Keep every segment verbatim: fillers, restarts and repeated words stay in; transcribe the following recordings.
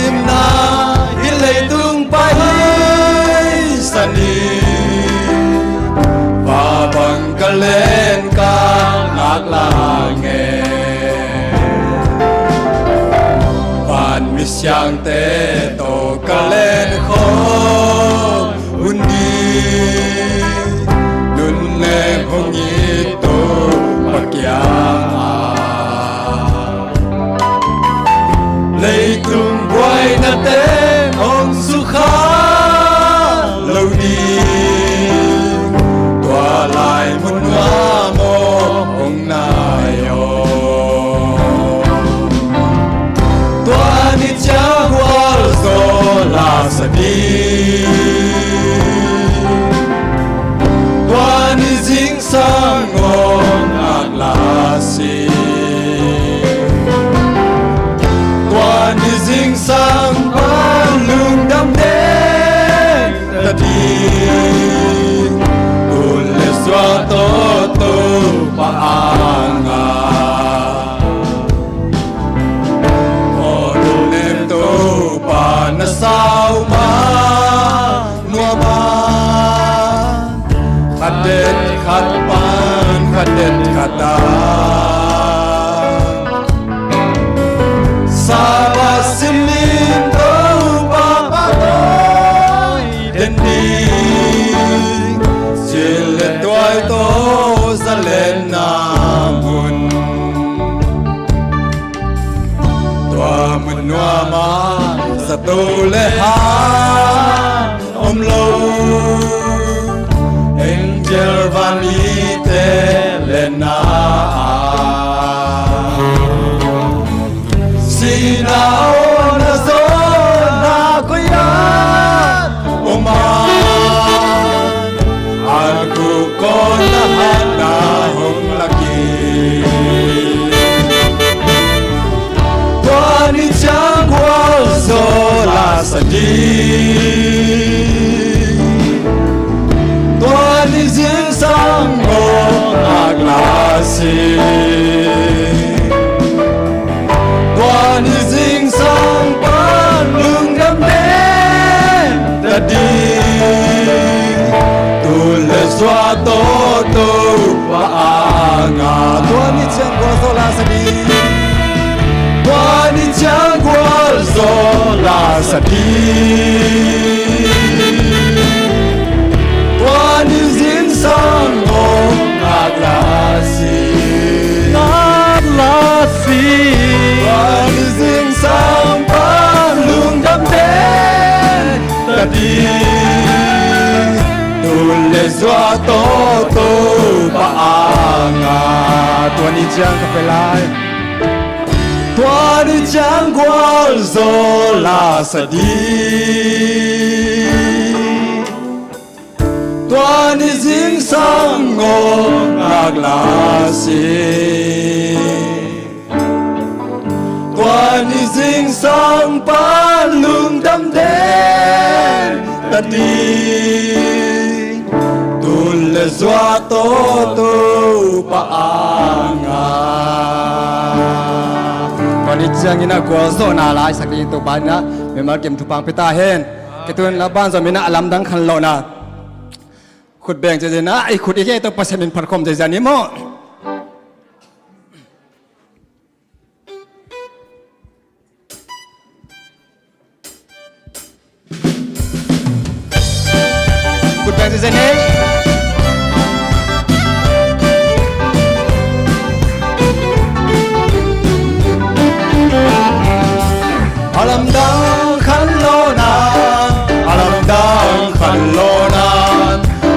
Simna hih leitung pai hi sa ni. Vabang ka len ka ngak la nge. Van mi siangte tawh ka len khawm un ding. Nunnem hong it Topa kiangah leitung buainate hong sukha lo ding. Tua lai mun nuam aw hong nai aw. Tua ni ciang gualzo la sa ding. Tua ni zingsang aw ngak la si. Tua ni zingsang pan lungdam den ta ding. Tul le sua tawh Topa a ngah. Aw nunnem Topa na sau ma nuam a. Khat den khat pan khat den khat a Sabbath simin Topa pahtawi den ding. Sil le tuai tawh zalenna mun. Tua mun nuam ah zato le hang om lo. Angel van mite le na ah sihna aw na zawhna koi ah om a. An kuk kawn na hatna hong lak hi. Tua ni ciang gualzo la sa ding. Tua ni zingsang aw ngak la si. Tua ni zingsang pan lungdam den ta ding. Tul le sua tawh Topa a ngah. Tua ni ciang gualzo la sa ding. Tua ni ciang gualzo la sa ding. Tua ni zingsang aw ngak la si. Ngak la si. Tua ni zingsang pan lungdam den ta ding. Tul le sua tawh Topa a ngah. Tua ni ciang ka pe lai. Tua ni ciang gualzo la sa ding. Tua ni zingsang aw ngak la si. Tua ni zingsang pan lungdam den ta ding. Tul le sua tawh Topa a ngah. Tua ni ciangin a gualzawhna la sak ding Topa in a mimal kim thupha pia ta hen. Kei tun a banzom in a lamdang khanlawhna khut beng ciacian a i khut i kei tawh Pasian min phat khawm ciacian i maw? Khut beng ciacian ei. A lamdang khanlawhna, a lamdang khanlawhna,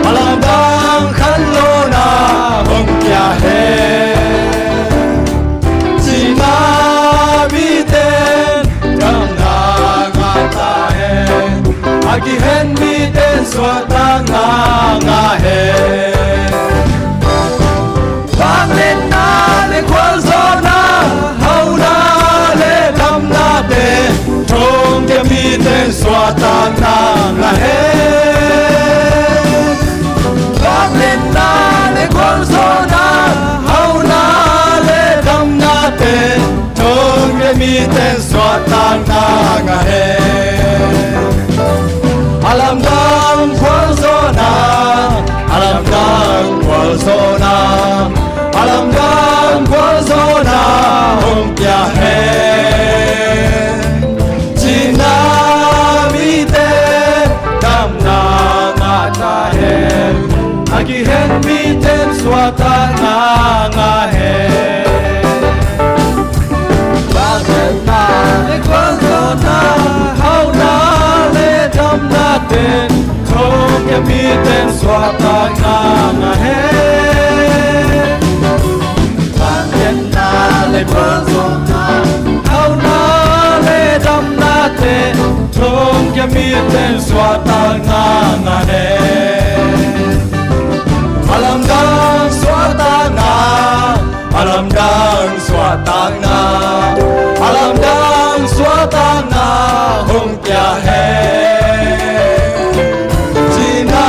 a lamdang khanlawhna hong pia hen. Cina miten damna ngah ta hen. A kihen miten suahtakna ngah hen. Vangliatna le gualzawhna, hauna le damnate thongkia miten suahtakna ngah hen. Vangliatna le gualzawhna, hauna le damnate thongkia miten suahtakna ngah hen. Pia hen, cina mite damna ngah ta hen. A kihen miten suahtakna ngah hen. Vangliatna le gualzawhna, hauna le damnaten, thongkia miten suahtakna ngah hen. Vangliatna le gualzawhna, hauna le damnate, thongkia miten suahtakna ngah hen. A lamdang suahtakna, a lamdang suahtakna, a lamdang suahtakna hong pia hen. Cina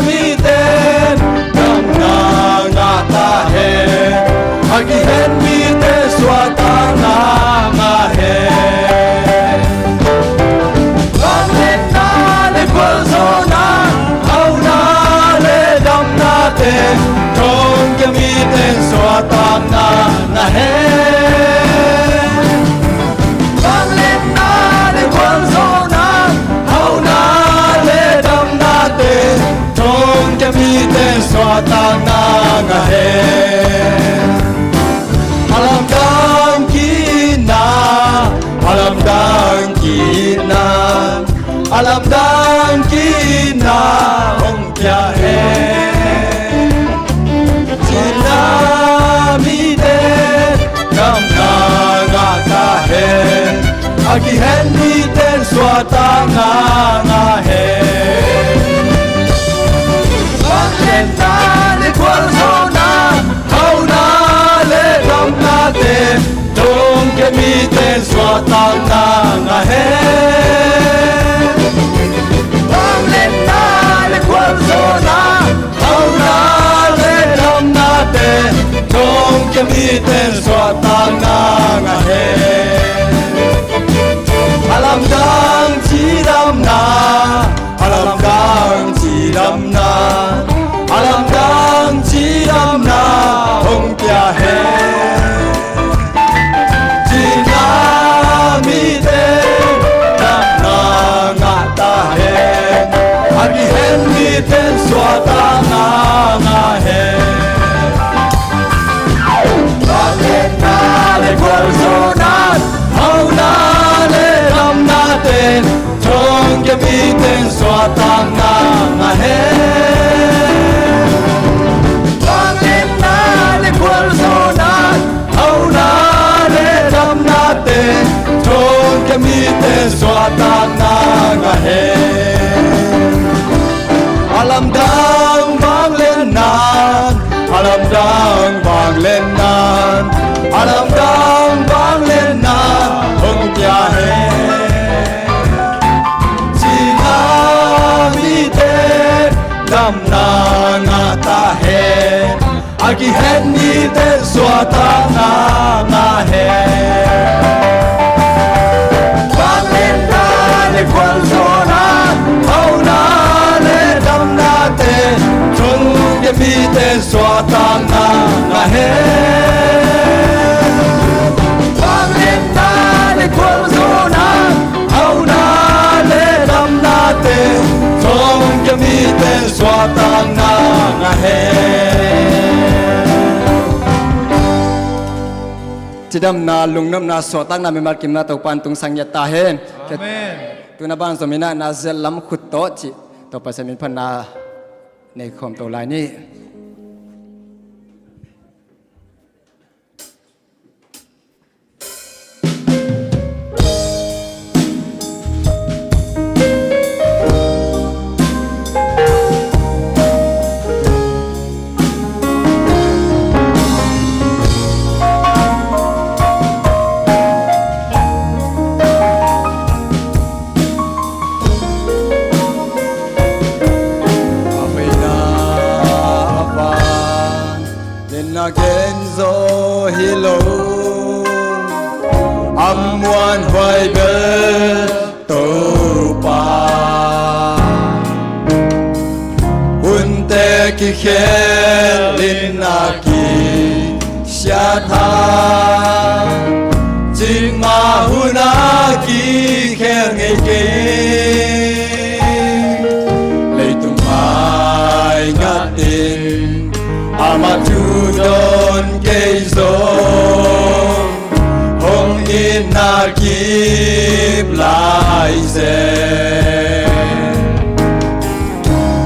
miten damna ngah ta hen. A kihen mite suahtakna ngah hen. Vangliatna le gualzawhna, hauna le damnate, thongkia mite suahtakna ngah hen. Vangliatna le gualzawhna, hauna le damnate, thongkia mite suahtakna ngah hen. A lamdang ki-itna, a lamdang ki-itna, a lamdang ki-itna hong pia hen. Cina mite damna ngah ta hen. A kihen miten suahtakna ngah hen. Vangliatna le gualzawhna, hauna le damnate, thongkia miten suahtakna ngah hen. Vangliatna le gualzawhna, hauna le damnate, thongkia miten suahtakna ngah hen. A lamdang cidamna, a lamdang cidamna, a lamdang cidamna hong pia hen. Cina mite damna ngah ta hen. A kihen miten suahtakna ngah hen. Vangliatna le gualzawhna, hauna le damnate, thongkia miten suahtakna ngah hen. Vangliatna le gualzawhna, hauna le damnate, thongkia miten suahtakna ngah hen. A lamdang vangliatna, a lamdang vangliatna, a lamdang vangliatna hong pia hen. Cina mite damna ngah ta hen. A kihen mite suahtakna ngah hen. Vangliatna le gualzawhna, hauna le damnate, thongkia mite suahtakna ngah hen. Vangliatna le gualzawhna, hauna le damnate, thongkia mite suahtakna ngah hen. Cidamna, lungnopna, suahtakna, mimal kimna Topa in tungsak ngiat ta hen. Amen. Tuna ban zom in ah na zia lam khut tawh cih tawh Pasian min phatna nei khawm to lai ni. A veina a van le na gen zaw hi lo, a muanhuai bel Topa. Hunte kikhel in a kisiat a, khel ngei kei. Leitung mai ngatin amah thu dawn kei zong hong itna kip lai zen.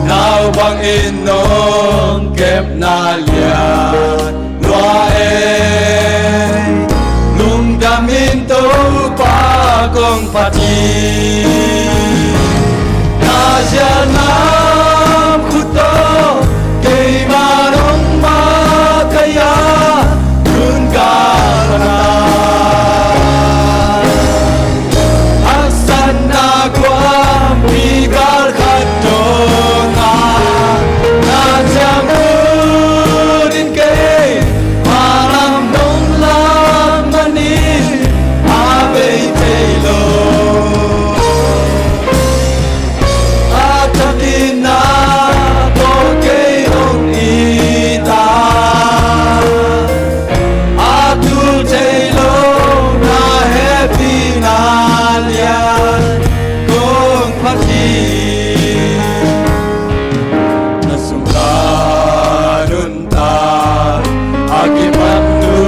Nau bangin nong kepna lian lua ei. Lungdamin Topa kong phat hi. Na zial nam khut tawh keimah nong makaih a nun gal na. Haksatna guampi gal khat dong a na ciang khut in kei malam dong lam manin a bei thei lo. A thakin na tawh kei hong it a, a tul thei lo na hehpihna lian kong phat hi. Na sungah nuntak a kipan tu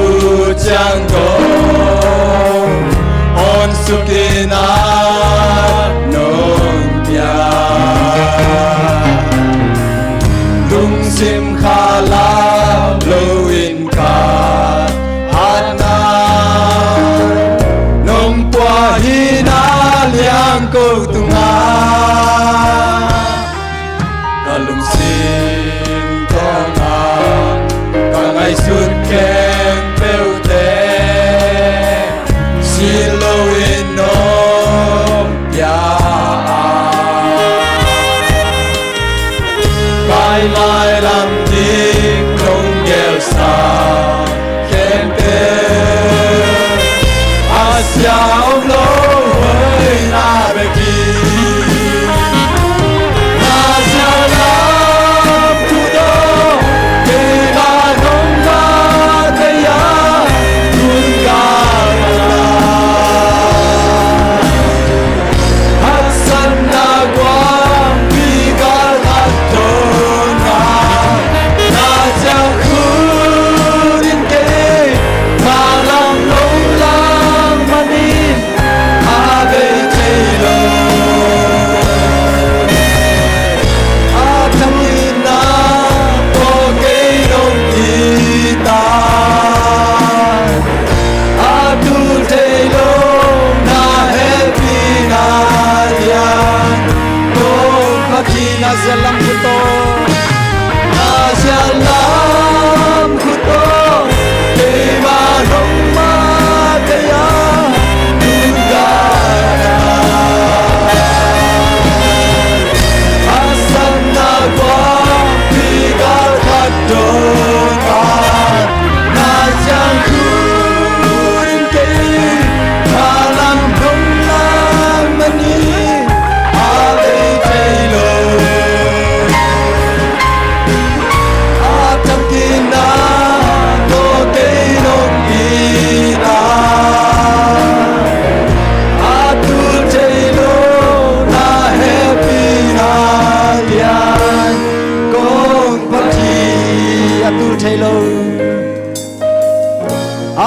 ciang dong awn sukin a nong pia. Lungsim khalam loin ka hatna nong pua hi na liang ko tungah. Ka lungsim tawngah ka ngaihsut khempeuhte si loin nong pia a, kai mailam ding nong gelsa khempeuh a sia om lo hoihna bek hi. Na sia lam khut tawh keimah nong makaih a nun gal na. Haksatna guampi gal khat dong a na ciang khut in kei malam dong lam manin a bei thei lo. A thakin na tawh kei nong it a, a tul thei lo na hehpihna lian kong phat hi. Na zial lam khut tawh, na zial lam khut tawh keimah nong makaih a nun gal na. Haksatna guampi gal khat dong a na ciang khut in kei malam dong lam manin a bei thei lo. A thakin na tawh kei nong it a, a tul thei lo na hehpihna lian kong phat hi. A tul thei lo,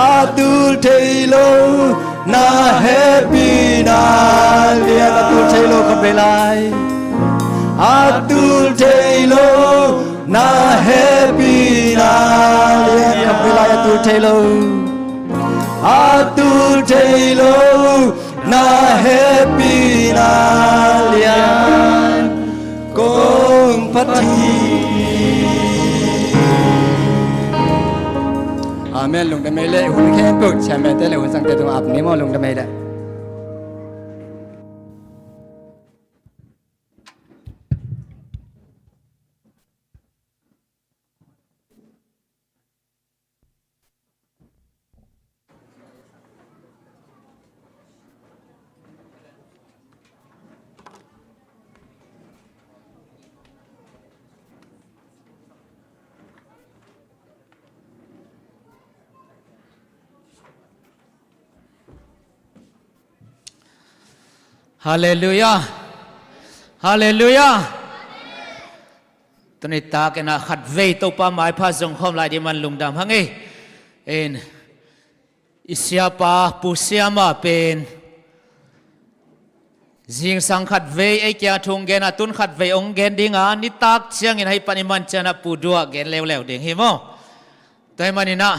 a tul thei lo na hehpihna lian. A tul thei lo, kham vei lai. A tul thei lo na hehpihna lian, kham vei lai. A tul thei lo, a tul thei lo na hehpihna lian kong phat hi. Amen. Lungdam ei leh, hun khempeuh chairman te leh hun sangte tungah ap ni maw. Lungdam ei leh. Halleluiah. Halleluiah. Tuni takin ah khatvei Topa maipha zong khawm lai ding man lungdam hang ei. In i siapa Pu Siam a pen zingsang khatvei ei kiang thu hong gen a, tun khatvei hong gen ding a, nitak ciangin hei pan i man ciangin ah Pu Dua gen leuleu ding hi maw. Tua ahih manin ah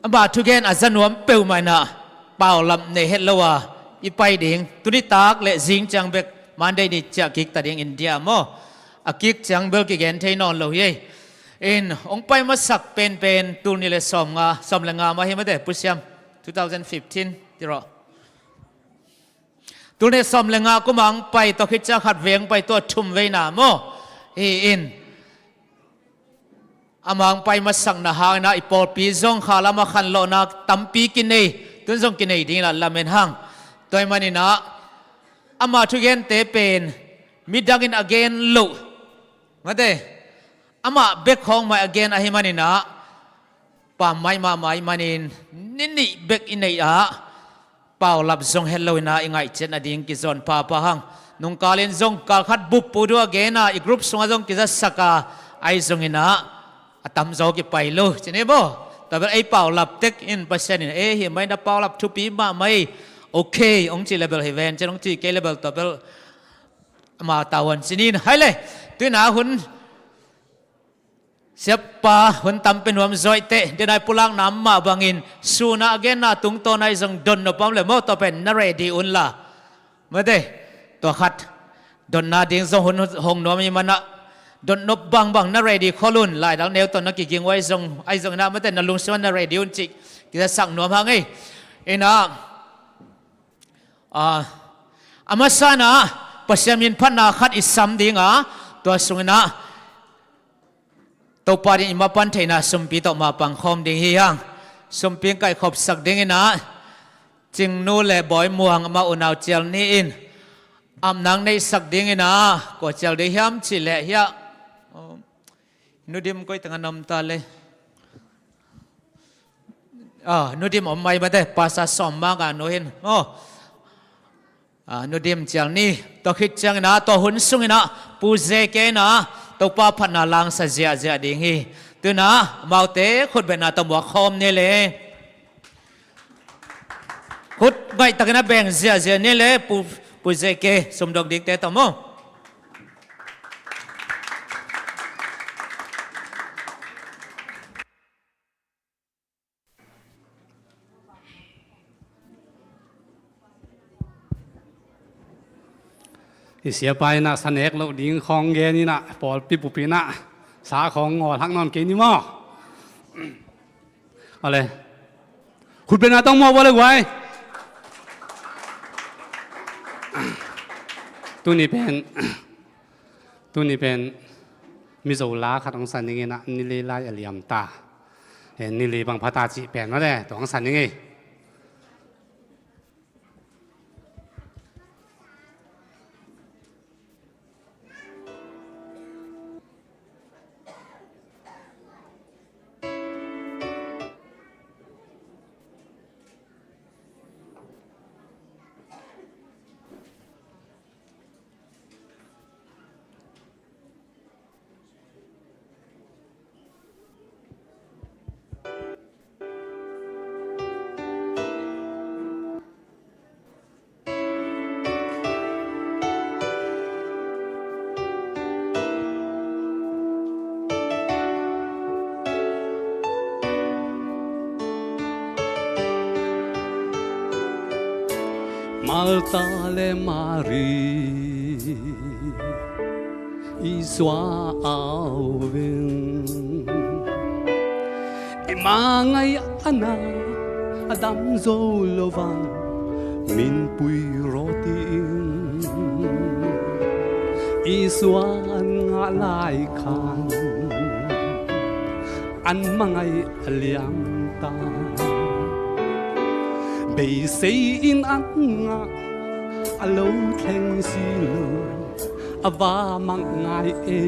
ama thugen a za nuam peuhmah in ah paulap nei het lo a i pai ding. Tuni tak le zing ciang bek Monday ni ciah kik ta ding India maw. A kik ciang bel kigen thei nawn lo hi ei. In hong pai masak penpen tul nih le sawm nga, sawm le nga mah hi mate, Pu Siam, two thousand fifteen ti rawh. Tul nih sawm le nga kum a hong pai, tua khit ciang khatvei hong pai, tua thumveina maw. Hi in ama hong pai masakna hangin ah i pawlpi zong kha lam a khanlawhna tampi kinei, tun zong kinei ding in ah lamen hang. Tua ahih manin ah ama thugente pen midangin a gen loh mate, amah bek khawng mah a gen ahih manin ah pammaih mahmah ahih manin ni nih bek i neih ah paulap zong het lo in ah i ngaihciat nading kizawn phapha hang. Nungkal in zong kal khat bup Pu Dua gen a, i group sungah zong kizasak a, ahi zongin ah a tamzaw kipai lo ci ni maw. Tua bel ei paulap tek in Pasian in, "E, hih mah in ah paulap thupi mahmah ei, ok," hong cih le bel hi ven, ci-in hong cih kei le bel tua bel ama tavuan ci ni in. Hai le, tu in ah hun siapa hun tam pia nuam zaw i teh, denai pulakna mah bangin sun a a genna tungtawn ahi zong dotnop om le maw, tua pen na ready un la. Mate, tua khat dotna ding zong hun hong nuam ahih manin ah dotnop bangbang na ready khol un, laidal neu tawh na kiging uh ahi zong, ahi zongin ah mate, na lungsim ah na ready un cih kizasak nuam hang ei. In ah, a, a masa in ah Pasian min phatna khat i sam ding a, tua sungin ah Topa ding i mapan theihna sumpi tawh mapang khawm ding hi hang. Sumpi hong kaihkhopsak ding in ah Cingnu le Bawi Muang amah unau Cial Ni in apna hong neihsak ding in ah, kua cial ding hiam cih leh hiah, Nu Dim koi tengah na om ta le. Ah, Nu Dim om mai mate, Pastor Sawm Mang a nu hin. Oh. Ah, Nu Dim Cial Ni, tua khit ciangin ah tua hun sungin ah Pu Ze Ke in ah Topa phatna langsa ziahziah ding hi. Tu in ah amaute khutbetna tawh muak khawm ni le. Khut ngaihtakin a beng ziahziah ni le, Pu, Pu Ze Ke sumdong dingte tawh maw. I siapa in ah sa nek loh ding khawng gen in ah, pawlpi bup in ah sa khawng ngawl hak nawn kei ni maw. Awle. Khutbetna tawh muak vua le guai. Tuni pen, tuni pen Mizo la khat hong sa ning in ah, Nili lai a liam ta. Eh, Nili bang pha ta cih pen mate, tua hong sa ning ei. Martha le Mari Isua au veng. I mangai ana a dam zo lo vang min pui rawh tiin Isua an ngah lai khan an mangai a liam ta. Beisei in an ngah a lo thleng si lo a va mang ngai e.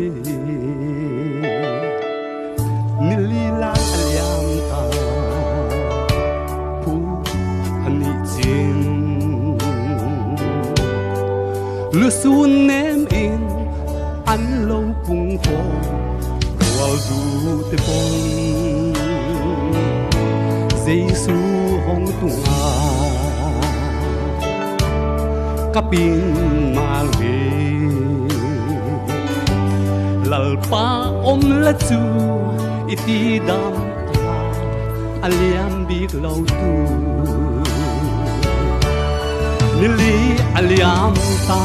Nili lai a liam ta. Phu an Nih cin lusun nem in an lo pungkhawm rualdute pong Jesu hong tunga ka pin mal hi. Lalpa om la cu i ti dam a liam bik lo tu nili a liam ta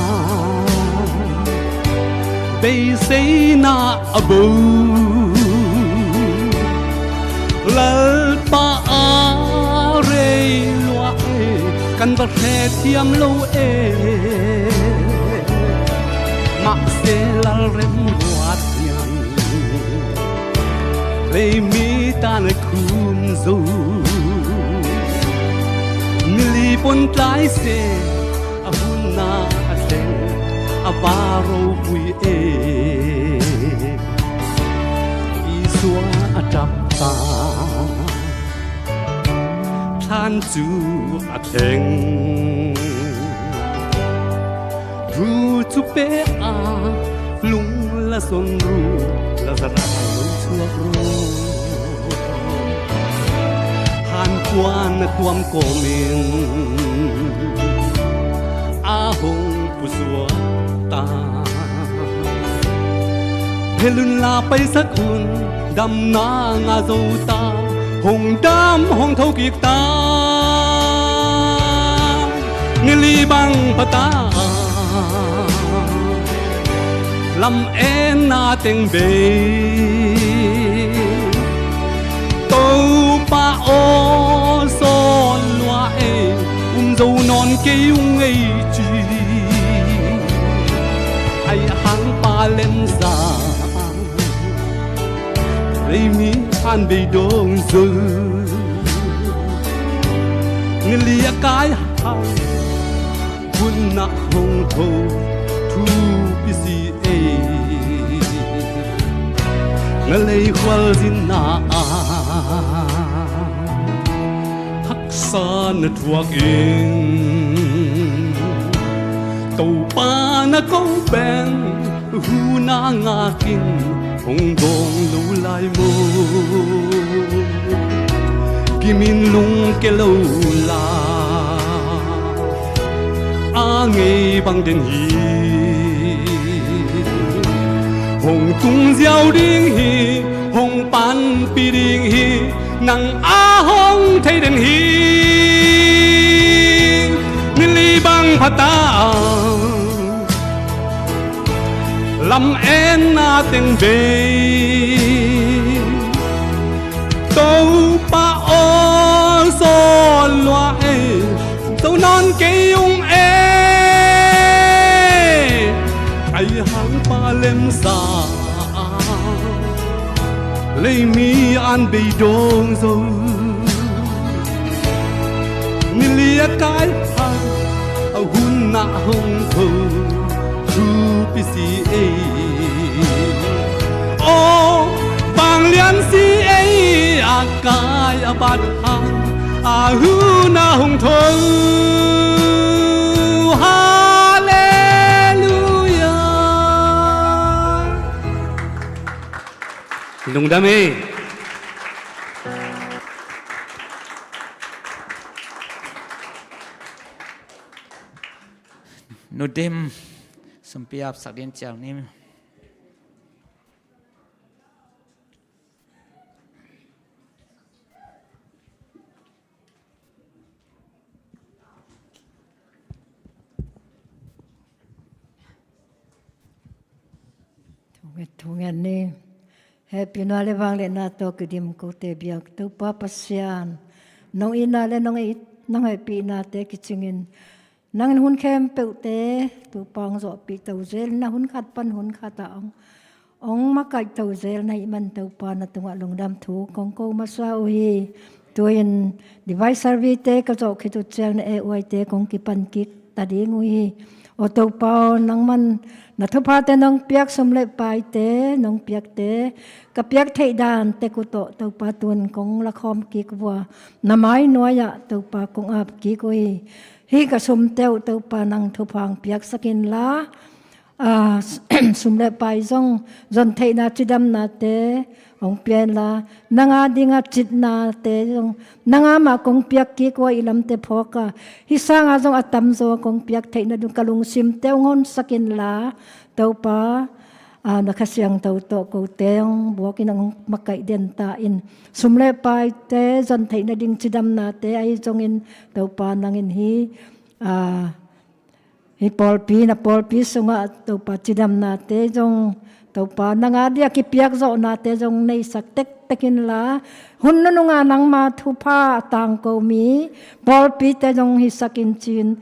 beiseina a bo Lalpa a rei lua e kan va hre thiam lo e mahse lalrem ruat hian Leimi tan a khum zo nili pon tlai se a hunna a thleng a va ropui e Isua a ṭap ta thlan cu a thleng Thu cu pe a lung la son ru la zara lo chuak ru Hankuan na tuam kawmin a hong pusuak ta Helun la paisak un damna nga zo ta Hong dam hong thokik ta Nili bang pata lam enna teng bei Topa aw sawn lua ei um zo nawn kei ung ei ci Ai hang pa lemsa Leimi an bei dong zo Nili a kai hang Hun na hong tho Thupi si ei Na lei khual zin na a Haksa na thuak in Topa na ko beng Huna ngakin hong dawng lo lai maw Kimin lungke lo la A ngei bang den hi Hong tung ziau ding hi Hong panpi ding hi Nang a hong thei den hi Nili bang phata Lam enna teng bei Topa aw sawn lua ei Zo nawn kei ung ei Ai hang pa lemsa Leimi an bei dong zo Nili a kai hang a hun na hong tho Thupi si ei Aw vanglian si ei A kai a bat hang A hun na hong tho Halleluia Lungdam ei Nudim sumpi apsak din ciang ni Thungen ni hehpihna le vangliatna tawh kidim kote biak Topa Pasian nong itna le nong hehpihnate kicingin nangin hun khempeuhte Topa hong zawhpih to zel na hun khat pan hun khatah hong hong makaih to zel na hih man Topa na tungah lungdam thu kong ko masa uh hi. Tu-in device service te ka zawh khit uh ciang na eh uaite kong kipan kik ta ding uh hi. Aw Topa aw, nangman na thuphate nong piak, sum le paite nong piakte, ka piak theih dan tek uh tawh Topa, tun kong lakhawm kik vua, na mai nuai-ah Topa kong ap kik uh hi. Hih ka sumte uh Topa nang thupha hong piaksak inla, aa, sum le pai zong, zon theihna cidamnate hong pia inla, nang a dinga citnate zong nang a mah kong piak kik uh a, i lamte phawk a, hih sanga zong a tamzaw kong piak theih nading ka lungsimte hong honsak inla, Topa, aa, na Kha Siangtho tawh kote hong buakin hong makaih den ta in. Sum le paite zon theih nading cidamnate ahi zongin, Topa, nangin hih, aa, hih pawlpi, na pawlpi sungah Topa, cidamnate zong Topa, nang a dia kipiak zawhnate zong neisak tektek inla, hun nununga nangma thupha a tangko mi pawlpite zong hisak in ci-in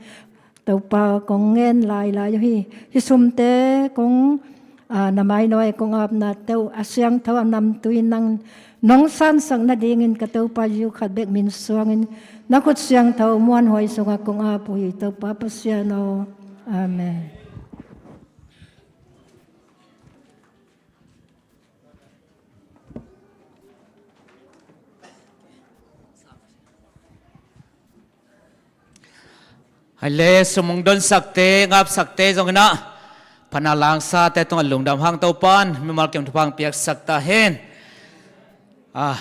Topa, kong ngen lailai uh hi. Hih sumte kong, aa, na mai nuai-ah kong apnate uh a siangtho a namtui nang nong sansak nadingin ka Topa Jesuh khat bek min suangin na khut siangtho muanhuai sungah kong ap uh hi, Topa Pasian aw. Amen. Hai le, sum hong donsakte, ngapsakte zong inah, pana langsate tungah lungdam hang, Topa'n mimal kim thupha hong piaksak ta hen. Ah,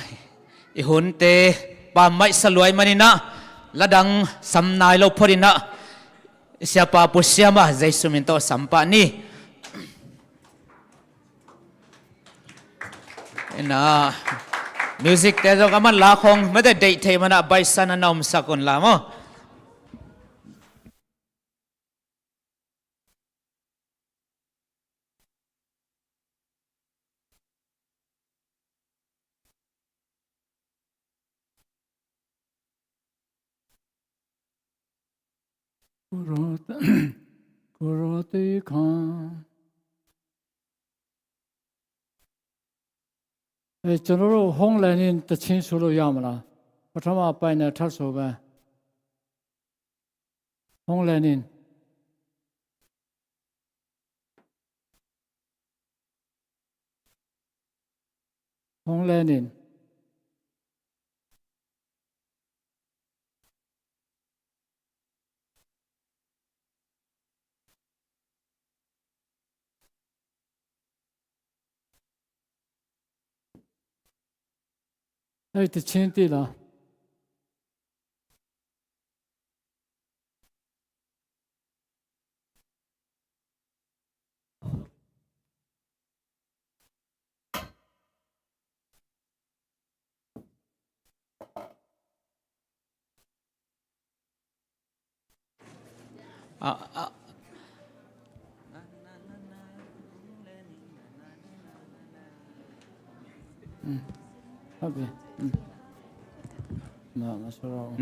i hunte pammaih sa luai man inah, ladang sam nai lo phot inah, i siapa Pu Siama Jesu min tawh sam pah ni. Ina, music te zong a man la khong, mete deih thei mana baihsan a na omsak un la maw. Kurate, kurate kha. အဲ၊ ကျွန်တော်တို့ ဟုတ်လဲၣ်န့ၣ် သီချင်းဆိုလို့ရမလား။ ပထမပိုင်းနဲ့ ထပ်ဆိုပဲ။ ဟုတ်လဲၣ်န့ၣ်၊ ဟုတ်လဲၣ်န့ၣ်။ အဲဒီသီချင်းသိလား။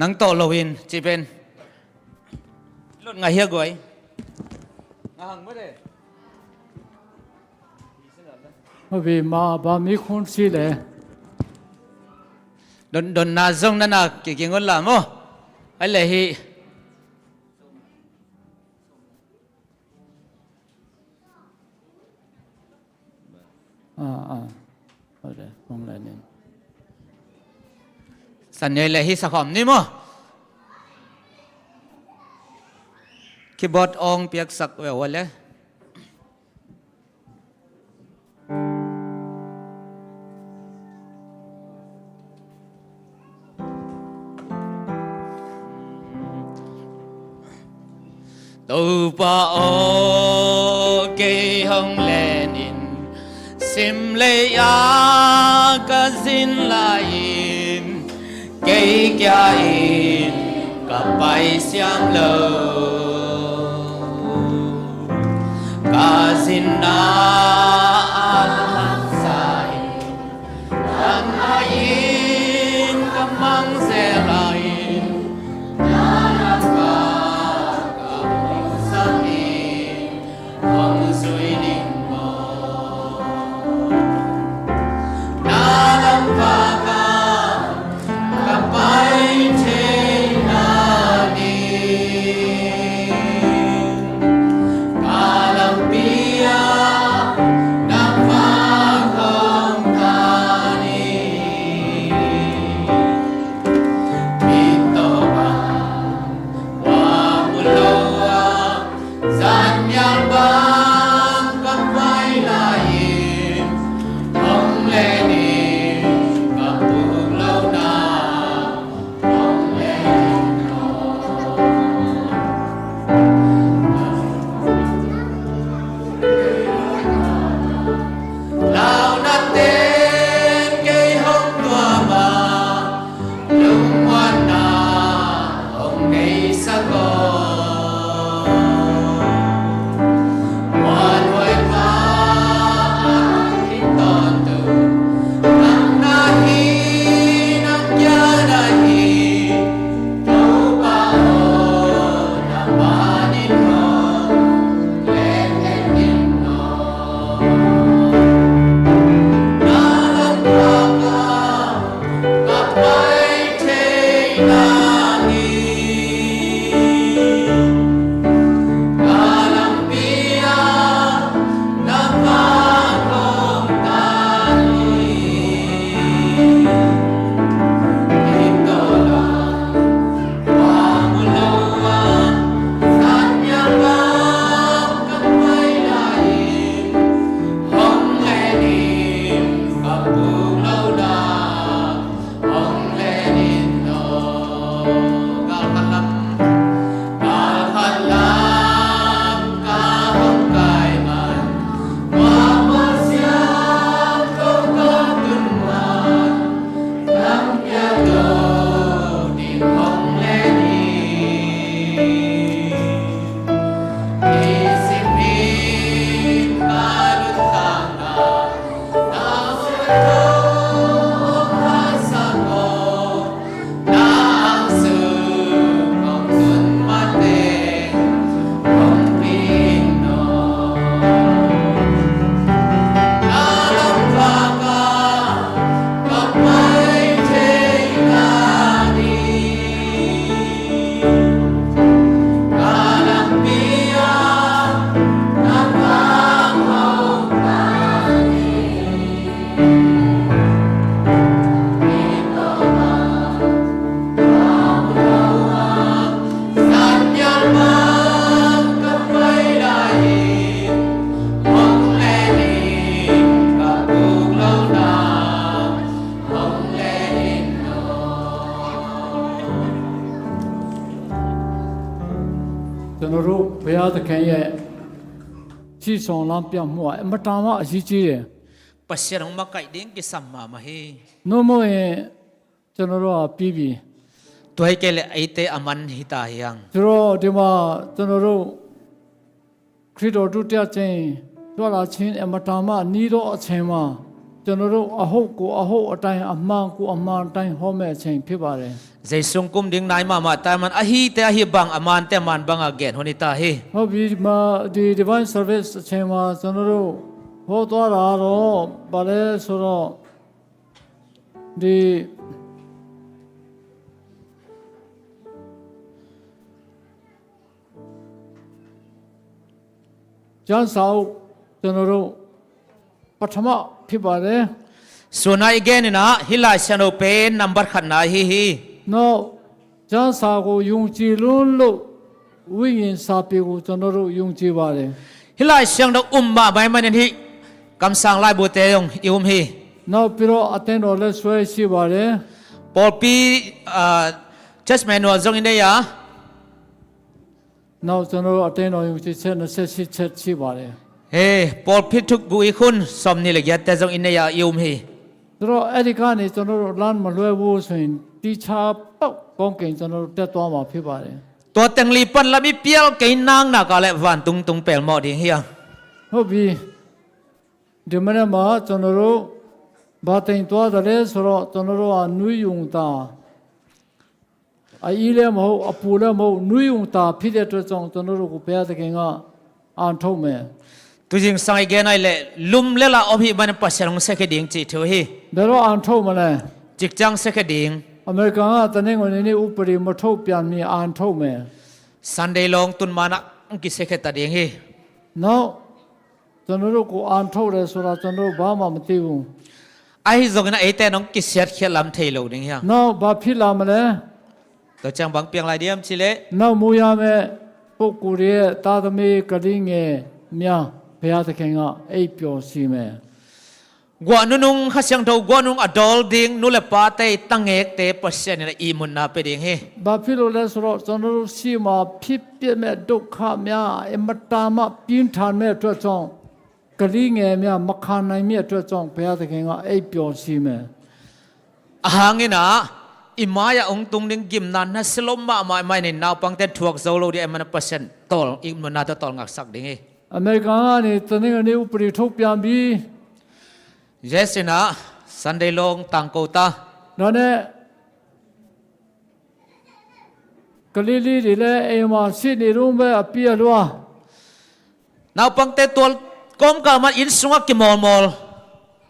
Nang tawh lo in ci pen. Lot ngah hia guai. Ngah hang mah de. Mabi ma ba mi khun si le. Don, donna zong nana kikingun la maw. Ai le hi. Ah, ah. Ode, kong le nin. San le hi sa khawm ni maw. Keyboard ong piaksak ve ua le. Topa aw, kei hong len in, sim lei ah ka zin lai in, kei kia in ka pai siam lo. Ka zinna a lamsa in, lam a in ka mang zel a in, na lam ka ka sang in, hong zui ning maw. Na lam ka ka pai thei na ding. ကျွန်တော်တို့ဘုရားသခင်ရဲ့ချစ်ဆောင်လမ်းပြမှုဟာအင်မတန်မှအရေးကြီးတယ်။ Pasian hong makaih ding kisam mahmah hi. နှုတ်မှုရင်ကျွန်တော်တို့ဟာပြီးပြီ။ Tua hi kei leh eite a man hi ta hi hang. ဆိုတော့ဒီမှာကျွန်တော်တို့ခရစ်တော်ဒုတိယအကြိမ်ကြွလာခြင်းအင်မတန်မှနီးတော့အချိန်မှာကျွန်တော်တို့အဟုတ်ကိုအဟုတ်အတိုင်းအမှန်ကိုအမှန်အတိုင်းဟောမဲ့အချိန်ဖြစ်ပါတယ်။ Jesu hong kum ding nai mahmah ta hi man, a hite a hih bang, a mante a man banga gen hun hi ta hi. ဟုတ်ပြီဒီမှာဒီ divine service အချိန်မှာကျွန်တော်တို့ဟောသွားတာကတော့ဘာလဲဆိုတော့ဒီကျမ်းစာအုပ်ကျွန်တော်တို့ပထမဖြစ်ပါတယ်။ Suna i gen in ah hih Lai Siangtho pen nambat khatna ahi hi. နောက်ကျမ်းစာကိုယုံကြည်လွန်းလို့ဝိညာဉ်စာပေကိုကျွန်တော်တို့ယုံကြည်ပါတယ်။ Hih Lai Siangtho um mahmah ahih manin hih kamsang laibute zong i um hi. နောက်ပြီးတော့အသင်းတော်လက်ဆွဲရှိပါတယ်။ Pawlpi, ah, church manual zong i nei a. နောက်ကျွန်တော်တို့အသင်းတော်ယုံကြည်ချက်နှစ်ဆယ့်ရှစ်ချက်ရှိပါတယ်။ Hei, pawlpi thukguh i khun sawmnih le giatte zong i nei a, i um hi. ဆိုတော့အဲ့ဒီကနေကျွန်တော်တို့လမ်းမလွဲဘူးဆိုရင်တီချာပေါက်ကောင်းကင်ကျွန်တော်တို့တက်သွားမှာဖြစ်ပါတယ်။ Tua teng li pan lam i pial kei naknak a leh vantung tung pelmawh ding hi a. ဟုတ်ပြီဒီမနေ့မှာကျွန်တော်တို့ဘာတင်သွားတယ်လဲဆိုတော့ကျွန်တော်တို့ကနွေရုံသာအအီးလည်းမဟုတ်အပူလည်းမဟုတ်နွေရုံသာဖြစ်တဲ့အတွက်ကြောင့်ကျွန်တော်တို့ကိုဘုရားသခင်ကအန်ထုတ်မယ်။ Tu zingsang i gen ahih leh lum le la om hi man Pasian hong sekhe ding cih thu hi. ဘယ်တော့အန်ထုတ်မလဲ။ Cikciang sekhe ding. အမေရိကန်ကတနင်္ဂနွေနေ့ဥပဒေမထုတ်ပြန်မီအန်ထုတ်မယ်။ Sunday long tun manah hong kisekhe ta ding hi. နောက်ကျွန်တော်တို့ကိုအန်ထုတ်တယ်ဆိုတာကျွန်တော်တို့ဘာမှမသိဘူး။ Ahi zongin ah eite in hong kisiatkhiat lam thei lo ding hi hang. နောက်ဘာဖြစ်လာမလဲ။ Tua ciang bang piang lai diam cih leh နောက်မူရမယ့်ပုဂ္ဂိုလ်တွေရဲ့သားသမီးကလေးငယ်များဘုရားသခင်ကအိပ်ပျော်စေမယ်။ Guah nunung, Kha Siangtho guah nunung a dawl ding nu le pate i tangekte Pasian in a ihmutna pia ding hi. ဘာဖြစ်လို့လဲဆိုတော့ကျွန်တော်တို့ရှေ့မှာဖြစ်ပျက်မဲ့ဒုက္ခများအင်မတန်မှပြင်းထန်မဲ့အတွက်ကြောင့်ကလေးငယ်များမခံနိုင်မဲ့အတွက်ကြောင့်ဘုရားသခင်ကအိပ်ပျော်စေမယ်။ Ahang in ah i mai-ah hong tung ding gimna nasia lo mahmah ahih manin naupangte thuak zo lo ding ahih manin Pasian tawl, ihmutna tawh tawlngaksak ding hi. အမေရိကန်ကနေတနင်္ဂနွေဥပဒေထုတ်ပြန်ပြီး Yes in ah Sunday long tangko ta. ဒါနဲ့ကလေးလေးတွေလည်းအိမ်မှာရှိနေတော့ပဲအပြည့်အလွှာ Naupangte tua kawmkal man inn sungah kimawlmawl.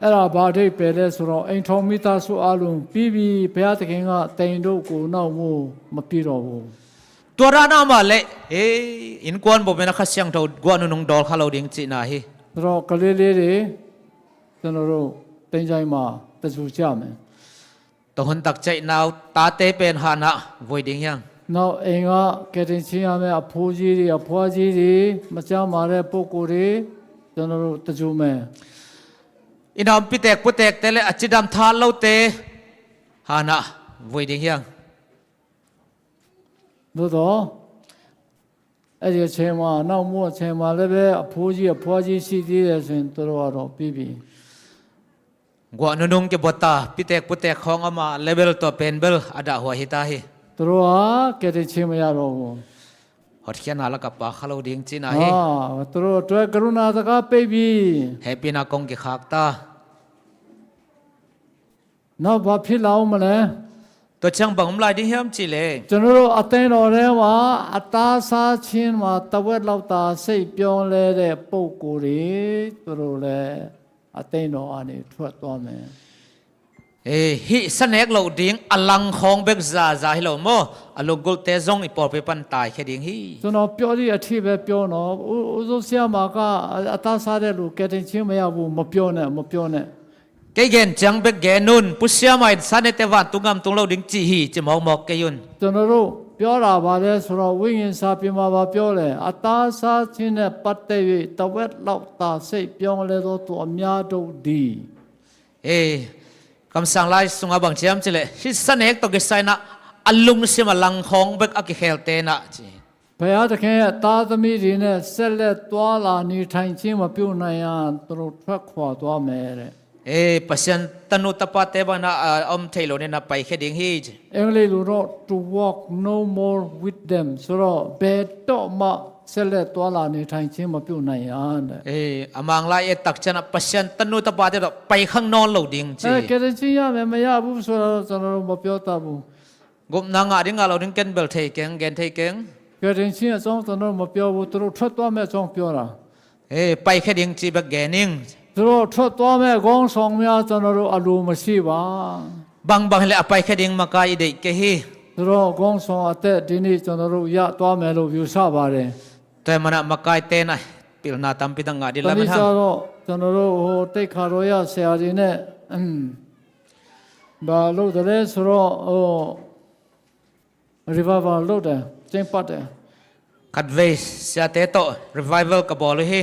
အဲ့ဒါဘာအဓိပ္ပာယ်လဲဆိုတော့အိမ်ထောင်မိသားစုအားလုံးပြီးပြီဘုရားသခင်ကတိမ်တို့ကိုနောက်မို့မပြီးတော့ဘူး။ Tua dan ah mah leh innkuan bawm in ah Kha Siangtho guah nunung dawl kha lo ding cihna hi. ဆိုတော့ကလေးလေးတွေကျွန်တော်တို့သင်္ချိုင်းမှာတဆူကြမယ်။ Tua hun tak ciah nau tate pen hanah vui ding hi hang. နောက်အိမ်ကကယ်တင်ခြင်းရမယ့်အဖိုးကြီးတွေအဖွားကြီးတွေမကျန်းမာတဲ့ပုဂ္ဂိုလ်တွေကျွန်တော်တို့တဆူမယ်။ I na om pitek putekte le a cidam tha lote hanah vui ding hi hang. သို့သော်အဲ့ဒီအချိန်မှာနောက်မို့အချိန်မှာလည်းပဲအဖိုးကြီးအဖွားကြီးရှိသေးတယ်ဆိုရင်သူတို့ကတော့ပြီးပြီ။ Guah nunung kibuat a pitek putek khawng ama level tua pen bel a dahhuai hi ta hi. သူတို့ကကယ်တင်ခြင်းမရတော့ဘူး။ Hotkhiatna lakah pha kha lo ding cihna hi. အာသူတို့အတွက်ကရုဏာစကားပိတ်ပြီ။ Hehpihna kong kikhak ta. နောက်ဘာဖြစ်လာဦးမလဲ။ Tua ciang bang om lai ding hiam cih leh ကျွန်တော်တို့အသင်းတော်ထဲမှာအသားစားခြင်းမှာတဝက်လောက်သာစိတ်ပြောင်းလဲတဲ့ပုဂ္ဂိုလ်တွေသူတို့လည်းအသင်းတော်ကနေထွက်သွားမယ်။ Hih sa nek loh ding a langkhawng bek zaza hi lo maw, a lunggulhte zong i pawlpi pan taikhia ding hi. ကျွန်တော်ပြောသည့်အထိပဲပြောနော်ဦးဦးစိုးဆရာမကအသားစားတဲ့လူကယ်တင်ခြင်းမရဘူးမပြောနဲ့မပြောနဲ့။ Kei gen ciang bek gen un, Pu Siama in sa nete vantung gam tung lo ding ci hi, ci mawkmawk kei un. ကျွန်တော်တို့ပြောတာဘာလဲဆိုတော့ဝိညာဉ်စာပေမှာဘာပြောလဲအသားစားခြင်းနဲ့ပတ်သက်၍တဝက်လောက်သာစိတ်ပြောင်းလဲသောသူအများတို့သည် Ei, kamsang lai sungah bang ci hiam cih leh hih sa nek tawh kisai in ah a lungsim a langkhawng bek a kikhel te in ah ci hi. พระเจ้าตะเคียนตาตะมีดีเนี่ย เส้นเลือดตัวละนี่แทงชิงมาปิ้วในอันตรุษพระขวาตัวแม่เลย เอ้ย Pasian tanu tapate bang na, a, om thei lo ne na pai khe ding hi ci. เองเลยรู้เนาะ to walk no more with them ဆိုတော့ ဘယ်တော့မှ ဆက်လက်သွားလာနေထိုင်ခြင်းမပြုနိုင်ရတဲ့။ เอ้ย a mang lai e tak ciang a Pasian tanu tapate tawh pai khang nawn lo ding ci. အဲ ကယ်တင်ခြင်းရမယ်မရဘူးဆိုတာတော့ ကျွန်တော်တို့မပြောတတ်ဘူး။ Gupna ngah ding ngah lo ding ken bel thei keng, gen thei keng. ကယ်တင်ခြင်းအကြောင်းကျွန်တော်တို့မပြောဘူး။ သူတို့ထွက်သွားမဲ့အကြောင်းပြောတာ။ เอ้ย pai khe ding ci bek gen ing. သူတို့ထွက်သွားမဲ့ခေါင်းဆောင်များကျွန်တော်တို့အလိုမရှိပါ။ Bang bang le a pai khe ding makai i deih kei hi. သူတို့ခေါင်းဆောင်အသက်ဒီနေ့ကျွန်တော်တို့ရသွားမယ်လို့ယူဆပါတယ်။ Tua ahih manin a makaite na pilna tampi tak ngah ding lam in hang. တနည်းကျတော့ကျွန်တော်တို့ဟိုတိတ်ခါတော့ရဆရာတွေနဲ့ ဘာလုပ်တယ်လဲဆိုတော့ဟို revival လုပ်တယ်။ ကျင်းပတယ်။ Khatvei siate tawh revival ka bawl uh hi.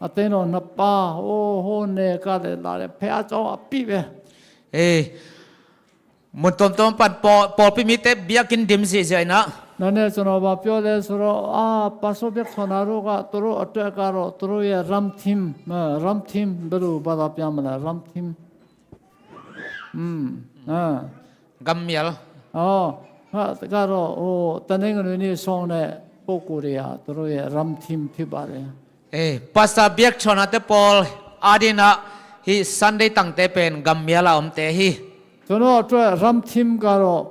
အသင်းတော်နှစ်ပါးဟိုဟိုနယ်ကလည်းလာတယ်။ ဘုရားကျောင်းအပြည့်ပဲ။ เอ้ย mun tuamtuam pan pawl, pawlpi mite biakinn dim ziahziah in ah. ဒါနဲ့ကျွန်တော်ဘာပြောလဲဆိုတော့အာပါစောဘျက်ထွန်နာတို့ကသူတို့အတွက်ကတော့သူတို့ရဲ့ ram team အဲ ram team ဘယ်လိုဘာသာပြန်မလဲ ram team อืม อ่า Gammial. อ๋อ ก็တော့ဟိုတနင်္ဂနွေနေ့ဆောင်တဲ့ပုဂ္ဂိုလ်တွေကသူတို့ရဲ့ ram team ဖြစ်ပါတယ်။ Ê, Pastor biakchawnate pawl adingin ah hih Sunday tangte pen gammial a omte hi. ကျွန်တော်အတွက် ram team ကတော့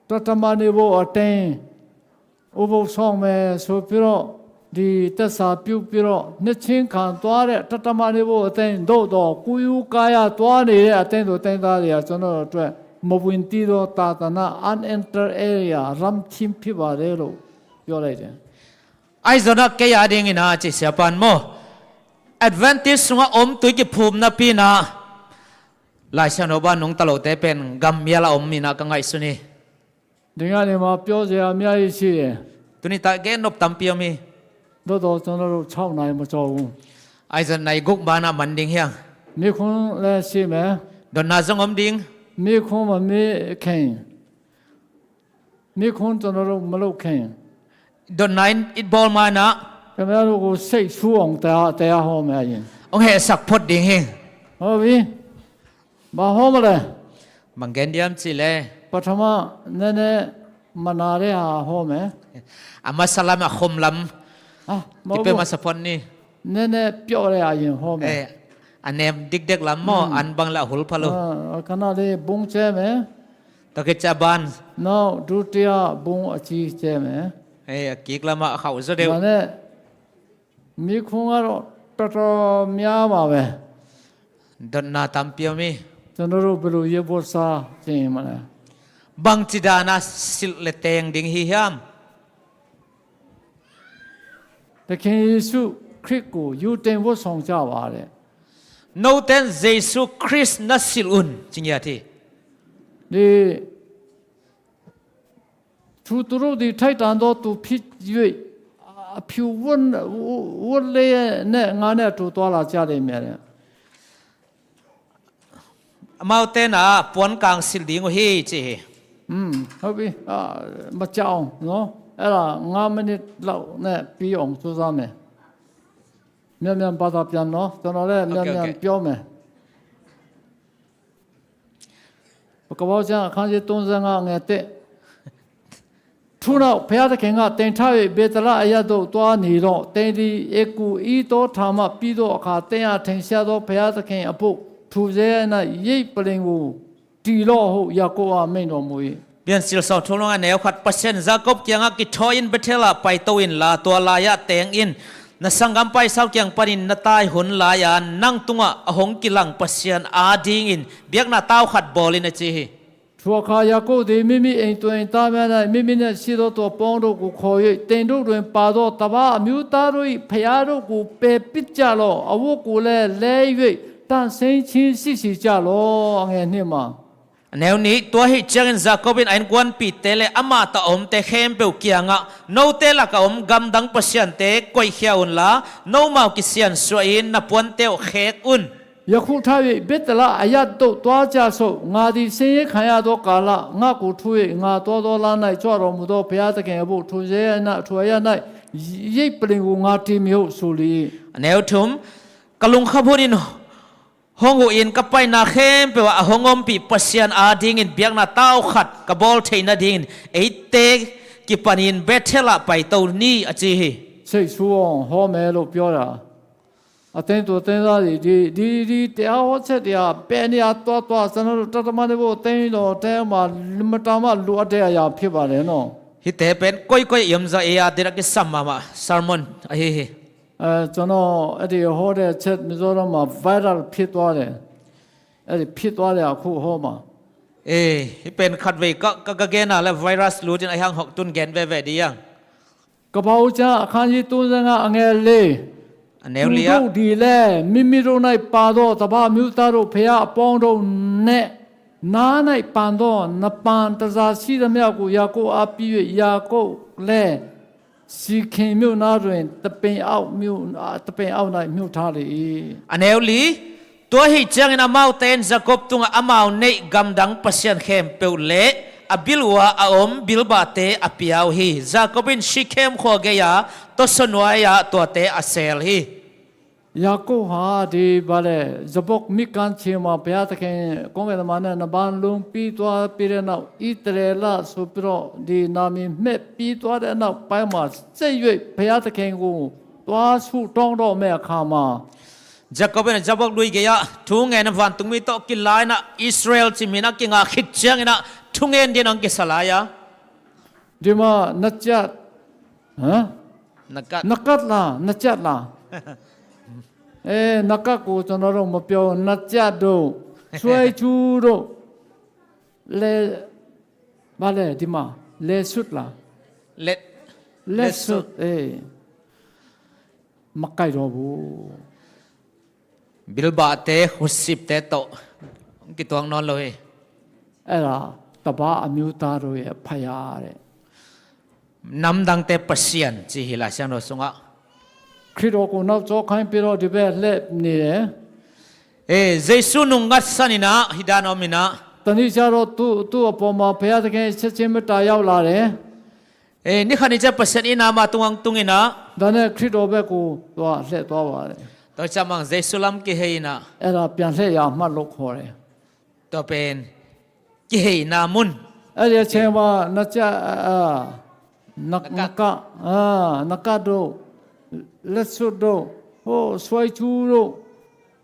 တတမန်နေဖို့အတင်း ဥပုသ်ဆောင်မယ်ဆိုပြီးတော့ဒီသက်စာပြုပြီးတော့နှစ်ချင်းခံသွားတဲ့တတမန်နေဖို့အတင်း သို့သော်ကိုယ်ယူကာယသွားနေတဲ့အတင်းတို့တင်းသားတွေကကျွန်တော်တို့အတွက်မဝင်သည့်သောသာသနာ unentered area ram team ဖြစ်ပါတယ်လို့ပြောလိုက်တယ်။ Ahi zongin ah kei adingin ah ci, Sia Pan maw, Adventist sungah om tui kiphum napi-in ah Lai Siangtho bang nungta lote pen gammial a om in ah ka ngaihsun hi. ဒီညနေမှာပြောစရာအများကြီးရှိတယ်။ Tuni-in ah gen nop tampi om hi. သို့သော်ကျွန်တော်တို့ခြောက်နာရီမကျော်ဘူး။ Ahi zongin nai guk ma-in ah man ding hi hang. မေးခွန်းလည်းရှိမယ်။ Dotna zong om ding. မေးခွန်းမမေးခင် မေးခွန်းကျွန်တော်တို့မလုပ်ခင် Dotna i bawl ma-in ah ခင်ဗျားတို့ကိုစိတ်ဆူအောင်တရားတရားဟောမယ်အရင်။ Hong hehsak phot ding hi. ဟုတ်ပြီ။ ဘာဟောမလဲ။ Bang gen diam cih leh ပထမနည်းနည်းမနာတဲ့ဟာဟောမယ်။ A masa lam, a khum lam. ဟာ မဟုတ်ဘူး။ Kipia masa phot ni. နည်းနည်းပျော့တဲ့အရင်ဟောမယ်။ Ê, a nem dikdek lam maw, an bang le a hul pha lo. အာ ခဏလေးဘုန်းကျဲမယ်။ Tua khit ciang a ban. နောက်ဒုတိယဘုန်းအကြီးကျဲမယ်။ Ê, a kik lamah a khauh zaw deuh. ဒါနဲ့မေးခွန်းကတော့တော်တော်များပါပဲ။ Dotna tampi om hi. ကျွန်တော်တို့ဘယ်လိုရေဖို့စားခြင်းမလဲ။ Bangci dan a silh le teng ding hi hiam. သခင်ယေရှုခရစ်ကိုယူတင်ဝတ်ဆောင်ကြပါတဲ့။ Note in Jesu Khrist na silh un ci ngiat hi. ဒီ သူသူတို့သည်ထိုက်တန်သောသူဖြစ်၍အဖြူဝတ်ဝတ်လေးနဲ့ငါနဲ့အတူသွားလာကြလိမ့်မယ်တဲ့။ Amaute in ah puankang silh ding uh hi ci hi. อืมဟုတ်ပြီ။ အာမကြောက်အောင်နော်။ အဲ့ဒါငါးမိနစ်လောက်နဲ့ပြီးအောင်စူးစမ်းမယ်။ မြန်မြန်ဘာသာပြန်နော်။ ကျွန်တော်လည်းမြန်မြန်ပြောမယ်။ ကပောက်ကျမ်းအခန်းကြီးသုံးဆယ့်ငါးငယ်တစ်။ ထို့နောက်ဘုရားသခင်ကတင်ထား၍၊ ဗေသလအရပ်သို့သွားနေတော့၊ သင်သည်အဲဂုတ္တုအီသောထံမှပြီးသောအခါ၊ သင့်အားထင်ရှားသောဘုရားသခင်အဘို့၊ ထိုစဲ၌ယဇ်ပလ္လင်ကိုတည်လော့ဟုယာကုပ်အားမိန့်တော်မူ၏။ Piancil sawm thum le nga, neu khat. Pasian in Jakob kiangah, kithawi-in Bethel ah paito inla, tua lai-ah teng in, na sanggam Esau kiang panin na tai hun lai-a nang tungah a hong kilang Pasian adingin biakna tau khat bawl in, a ci hi. ထိုအခါယာကုပ်သည်မိမိအိမ်သူအိမ်သားများ၌မိမိနှင့်ရှိသောသူအပေါင်းတို့ကိုခေါ်၍၊ သင်တို့တွင်ပါသောတပါးအမျိုးသားတို့၏ဘုရားတို့ကိုပယ်ပစ်ကြလော့။ အဝတ်ကိုလည်းလဲ၍သန့်ရှင်းခြင်းရှိစေကြလော့။ အငယ်နှစ်မှာ A neu nih, tua ahih ciangin Jakob in a innkuanpihte le amah tawh a omte khempeuh kiangah, note lakah a om gamdang pasiante koihkhia unla, nomau kisiansuahin na puante uh khek un. ယခုထ၍ ဘက်သလအရပ်သို့ သွားကြစို့။ ငါသည် ဆင်းရဲခံရသောကာလ၊ ငါ့ကိုထိုး၍ ငါသွားသောလမ်း၌ ကြွတော်မူသော ဘုရားသခင်အဘို့ ထိုစက်ရည်နှင့် ထိုအရပ်၌ ယဇ်ပလ္လင်ကို ငါတည်မည်ဟု ဆိုလေ၏။ အနည်းဆုံး ကလုံခပ်ဖို့နေနော် hong uh in ka paina khempeuh ah a hong ompih Pasian adingin biakna tau khat ka bawl theih nadingin eite kipanin Bethel ah paito ni a ci hi. စိတ်ဆိုးအောင် ဟောမယ်လို့ ပြောတာ။ အသင်းသူအသင်းသားတွေ ဒီဒီဒီတရားဟောချက်တွေက ဘယ်နေရာသွားသွား ကျွန်တော်တို့ တတ်တမန်တွေဖို့ အသင်းတော်ထဲမှာ မတန်မှလိုအပ်တဲ့အရာ ဖြစ်ပါတယ်နော်။ Hihte pen koikoi i om zah ei a ding a kisam mahmah sermon ahi hi. အဲကျွန်တော်အဲ့ဒီဟောတဲ့အချက် မီဇိုရမ်မှာ viral ဖြစ်သွားတယ်။ အဲ့ဒီဖြစ်သွားတဲ့အခုဟောမှာ။ Ei, hih pen khatvei ka ka ka gen a le virus lut in a hang hok tun gen veve ding. ကပ္ပဦးကျမ်း အခန်းကြီး သုံးဆယ့်ငါး အငယ် လေး။ အနည်းဆုံးလေး လူတို့သည်လည်း မိမိတို့၌ပါသော တပါးအမျိုးသားတို့ ဘုရားအပေါင်းတို့နှင့် နား၌ပန်သော နပန်တန်ဆာရှိသမျှကို ယာကုပ်အားပေး၍ ယာကုပ်လည်း ရှီခင်မြို့နားတွင် သပင်အောက်မြို့ သပင်အောက်၌ မြှုပ်ထားလေ၏။ အနည်းဆုံးလေး Tua ahih ciangin amaute in Jakob tungah amau neih gamdang pasian khempeuh le a bil uh a a om bilbahte a pia uh hi. Jakob in Shekhem khua gei-a tawsaw nuai-ah tuate a seel hi. ယာကုပ်ဟာ ဒီဘာလဲ၊ ယဗ္ဗုတ် မြစ်ကမ်းခြေမှာ ဘုရားသခင် ကောင်းကင်တမန်နဲ့ နှစ်ပါးလုံးပြီးသွားပြီးတဲ့နောက် ဣသရေလဆိုပြီးတော့ ဒီနာမည်မှဲ့ပြီးသွားတဲ့နောက်ပိုင်းမှာ ဆက်၍ ဘုရားသခင်ကို သွားဆုတောင်းတော့မဲ့အခါမှာ Jakob in Jabbok lui gei-ah thungen a vantung mi tawh kilai-in ah Israel cih min a kingah khit ciangin ah thungen dingin hong kisa lai a. ဒီမှာ နှစ်ကျပ်၊ ဟမ်၊ နှစ်ကျပ်၊ နှစ်ကျပ်လား၊ နှစ်ကျပ်လား။ အဲ၊ နှစ်ကျပ်ကို ကျွန်တော်တို့ မပြောဘူး။ နှစ်ကျပ်တို့၊ ဆွဲချူတို့၊ လဲ၊ ဘာလဲ၊ ဒီမှာ လဲစွတ်လား။ လက်၊ လက်စွတ်။ လက်စွတ်။ အေး။ မကိုက်တော့ဘူး။ Bilbahte, hutsipte tawh kituak nawn lo hi. အဲ့ဒါ တပါးအမျိုးသားတို့ရဲ့ ဘုရားတဲ့။ Namdangte Pasian ci hi Lai Siangtho sungah. ခရစ်တော်ကို နောက်ကျောခိုင်းပြီးတော့ ဒီဘက်လှည့်နေတယ်။ Ei, Jesu nung ngatsan in ah, hih dan a om in ah. တနေ့ကျတော့ သူ့၊ သူ့အပေါ်မှာ ဘုရားသခင်ရဲ့ ချစ်ခြင်းမေတ္တာ ရောက်လာတယ်။ Ei, ni khat ni ciang Pasian in ama tungah hong tung in ah. ဒါနဲ့ ခရစ်တော်ဘက်ကို သူက လှည့်သွားပါတယ်။ Tua ciang amah Jesu lam kihei in ah. အဲ့ဒါ ပြန်လှည့်ရာအမှတ်လို့ ခေါ်တယ်။ Tua pen kiheina mun. အဲ့ဒီအချိန်မှာ နှစ်ကျပ်၊ အာ၊ နှစ်၊ နှစ်ကျပ်၊ နှစ်ကျပ်၊ အာ၊ နှစ်ကျပ်တို့၊ လက်စွပ်တို့၊ ဟို၊ ဆွဲချူတို့၊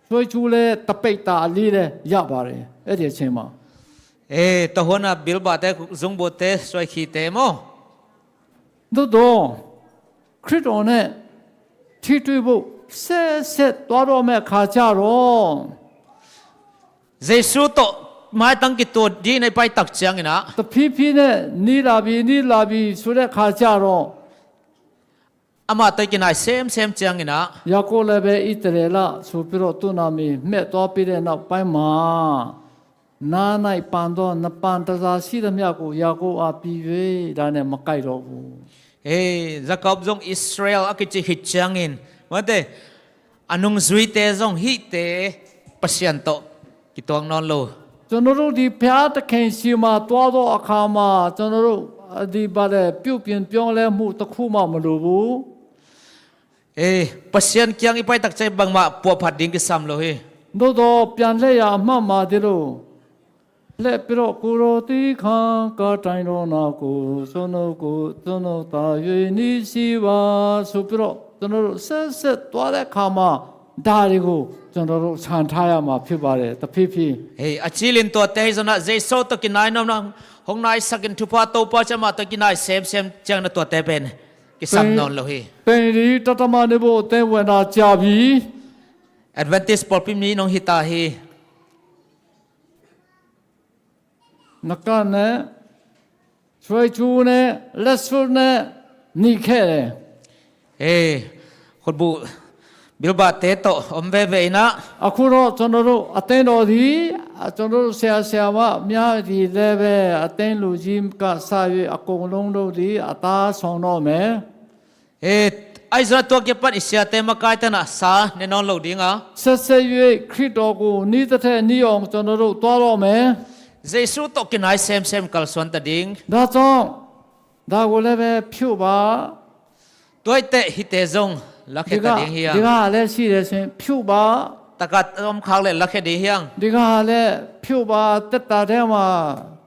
ဆွဲချူလည်း တစ်ပိဿာအလေးလည်း ရပါတယ်။ အဲ့ဒီအချိန်မှာ။ Ei, tua hun ah bilbahte, zungbuhte, suaikhite maw. သို့သော် ခရစ်တော်နဲ့ ထိတွေ့ဖို့ ဆက်ဆက်သွားတော့မဲ့အခါကျတော့၊ Jesu tawh maitang kituat dingin i paitak ciangin ah. တဖြည်းဖြည်းနဲ့ နီးလာပြီ၊ နီးလာပြီဆိုတဲ့အခါကျတော့၊ Amah tawh i kinai semsem ciangin ah. ယာကုပ်လည်းပဲ ဣသရေလဆိုပြီးတော့ သူ့နာမည် မှဲ့သွားပြီးတဲ့နောက်ပိုင်းမှာ၊ နား၌ပန်သော နပန်တန်ဆာရှိသမျှကို ယာကုပ်အားပေး၍ ဒါနဲ့ မကိုက်တော့ဘူး။ Ei, Jakob zong Israel a kici khit ciangin, mate, a nungzuite zong hihte Pasian tawh kituak nawn lo. ကျွန်တော်တို့ ဒီဘုရားသခင်ဆီမှာ သွားသောအခါမှာ၊ ကျွန်တော်တို့ ဒီဘာလဲ၊ ပြုပြင်ပြောင်းလဲမှုတစ်ခုမှ မလိုဘူး။ Ei, Pasian kiang i paitak ciang bangmah puahphat ding kisam lo hi. သို့သော် ပြန်လှည့်ရာအမှတ်မှာ ဒီလိုလှည့်ပြီးတော့၊ ကိုယ်တော်သီးခံ ကတိုင်တော်နာကို ကျွန်တော်ကို ကျွန်တော်သာ၍ နေစေပါဆိုပြီးတော့၊ ကျွန်တော်တို့ ဆက်ဆက်သွားတဲ့အခါမှာ ဒါတွေကို ကျွန်တော်တို့ ဆန်ထားရမှာ ဖြစ်ပါတယ်။ တဖြည်းဖြည်း။ Ei, a cilin tuate hi zong ah, Jesu tawh kinai nuam na, hong naisakin thupha Topa ciang amah tawh kinai semsem ciangin ah tuate pen kisam nawn lo hi. ပိန်၊ ပိန်ဒီ တတ်တမန်တွေဖို့ အသင်းဝင်တာကြာပြီ။ Adventist pawlpi mi nong hi ta hi. နှစ်ကျပ်နဲ့၊ ဆွဲချူနဲ့၊ လက်စွပ်နဲ့ နေခဲ့တယ်။ Ei, khutbuh bilbahte tawh om veve in ah. အခုတော့ ကျွန်တော်တို့ အသင်းတော်သည်၊ ကျွန်တော်တို့ ဆရာ၊ ဆရာမများသည်လည်းပဲ၊ အသင်းလူကြီးကစ၍ အကုန်လုံးတို့သည် အသားဆောင်တော့မယ်။ Ei, Ahi zongin tua kipan i siate makaite in ah sa ne nawn lo ding a. ဆက်ဆက်၍ ခရစ်တော်ကို နည်းတထည်နည်းအောင် ကျွန်တော်တို့ သွားတော့မယ်။ Jesu tawh kinai semsem kalsuan ta ding. ဒါကြောင့် ဒါကိုလည်းပဲ ဖြုတ်ပါ။ Tua ahih teh hihte zong lakhia ta ding hi hang. ဒီကလည်း ရှိတယ်ဆိုရင် ဖြုတ်ပါ။ Taka om khak leh lakhia ding hi hang. ဒီကလည်း ဖြုတ်ပါ။ သေတ္တာထဲမှာ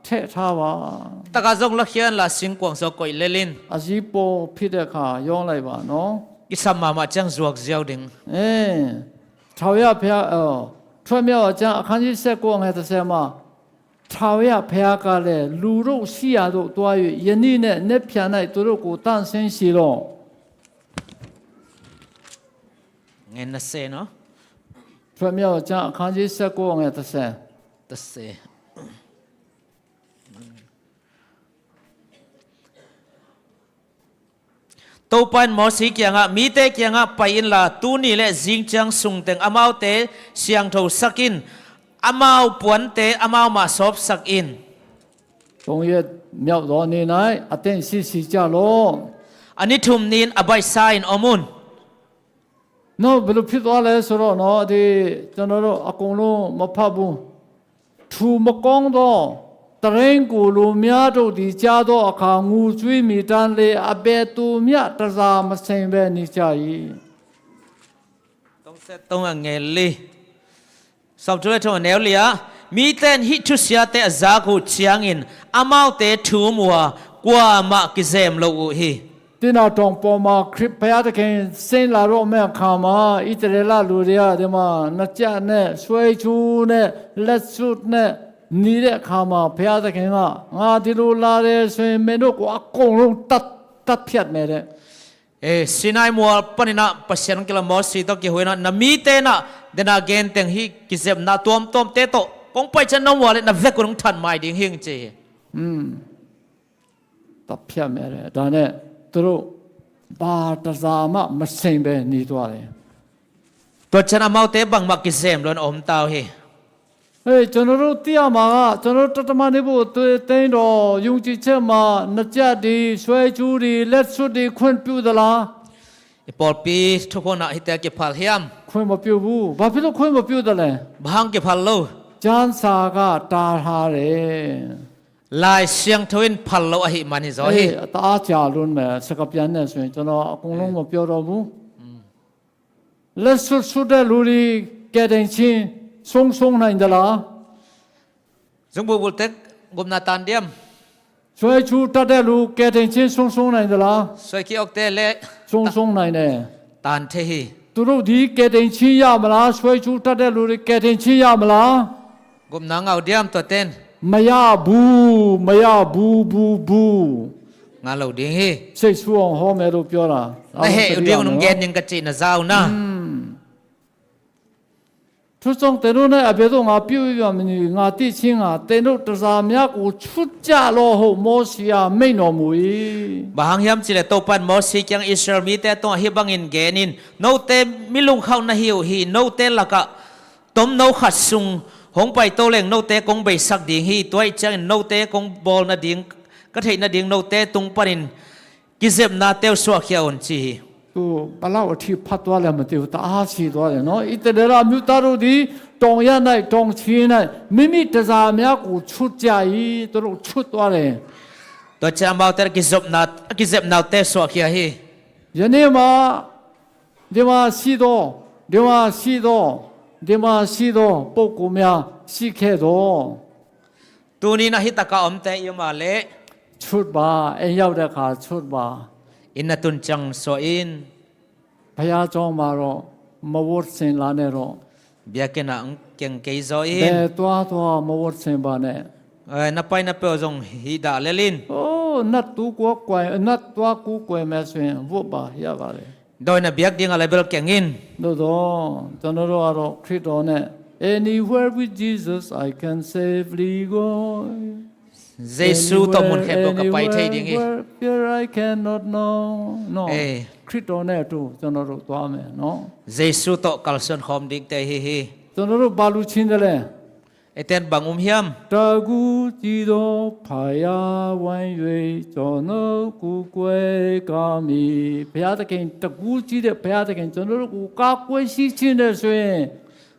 ထည့်ထားပါ။ Taka zong lakhia inla singkuang sung koih lel in. အရေးပေါ်ဖြစ်တဲ့အခါ ရောင်းလိုက်ပါနော်။ Kisam mahmah ciang zuak ziau ding. အဲ၊ ထာဝရဘုရား၊ အော်၊ ထွတ်မြောက်ကျမ်း အခန်းကြီး ဆယ့်ကိုး အငယ် တစ်ဆယ်မှာ ထာဝရဘုရားကလည်း၊ လူတို့ရှိရာသို့သွား၍ ယနေ့နှင့်နက်ဖြန်၌ သူတို့ကို သန့်ရှင်းစေလော့။ Ngen na se, no? ထွတ်မြောက်ကျမ်း အခန်းကြီး ဆယ့်ကိုး အငယ် တစ်ဆယ်။ Ta se. Topa in Mosi kiangah, mite kiangah pai inla, tuni le zingciang sungteng amaute siangthosak in, amau puante amau mah sawpsak in. သုံးရက်မြောက်သောနေ့၌ အသင့်ရှိစေကြလော့။ A ni thum ni-in a baihsa-in om un. နော်၊ ဘယ်လိုဖြစ်သွားလဲဆိုတော့နော်၊ ဒီ၊ ကျွန်တော်တို့ အကုန်လုံးမဖတ်ဘူး။ ထူမကောင်းသော သတင်းကို လူများတို့သည် ကြားသောအခါ ငိုကြွေးမည်တမ်းလျှင် အဘယ်သူမျှ တန်ဆာမဆင်ဘဲ နေကြ၏။ Tong set tong a ngel li. Sawmthum le thum a neu li ah, mite in hih thusiate a zak uh ciangin amaute thu um uh a, kuamah kizem lo uh hi. သင့်တောင်ပေါ်မှာ ခရစ်ဘုရားသခင် ဆင်းလာတော့မယ့်အခါမှာ ဣသရေလလူတွေက ဒီမှာ နှစ်ကျပ်နဲ့ ဆွဲကြိုးနဲ့ လက်စွပ်နဲ့ နေတဲ့အခါမှာ ဘုရားသခင်က ငါဒီလိုလာတယ်ဆိုရင် မင်းတို့ကို အကုန်လုံး တတ်၊ တတ်ဖြတ်မယ်တဲ့။ Eh, Sinai mual panin ah Pasian kila Mosi tawh kihuh in ah, na mite in ah, den a gen teng hih kizepna tuamtuamte tawh kong pai ciang na mual in na vek un hong that mai ding hi ing ci hi. อืม၊ တပ်ဖြတ်မယ်တဲ့။ ဒါနဲ့ သူတို့ ဘာတစ်စားမှ မစင်ဘဲ နေသွားတယ်။ Tua ciang amaute bangmah kizem lo-in a om ta uh hi. ဟေး၊ ကျွန်တော်တို့ သိရမှာက ကျွန်တော်တို့ တသမ္မာနည်းပု အသွေးအသင်းတော် ယုံကြည်ချက်မှာ နှစ်ကျပ်တွေ၊ ဆွဲကြိုးတွေ၊ လက်စွပ်တွေ ခွင့်ပြုသလား။ I pawlpi thukhun ah hihte kiphal hiam? ခွင့်မပြုဘူး။ ဘာဖြစ်လို့ ခွင့်မပြုသလဲ။ Bang hang kiphal lo? ကျမ်းစာက တားထားတယ်။ Lai Siangtho in phal lo ahih man hi zaw hi. အေး၊ တအားကြာလွန်းမယ်။ စကားပြန်နဲ့ဆိုရင် ကျွန်တော် အကုန်လုံး မပြောတော့ဘူး။ လက်စွပ်စွပ်တဲ့လူတွေ ကယ်တင်ခြင်း ဆုံးရှုံးနိုင်သလား။ Zungbulbul tek gupna tan diam? ဆွဲကြိုးတပ်တဲ့လူ ကယ်တင်ခြင်း ဆုံးရှုံးနိုင်သလား။ Suai ki-awkte le ဆုံးရှုံးနိုင်တယ်။ Tan thei hi. သူတို့သည် ကယ်တင်ခြင်းရမလား။ ဆွဲကြိုးတပ်တဲ့လူတွေ ကယ်တင်ခြင်းရမလား။ Gupna ngah uh diam tuate in? မရဘူး၊ မရဘူး၊ ဘူး၊ ဘူး။ Ngah lo ding hi. စိတ်ဆိုးအောင် ဟောမယ်လို့ ပြောတာ။ Na heh uh ding uh nong gen ning ka cih na za uh na. อืม။ ထူးချွန်သင်တို့၌ အဘယ်သို့ ငါပြုရမည်နည်း ငါသိခြင်းငှါ သင်တို့တန်ဆာများကို ချွတ်ကြလော့ဟု မောရှေအား မိန့်တော်မူ၏။ Bang hang hiam cih leh Topa in Mosi kiang Israel mite tungah hih bangin gen in, note mi lungkhauh na hi uh hi. Note lakah tomno khat sung hong paito leng note kong beisak ding hi. Tua ahih ciangin note kong bawl nading, ka theih nading note tung panin kizepnate uh suahkhia un ci hi. သူ ဘယ်လောက်အထိ ဖတ်သွားလဲ မသိဘူး။ တအားရှည်သွားတယ်နော်။ ဣသရေလအမျိုးသားတို့သည် တောင်ရပ်၌ တောင်ခြေ၌ မိမိတန်ဆာများကို ချွတ်ကြ၏။ သူတို့ ချွတ်သွားတယ်။ Tua ciang amaute a kizepna, a kizepnate suahkhia hi. ယနေ့မှာ ဒီမှာရှိသော၊ ဒီမှာရှိသော၊ ဒီမှာရှိသော ပုဂ္ဂိုလ်များ ရှိခဲ့သော်။ Tuni-in ah hih takah omte i om a leh, ချွတ်ပါ။ အိမ်ရောက်တဲ့အခါ ချွတ်ပါ။ Inn na tun ciang suah in. ဘုရားကျောင်းမှာတော့ မဝတ်ဆင်လာနဲ့တော့။ Biakinn ah hong keng kei zaw in. ဘယ်သွားသွား မဝတ်ဆင်ပါနဲ့။ Eh, na pai na peuh zong hih dah lel in. အိုး၊ နတ်ကိုးကွယ်၊ နတ်သွားကိုးကွယ်မယ်ဆိုရင် ဝတ်ပါ၊ ရပါတယ်။ Dawi na biak ding a leh bel keng in. သို့သော် ကျွန်တော်တို့ကတော့ ခရစ်တော်နဲ့ Anywhere with Jesus, I can safely go. Jesu tawh mun khempeuh ka pai thei ding hi. Anywhere, wherever I cannot know. No. Eh. ခရစ်တော်နဲ့အတူ ကျွန်တော်တို့ သွားမယ်နော်။ Jesu tawh kalsuan khawm dingte hi hi. ကျွန်တော်တို့ ဘာလိုချင်သလဲ။ Eten bang um hiam? တကူကြီးသောဘုရားဝိုင်း၍ ကျွန်တော်ကိုယ်ကိုယ်ကမည်။ ဘုရားသခင် တကူကြီးတဲ့ဘုရားသခင် ကျွန်တော်တို့ကို ကာကွယ်ရှိခြင်းနဲ့ဆိုရင်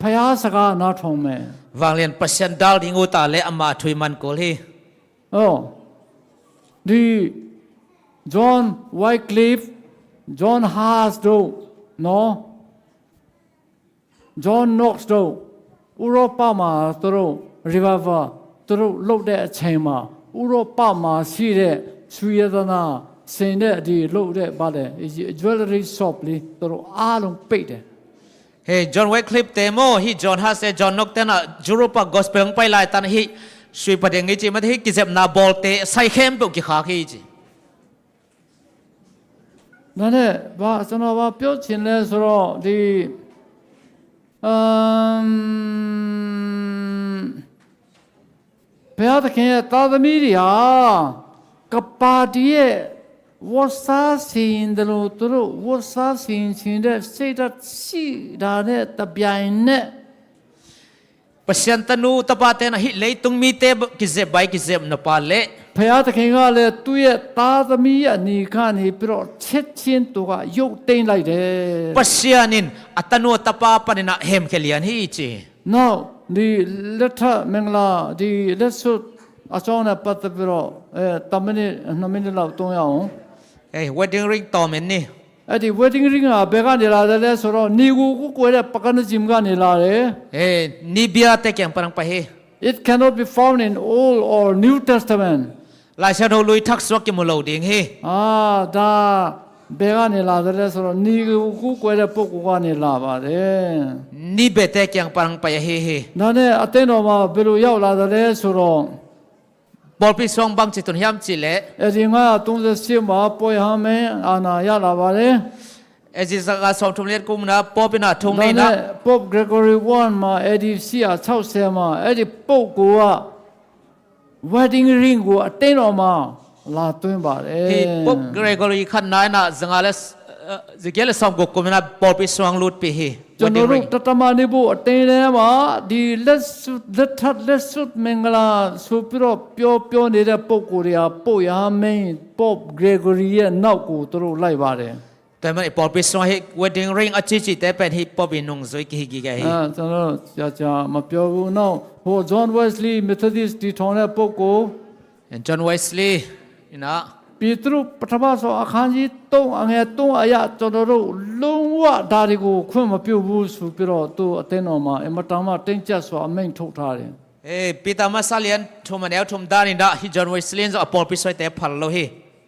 ဘုရားစကားနားထောင်မယ်။ Vanglian Pasian dal ding uh ta le amah thu i man kul hi. Oh, the John Wycliffe, John Huss တို့နော်, John Knox တို့ ဥရောပမှာသူတို့ revival သူတို့လုပ်တဲ့အချိန်မှာ ဥရောပမှာရှိတဲ့ ဆူယသနာစင်တဲ့ ဒီလုပ်တဲ့ ဘာလဲ jewelry shop လေး သူတို့အားလုံးပိတ်တယ်။ Hei, John Wycliffe te maw, hih John Huss te, John Knox te na Europe ah gospel hong pai laitan hih sui pading hi ci, mate hih kizepna bawlte sai khempeuh kikhak hi ci. ဒါနဲ့ ဘာ ကျွန်တော် ဘာပြောချင်လဲဆိုတော့ ဒီ အမ် ဘုရားသခင်ရဲ့ သားသမီးတွေဟာ ကပ္ပါတီရဲ့ ဝတ်စားဆင်တယ်လို့ သူတို့ ဝတ်စားဆင်ချင်တဲ့ စိတ်ဓာတ်ရှိတာနဲ့ တစ်ပြိုင်နက် Pasian tanu tapate na hih leitung mite kizep bai kizep na pa le ဘုရားသခင်ကလည်း သူ့ရဲ့ သားသမီးအနီကနေပြီးတော့ ချက်ချင်း သူက ရုပ်သိမ်းလိုက်တယ်။ Pasian in a tanu a tapa panin a hemkhia lian hi ci. Now, the လက်ထပ်မင်္ဂလာ ဒီ လက်စွပ်အကြောင်းနဲ့ ပတ်သက်ပြီးတော့ အဲ တစ်မိနစ် နှစ်မိနစ်လောက် သုံးရအောင်။ Hei, wedding ring tawm en ni. အဲ့ဒီ wedding ring ဟာ ဘယ်ကနေလာသလဲဆိုတော့ နေကိုကိုးကွယ်တဲ့ paganism ကနေလာတယ်။ Hei, ni biate kiang pan hong pai hi. It cannot be found in Old or New Testament. Lai Siangtho Lui Thak Suak kimu lo ding hi. အာ ဒါ ဘယ်ကနေလာသလဲဆိုတော့ နေကိုကိုးကွယ်တဲ့ ပုဂ္ဂိုလ်ကနေ လာပါတယ်။ Ni biate kiang pan hong pai ahi hi. ဒါနဲ့ အသင်းတော်မှာ ဘယ်လိုရောက်လာသလဲဆိုတော့ Pawlpi suang bangci tun hiam cih leh, A D ငါးရာသုံးဆယ့်ရှစ်မှာ ပုပ်ရဟန်းမင်းအာဏာ ရလာပါတယ်။ A D စကစ sawmthum le kum na Pope in a thu hong nei na. ဒါနဲ့ Pope Gregory one မှာ A D ရှစ်ရာခြောက်ဆယ်မှာ အဲ့ဒီပုဂ္ဂိုလ်က wedding ring ကို အသင်းတော်မှာ လာသွင်းပါတယ်။ Hih Pope Gregory khatna in a zanga le, eh, zagiat le sawmguk kum in a pawlpi suang lutpih hi. ကျွန်တော်တို့ တမ္မာနေဖို့ အသင်းထဲမှာ ဒီလက်စွပ် လက်ထပ် လက်စွပ်မင်္ဂလာဆိုပြီးတော့ ပြောပြောနေတဲ့ ပုဂ္ဂိုလ်တွေဟာ ပုပ်ရဟန်းမင်း Pope Gregory ရဲ့နောက်ကို သူတို့လိုက်ပါတယ်။ Tua ahih manin i pawlpi sungah hih wedding ring a cihcihte pen hih Pope i nungzui kihi gige hi. အာ ကျွန်တော် ကြာကြာ မပြောဘူး။ နောက် ဟို John Wesley Methodist တည်ထောင်တဲ့ ပုဂ္ဂိုလ် John Wesley in a ပေတရု ပထမဆုံး အခန်းကြီးသုံး အငယ်သုံးအရ ကျွန်တော်တို့ လုံးဝ ဒါတွေကို ခွင့်မပြုဘူးဆိုပြီးတော့ သူ့အသင်းတော်မှာ အင်မတန်မှ တင်းကျပ်စွာ အမိန့်ထုတ်ထားတယ်။ Eh, Peter Masa lian thum a neu thum dan in a hih John Wesley in zong a pawlpi suaite phal lo hi.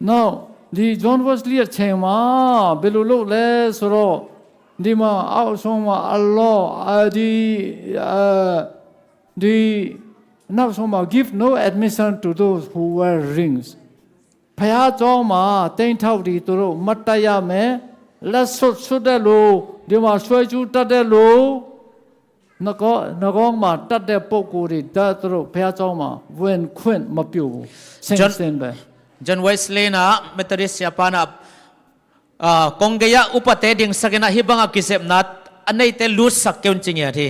Now, ဒီ John Wesley အချိန်မှာ ဘယ်လိုလုပ်လဲဆိုတော့ ဒီမှာ အောက်ဆုံးမှာ အလော အာ ဒီ အာ ဒီ နောက်ဆုံးမှာ give no admission to those who wear rings. ဘုရားကျောင်းမှာ သင်းထောက်တွေ သူတို့ မတက်ရမယ်။ လက်စွပ်စွပ်တဲ့လူ၊ ဒီမှာ ဆွဲကြိုးတပ်တဲ့လူ၊ နဂေါ နဂေါမှာ တပ်တဲ့ပုဂ္ဂိုလ်တွေ ဒါ သူတို့ ဘုရားကျောင်းမှာ ဝင်ခွင့်မပြုဘူး။ ဆင်းဆင်းပဲ။ John Wesley in a Methodist siapa in a, ah, kong gei-ah upate dingsak in a hih banga kizepna a neite lutsak kei un ci ngiat hi.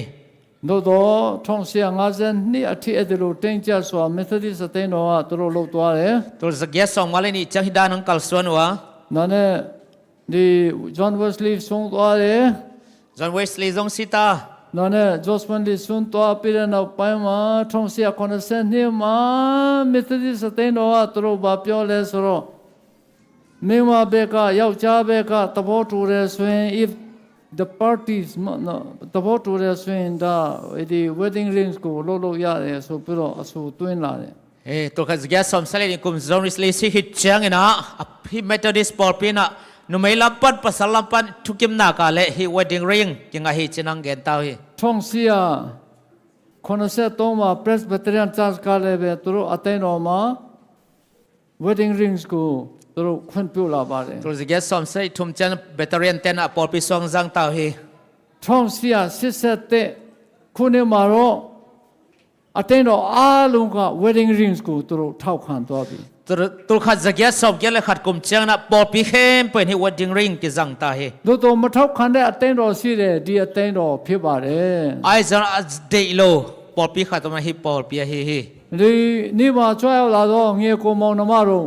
သို့သော် ထောင့်ရှစ်ရာငါးဆယ့်နှစ်အထိ အဲ့ဒီလို တင်းကျပ်စွာ Methodist အသင်းတော်က သူတို့ လုပ်သွားတယ်။ Tul zagiat sawmnga le nih ciang hih dan hong kalsuan uh a. ဒါနဲ့ ဒီ John Wesley ဆုံးသွားတယ်။ John Wesley zong si ta. ဒါနဲ့ John Wesley ဆုံးသွားပြီးတဲ့နောက်ပိုင်းမှာ ထောင့်ရှစ်ရာခုနစ်ဆယ့်နှစ်မှာ Methodist အသင်းတော်က သူတို့ ဘာပြောလဲဆိုတော့ မိန်းမဘက်က ယောက်ျားဘက်က သဘောတူတယ်ဆိုရင် if the parties မ-, နော် သဘောတူတယ်ဆိုရင် ဒါ ဒီ wedding rings ကို လုပ်လို့ရတယ်ဆိုပြီးတော့ အဆိုသွင်းလာတယ်။ Eh, tul khat zagiat sawmsagih le nih kum John Wesley si khit ciangin a, a, hih Methodist pawlpi in a, numei lam pan, pasal lam pan, thukimnak ah le hih wedding ring kingah hi ci-in hong gen ta uh hi. ထောင့်ရှစ်ရာခုနစ်ဆယ့်သုံးမှာ Presbyterian Church ကလည်းပဲ သူတို့ အသင်းတော်မှာ wedding rings ကို သူတို့ ခွင့်ပြုလာပါတယ်။ Tul zagiat sawmsagih thum ciang Presbyterian-te in a pawlpi suang zang ta uh hi. ထောင့်ရှစ်ရာရှစ်ဆယ့်တစ်ခုနှစ်မှာတော့ အသင်းတော်အားလုံးက wedding rings ကို သူတို့ ထောက်ခံသွားပြီ။ Tul, tul khat zagiat sawmgiat le khat kum ciangin a pawlpi khempeuh in hih wedding ring kizang ta hi. သို့သော် မထောက်ခံတဲ့ အသင်းတော်ရှိတယ်။ ဒီအသင်းတော်ဖြစ်ပါတယ်။ Ahi zongin a deih lo pawlpi khat om ahi, pawlpi ahi hi. Ni, ni ma cuai au la do, nge ko mau na ma ro.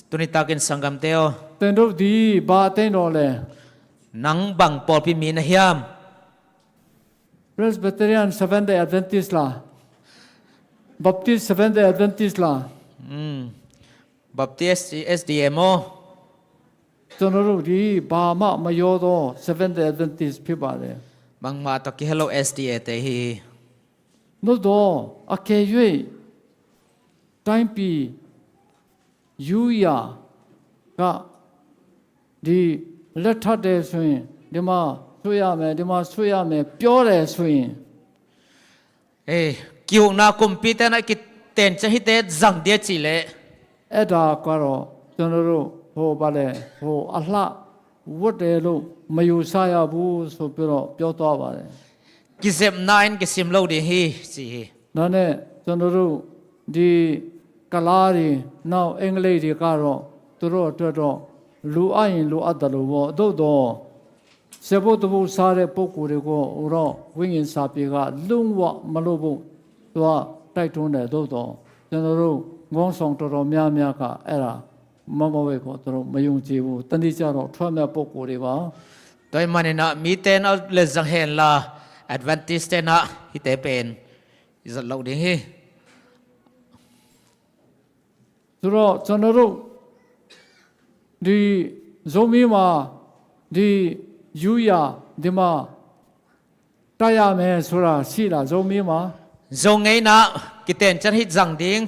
Tuni takin sanggamte aw. Ten do di ba ten do le. Nang bang pawlpi mi na hiam? Presbyterian Seventh Day Adventist la. Baptist Seventh Day Adventist la. Hmm. Baptist S D A maw? ကျွန်တော်တို့ဒီဘာမှမရောသော Seventh Day Adventist ဖြစ်ပါတယ်။ Bangmah tawh kihel lo S D A te hi. သို့သော်အကယ်၍တိုင်းပြည်ယူရာကဒီလက်ထပ်တယ်ဆိုရင်ဒီမှာဆွေးရမယ်ဒီမှာဆွေးရမယ်ပြောတယ်ဆိုရင် Ei, kihukna kumpite na kitencen hite zang dia cih leh. အဲ့ဒါကတော့ကျွန်တော်တို့ဟိုဗာလဲဟိုအလှဝတ်တယ်လို့မယူဆရဘူးဆိုပြီးတော့ပြောသွားပါတယ်။ Kizepna in kisim lo ding hi, ci hi. ဒါနဲ့ကျွန်တော်တို့ဒီကလားတွေနောက်အင်္ဂလိပ်တွေကတော့သူတို့အတွက်တော့လိုအပ်ရင်လိုအပ်တယ်လို့ပေါ့သို့တော့ ဆယ်ဘုတ်တစ်ဘုတ်စားတဲ့ပုဂ္ဂိုလ်တွေကိုတော့ဝိညာဉ်စာပေကလုံးဝမလုပ်ဖို့သူကတိုက်တွန်းတယ်သို့တော့ကျွန်တော်တို့ခေါင်းဆောင်တော်တော်များများကအဲ့ဒါမမဝဲကိုသူတို့မယုံကြည်ဘူးတနည်းကြတော့ထွက်မဲ့ပုဂ္ဂိုလ်တွေပါ။ Tua ahih manin ah mite na le zang hen la Adventist te na hite pen i zat lo ding hi. ဆိုတော့ကျွန်တော်တို့ဒီဇိုမီးမှာဒီယူရာဒီမှာတိုက်ရမယ်ဆိုတာရှိလားဇိုမီးမှာ Zo ngei na kitencen hi zang ding.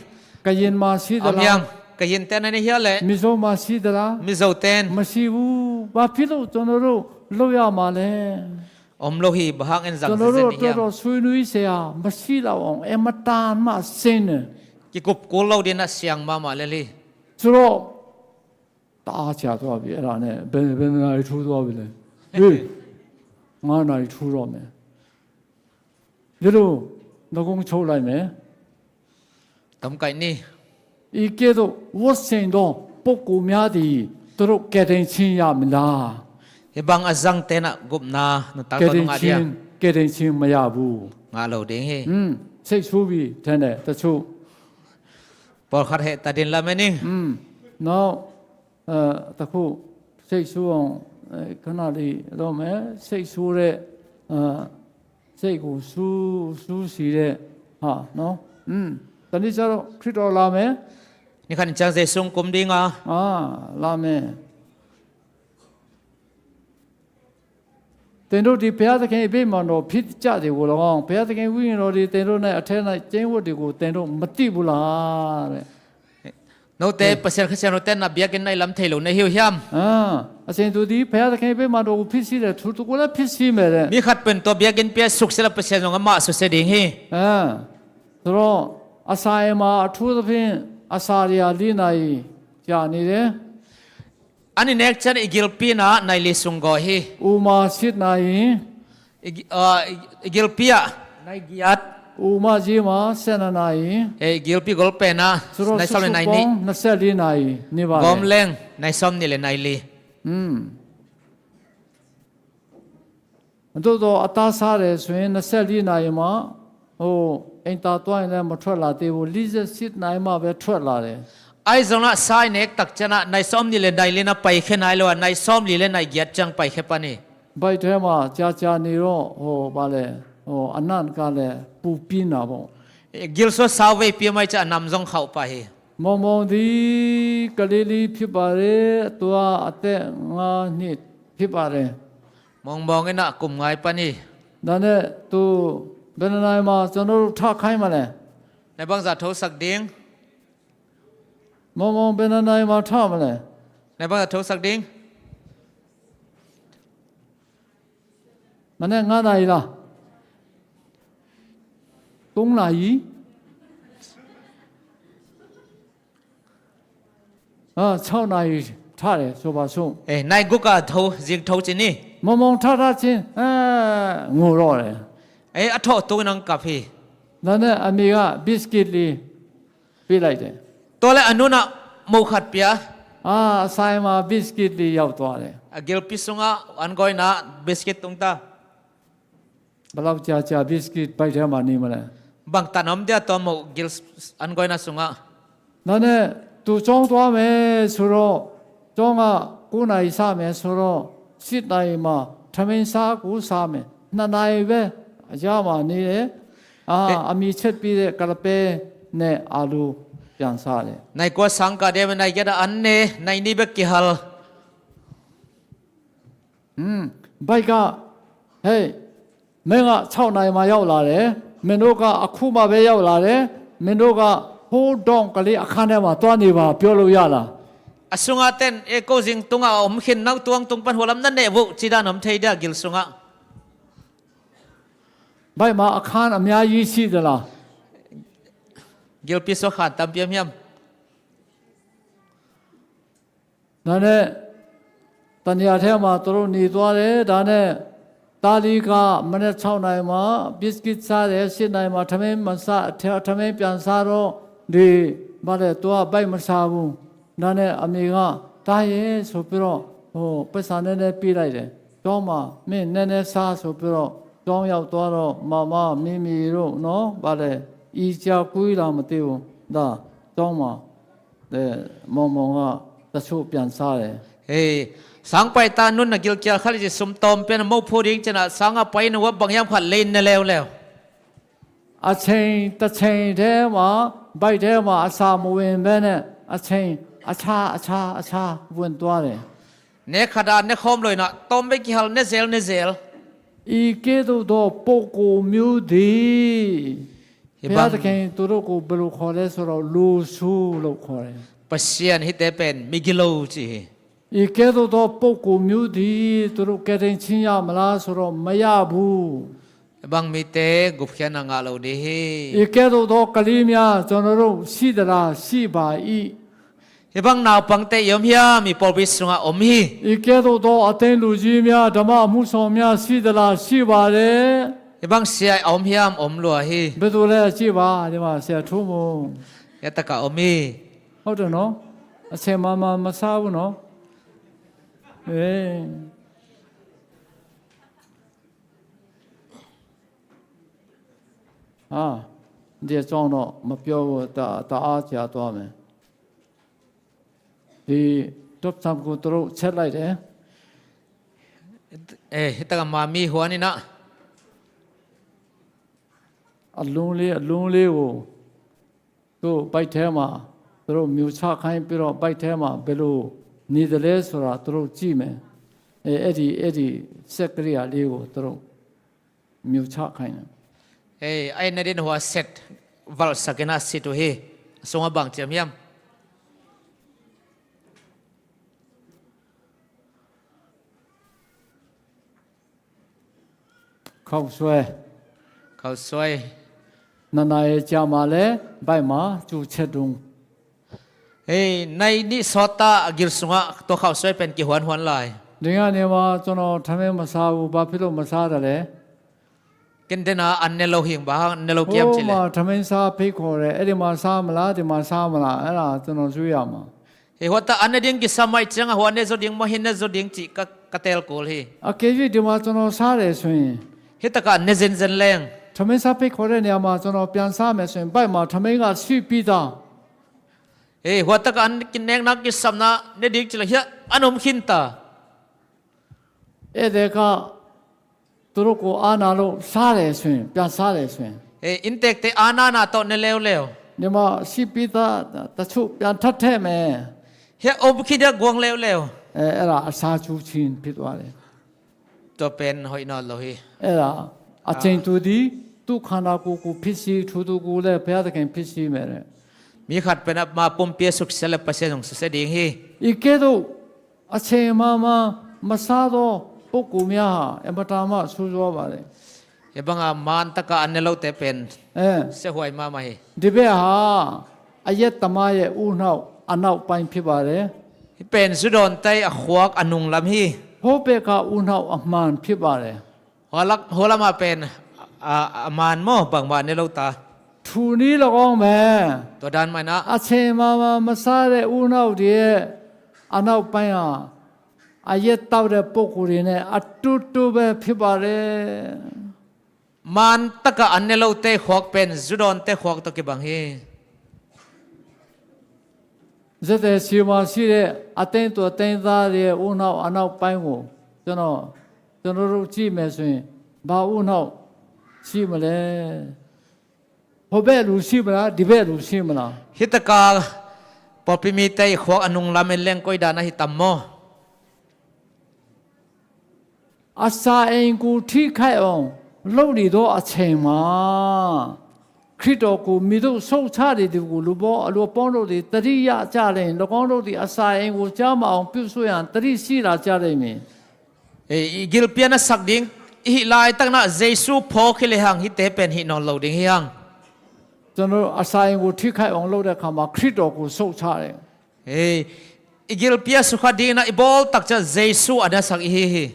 ကရင်မှာရှိသလား Om hiam? Kayin te na ni hiam le? မီဇိုမှာရှိသလား Mizo ten. မရှိဘူးဘာဖြစ်လို့ကျွန်တော်တို့လုပ်ရမှာလဲ Om lo hi, bang hangin zang zenzen ni hiam? ကျွန်တော်တို့အတွက်တော့ဆွေးနွေးစရာမရှိတော့အောင်အင်မတန်မှအဆင်တယ်။ Kikup kul lo ding na siang mahmah lel hi. ဆိုတော့တအားကြာသွားပြီအဲ့ဒါနဲ့ဘယ်ဘယ်နာရီထိုးသွားပြီလဲဟေးငါးနာရီထိုးတော့မယ်ဒီလိုငကုန်းချုပ်လိုက်မယ် Tom kaih ni. ဤကဲ့သို့ဝတ်ဆင်သောပုဂ္ဂိုလ်များသည်သူတို့ကယ်တင်ခြင်းရမည်လား။ Hih bang a zang te na gupna nuntak tawh nungah dia. ကယ်တင်ခြင်းကယ်တင်ခြင်းမရဘူး။ Ngah lo ding hi. อืมစိတ်ဆိုးပြီထဲနဲ့တချို့ Pawlkhat heh ta ding lamen ing. อืมနောက်အဲတခုစိတ်ဆိုးအောင်အဲခဏလေးလုပ်မယ်စိတ်ဆိုးတဲ့အဲစိတ်ကိုစူးစူးစီတဲ့ဟာနော်อืมတနည်းကျတော့ခရစ်တော်လာမယ် Ni khat in ciang Jesu hong kum ding a. အာလာမယ်သင်တို့သည်ဘုရားသခင်၏ဗိမာန်တော်ဖြစ်ကြသည်ကို၎င်းဘုရားသခင်ဝိညာဉ်တော်သည်သင်တို့၌အထဲ၌ကျင်းဝတ်သည်ကိုသင်တို့မသိဘူးလားတဲ့ Note Pasian Kha Siangtho te na biakinn na i lam thei lo na hi uh hiam? အာအရှင်သူသည်ဘုရားသခင်၏ဗိမာန်တော်ကိုဖြစ်စီတယ်သူတကူလည်းဖြစ်စီမယ်တဲ့ Mi khat pen tua biakinn pia suksia la Pasian zong amah susia ding hi. အာဆိုတော့အစာအိမ်မှာအထူးသဖြင့်အစာတွေကလေးနာရီကြာနေတယ် An i nek ciang i gilpi na nai li sung gaw hi. ဥမာစစ်နာရီ I gi- ah, i- i gilpi ah nai giat. ဥမာကြီးမှာဆယ်နှစ်နာရီ Eh, i gilpi golpen ah ဆိုတော့ nai စု sawm စု le nai ပေါင်း nih. နှစ်ဆယ့်လေးနာရီနေပါတယ် Gawm leng nai sawm nih le nai li. อืมသို့သော်အသားစားတယ်ဆိုရင်နှစ်ဆယ့်လေးနာရီမှာဟိုအိမ်သာသွားရင်လည်းမထွက်လာသေးဘူးလေးဆယ့်ရှစ်နာရီမှပဲထွက်လာတယ် Ahi zongin ah sa i nek tak ciangin ah nai sawm nih le nai li na paikhia nai lo a nai sawm li le nai giat ciang paikhia pan hi. ဘိုက်ထဲမှာကြာကြာနေတော့ဟိုဗာလဲဟိုအနံ့ကလည်းပူပြင်းတာပေါ့ Gilsua sau vei pia mai ciang a nam zong khauh pah hi. မောင်မောင်သည်ကလေးလေးဖြစ်ပါတယ်သူကအသက်ငါးနှစ်ဖြစ်ပါတယ် Mawngmawng in ah kum ngai pan hi. ဒါနဲ့သူဘယ်နှစ်နာရီမှာကျွန်တော်တို့ထခိုင်းမလဲ Nai bangzah thosak ding? မောင်မောင်ဘယ်နှစ်နာရီမှာထမလဲ Nai bangzah thosak ding? မနေ့ငါးနာရီလားသုံးနာရီအာ6နာရီထားတယ်ဆိုပါစို့ Eh, nai guk ah tho, zing tho ci ni. မောင်မောင်ထထချင်းအဲငိုတော့တယ် Eh, a thawh tung in hong kap hi. ဒါနဲ့အမေကဘစ်ကစ်လေးပေးလိုက်တယ် Tua le a nu in ah mo khat pia. အာအဆိုင်မှာဘစ်ကစ်လေးရောက်သွားတယ် A gilpi sungah an gawina biskit tung ta. ဘယ်လောက်ကြာကြာ biscuit ပိုက်ထဲမှာနေမလဲ။ Bang tan om dia tua moh gil an goina sungah. ဒါနဲ့ သူ ကျောင်းသွားမယ်ဆိုတော့ ကျောင်းက ကိုးနာရီစမယ်ဆိုတော့ ရှစ်နာရီမှာ ထမင်းစားကိုစားမယ်။ နှစ်နာရီပဲ အကြားမှာနေတယ်။ အာ၊ အမီချက်ပြီးတဲ့ ကလပဲနဲ့ အာလူ ပြန်စားတယ်။ Nai kua sang ka dia me nai keda an ne, nai ni bek kihal. ဘိုက်က ဟေး မင်းက ခြောက်နာရီမှာ ရောက်လာတယ်။ မင်းတို့က အခုမှပဲ ရောက်လာတယ်။ မင်းတို့က ဟိုး dorm ကလေး အခန်းထဲမှာ သွားနေပါ ပြောလို့ရလား။ A sungah ten, e, ko zing tungah om khin, nau tuang tung pan hualam na neh vo, ci dan om thei dia gil sungah. ဘိုက်မှာ အခန်းအများကြီး ရှိသလား။ Gilpi sua khan tam piam hiam. ဒါနဲ့ တနေရာထဲမှာ သူတို့ နေသွားတယ်။ ဒါနဲ့ တာလီက မနက် ခြောက်နာရီမှာ biscuit စားတယ်။ ရှစ်နာရီမှာ ထမင်းမစား၊ ထ-၊ ထမင်းပြန်စားတော့ ဒီ ဘာလဲ သူက ဗိုက်မစားဘူး။ ဒါနဲ့ အမေက သားရဲ့ ဆိုပြီးတော့ ဟို ပိုက်ဆံနည်းနည်းပေးလိုက်တယ်။ ကျောင်းမှာ မင်း နည်းနည်းစား ဆိုပြီးတော့ ကျောင်းရောက်သွားတော့ မမ မီမီတို့ နော် ဘာလဲ အီကြာကွေးလာ မသိဘူး။ ဒါ ကျောင်းမှာ မောင်မောင်က တချို့ ပြန်စားတယ်။ Hei, sang pai ta nun na gilkial khat le ci sum tawm pen a mophu ding cina sang a pai na wap bang yam khat lein na leuleu. အချိန်တစ်ချိန်ထဲမှာ ဗိုက်ထဲမှာ အစာမဝင်ဘဲနဲ့ အချိန် အချား အချား အချား ဝင်သွားတယ်။ Ne khada ne khawm loina tawm be kihal ne zel ne zel. ဤကဲ့သို့သော ပုဂ္ဂိုလ်မျိုးသည် Hi bang. ဘုရားသခင် သူတို့ကို ဘယ်လိုခေါ်လဲဆိုတော့ လူဆိုးလို့ ခေါ်တယ်။ Pasian hihte pen migilo ci hi. ဤကဲ့သို့သော ပုဂ္ဂိုလ်မျိုးသည် သူတို့ ကယ်တင်ခြင်းရမလားဆိုတော့ မရဘူး။ Hi bang mite gupkhiatna ngah lo ding hi. ဤကဲ့သို့သော ကလေးများ ကျွန်တော်တို့ ရှိသလား။ ရှိပါ၏။ Hi bang naupangte i om hiam? I pawlpi sungah om hi. ဤကဲ့သို့သော အသင်းလူကြီးများ ဓမ္မအမှုဆောင်များ ရှိသလား။ ရှိပါတယ်။ Hi bang sia i om hiam? Om lua hi. ဘယ်သူလဲ ကြည့်ပါ။ ဒီမှာ ဆရာ ထူးမွန် Hi taka om hi. ဟုတ်တယ်နော်။ အချိန်မှန်မှန် မစားဘူးနော်။ အေး။ အာ၊ ဒီအကြောင်းတော့ မပြောဘူး။ တ-၊ တအားကြာသွားမယ်။ ဒီ top ဆမ်ကို သူတို့ ချက်လိုက်တယ်။ Eh, hi taka mami huan ina. အလုံးလေး အလုံးလေးကို သူ့ဗိုက်ထဲမှာ သူတို့ မြူချခိုင်းပြီးတော့ ဗိုက်ထဲမှာ ဘယ်လိုနေသလဲဆိုတာ သူတို့ ကြည့်မယ်။ အဲ၊ အဲ့ဒီ၊ အဲ့ဒီ စက်ကရိယာလေးကို သူတို့ မြူချခိုင်းတယ်။ Eh, ai na din hua set, valhsak ina sit uh hi. A sungah bang ciam hiam? ခေါက်ဆွဲ၊ ခေါက်ဆွဲ။ နှစ်နာရီကြာမှလည်း ဗိုက်မှာ ကျူချက်တုံး။ Hei, nai nih sawt ta a gil sungah tua khauhsuai pen kihuanhuan lai. ဒီညနေမှာ ကျွန်တော် ထမင်းမစားဘူး။ ဘာဖြစ်လို့ မစားတာလဲ။ Ken dena an ne lo hing, bang hang an ne lo kiam cih leh. ဟိုမှာ ထမင်းစားဖိတ်ခေါ်တယ်။ အဲ့ဒီမှာ စားမလား၊ ဒီမှာ စားမလား။ အဲ့ဒါ ကျွန်တော် ရွေးရမှာ။ Hei, hua ta an ne ding kisam ahih ciangah hua ne zo ding maw, hih ne zo ding cih ka, ka teel kul hi. အကယ်၍ ဒီမှာ ကျွန်တော် စားတယ်ဆိုရင်၊ Hi takah an ne zenzen leng. ထမင်းစားဖိတ်ခေါ်တဲ့နေရာမှာ ကျွန်တော် ပြန်စားမယ်ဆိုရင်၊ ဗိုက်မှာ ထမင်းက ရှိပြီးသား။ Hei, hua takah an kinekna, kisamna ne ding cih leh, hiah an om khin ta. ဧည့်သည်က သူတို့ကို အားနာလို့ စားတယ်ဆိုရင်၊ ပြန်စားတယ်ဆိုရင်၊ Hei, inntekte aa na na tawh ne leuleu. ဒီမှာ ရှိပြီးသားတချို့ ပြန်ထပ်ထည့်မယ်။ Hiah om khin, hiah guang leuleu. အဲ၊ အဲ့ဒါ အစာကျူခြင်း ဖြစ်သွားတယ်။ Tua pen hoih nawn lo hi. အဲ့ဒါ အချိန်သူသည် သူ့ခန္ဓာကိုယ်ကို ဖျက်ဆီး၊ ထိုသူကိုလည်း ဘုရားသခင် ဖျက်ဆီးမယ်တဲ့။ Mi khat pen ama pumpi a suksiat leh Pasian zong susia ding hi. ဤကဲ့သို့ အချိန်မှန်မှန် မစားသော ပုဂ္ဂိုလ်များဟာ အင်မတန်မှ ဆိုးဝါးပါတယ်။ Hih banga man taka an ne lote pen, eh, siahuai mahmah hi. ဒီဘက်ဟာ အရက်သမားရဲ့ ဦးနှောက် အနောက်ပိုင်း ဖြစ်ပါတယ်။ Hih pen zudawnte a khuak, a nunglam hi. ဟိုဘက်က ဦးနှောက် အမှန် ဖြစ်ပါတယ်။ Hua lak-, hua lama pen a, a, a man maw, bangmah ne lo ta. ထိုနည်းလည်းကောင်းပဲ။ Tua dan mah in ah. အချိန်မှန်မှန် မစားတဲ့ ဦးနှောက်တွေရဲ့ အနောက်ပိုင်းဟာ အရက်သောက်တဲ့ ပုဂ္ဂိုလ်တွေနဲ့ အတူတူပဲ ဖြစ်ပါတယ်။ Maan takah an ne lote khuak pen zudawnte khuak tawh kibang hi. 这些西马系列，阿登多登大的五脑阿脑拜我，ကျွန်တော်ကျွန်တော်တို့ကြည့်မယ်ဆိုရင်ဘာ五脑ရှိမလဲ။ ဟိုဘက်လူရှိမလား၊ ဒီဘက်လူရှိမလား။ Hih taka pawlpi mite i khuak a nung lam en leng koi dan ahi tam maw? အစာအိမ်ကိုထိခိုက်အောင်လုပ်နေသောအချိန်မှာ၊ ခရစ်တော်ကိုမီးသို့ဆုတ်ချနေသည်ကို လူပေါ၊ လူအပေါင်းတို့သည် သတိရကြလျှင်၊ ၎င်းတို့သည် အစာအိမ်ကို ကျန်းမာအောင် ပြုစုရန် သတိရှိလာကြလိမ့်မည်။ Ei, i gilpi a na sak ding i hih laitak na Jesu phawk hi lehang hihte pen hih nawn lo ding hi hang. ကျွန်တော်တို့ အစာအိမ်ကို ထိခိုက်အောင် လုပ်တဲ့အခါမှာ ခရစ်တော်ကို ဆုတ်ချတယ်။ Ei, i gilpi a sukha ding na i bawl tak ciang Jesu a na sak i hi hi.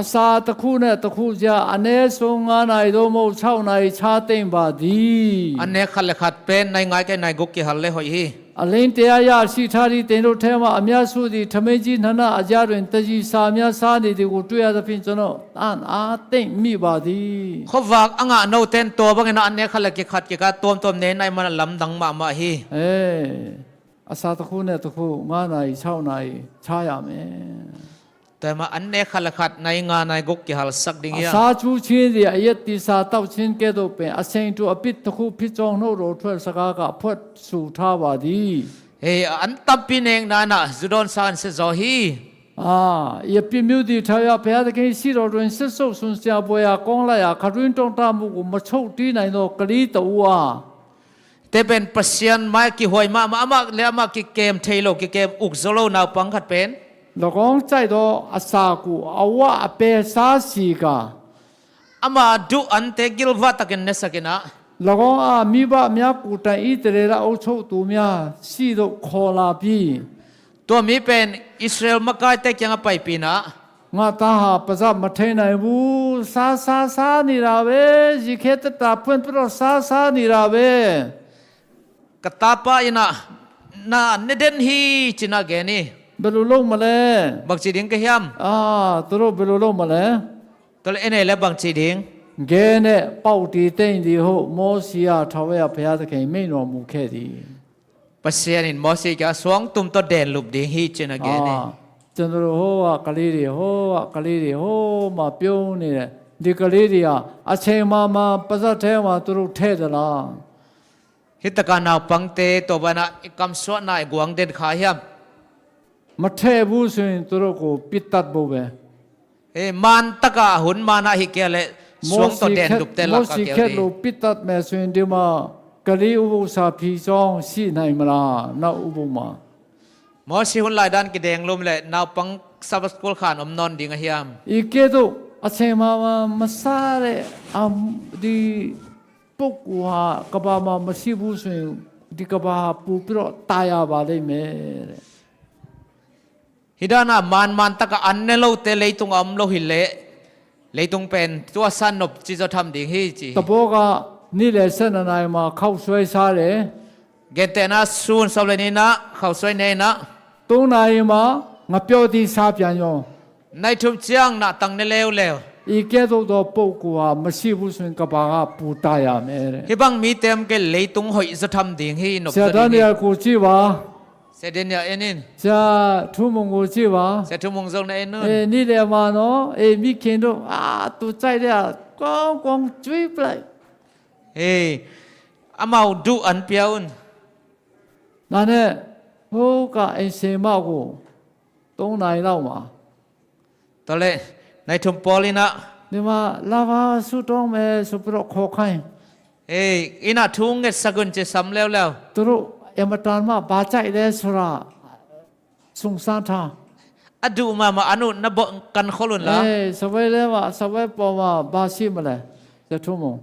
အစာတစ်ခုနဲ့တစ်ခုကြား အနည်းဆုံး ငါးနာရီ သို့မဟုတ် ခြောက်နာရီ ခြားသင့်ပါသည်။ An nek khat le khat pen nai nga kei nai guk kihal le hoih hi. အလင်း တစ်ရာ ရရှိထားသည့် သင်တို့ထဲမှ အများစုသည် ထမင်းကြီး နှစ် နှစ် အကြားတွင် တကျီဆာများ စားနေသည်ကို တွေ့ရသဖြင့် ကျွန်တော် အံ့အားသင့်မိပါသည်။ Khuavak a ngah note in tua bangin an nek khat le khat kikal tuamtuam ne nai man a lamdang mahmah hi. အဲ၊ အစာတစ်ခုနဲ့တစ်ခု ငါးနာရီ ခြောက်နာရီ ခြားရမယ်။ Tua hi mah an nek khat le khat nai nga nai guk kihalsak ding hi hang. အစာရှုခြင်းသည် အရက်သီးသောက်ခြင်းကဲ့သို့ပင် အချိန်တိုအပြစ်တစ်ခုဖြစ်ကြောင်း နှုတ်တော်ထွက်စကားက အဖတ်ဆိုထားပါသည်။ Ei, an tampi nek na na zudawn sa an sia zaw hi. အာ၊ အပြစ်မျိုးသည် ထာဝရဘုရားသခင်ရှေ့တော်တွင် စက်ဆုပ်စွန့်စရာဘွယ်ရာ ကောင်းလှရာ ခါတွင်းတွန်းတမှုကို မချုပ်တည်းနိုင်သော ကလေးတဦးအား၊ Te pen Pasian mai kihuai mahmah, amah le amah kikem thei lo, kikem uk zo lo naupang khat pen, ၎င်းကြိုက်သောအစာကို အဝအပဲစားစေကာ၊ ama duh ante gilvah takin nesak in ah, ၎င်းအား မိဘများကိုယ်တိုင် ဣသရေလအုပ်ချုပ်သူများဆီသို့ ခေါ်လာပြီး၊ Tua mi pen Israel makaite kiangah paipih in ah, ငါ့သားဟာ ပါးစပ်မထိန်းနိုင်ဘူး။ စား၊ စား၊ စားနေတာပဲ။ ရေခဲသေတ္တာဖွင့်ပြီးတော့ စား၊ စားနေတာပဲ။ Ka tapa in ah na ne den hi, ci-in ah gen hi. ဘယ်လိုလုပ်မလဲ။ Bangci ding ka hiam? အာ၊ သူတို့ ဘယ်လိုလုပ်မလဲ။ Tua leh en ei leh bangci ding? ခဲနှင့် ပေါက်တည်သင့်သည်ဟု မောရှေအား ထာဝရဘုရားသခင် မိန့်တော်မူခဲ့သည်။ Pasian in Moses kiangah suangtum tawh denlup ding hi, ci-in ah gen hi. အာ၊ ကျွန်တော်တို့ ဟိုးကကလေးတွေ၊ ဟိုးကကလေးတွေ၊ ဟိုးမှာ ပြုံးနေတယ်။ ဒီကလေးတွေဟာ အချိန်မှန်မှန် ပါးစပ်ထဲမှာ သူတို့ထည့်သလား။ Hih taka naupangte tua banah i kamsuahna i guang den kha hiam? မထည့်ဘူးဆိုရင် သူတို့ကို ပစ်သတ်ဖို့ပဲ။ Ei, maan takah hun maan ah hi kei leh suang tawh denlupte lak ah kei ding. မောရှေခက်လို့ ပစ်သတ်မယ်ဆိုရင် ဒီမှာ ကလေးဥပုသ်စာဖြေကျောင်း ရှိနိုင်မလား။ နောက်ဥပုသ်မှာ။ Moses hun lai dan kidenglum leh naupang Sabbath school khan om nawn ding a hiam? ဒီကဲသို့ အချိန်မှန်မှန် မစားတဲ့၊ အာ၊ ဒီပုဂ္ဂိုလ်ဟာ ကမ္ဘာမှာ မရှိဘူးဆိုရင် ဒီကမ္ဘာဟာ ပိုပြီးတော့ သာယာပါလိမ့်မယ်တဲ့။ Hih dan ah maan maan takah an ne lote leitung a om lo hi leh, leitung pen tua san nop ci zaw tham ding hi, ci hi. တဘိုးက နေ့လယ် ဆယ့်နှစ်နာရီမှာ ခေါက်ဆွဲစားတယ်။ Gentehna sun sawm le nih in ah khausuai ne in ah, သုံးနာရီမှာ ငှက်ပျောသီး စားပြန်ရော။ Nai thum ciang nahtang ne leuleu. ဒီကဲသို့သောပုဂ္ဂိုလ်ဟာ မရှိဘူးဆိုရင် ကမ္ဘာက ပိုသာယာမယ်တဲ့။ Hih bang mite om kei leh leitung hoih zaw tham ding hi, nop zaw ding hi. ဆရာဒါနီယယ်ကို ကြည့်ပါ။ Sia Daniel en in. ဆရာထူးမုန်ကို ကြည့်ပါ။ Sia Thu Mung zong na en un. အေး၊ နေ့လယ်မှာနော်၊ အေး၊ မိခင်တို့ အာ၊ သူကြိုက်တဲ့ဟာ ကောင်းကောင်း ကျွေးပလိုက်။ Ei, amau duh an pia un. ဒါနဲ့ ဟိုးက အိမ်ရှင်မကို သုံးနာရီလောက်မှာ Tua leh nai thum pawl in ah, ဒီမှာ လာပါ၊ ဆုတောင်းမယ်ဆိုပြီးတော့ ခေါ်ခိုင်း။ Ei, inn ah thu ngetsak un, ci sam leuleu. သူတို့ အင်မတန်မှ ဘာကြိုက်လဲဆိုတာ စုံစမ်းထား။ A duh mahmah an uh na bawh, kankhol un la. အေး၊ စားပွဲထဲမှာ၊ စားပွဲပေါ်မှာ ဘာရှိမလဲ။ ဆရာထူးမုန်၊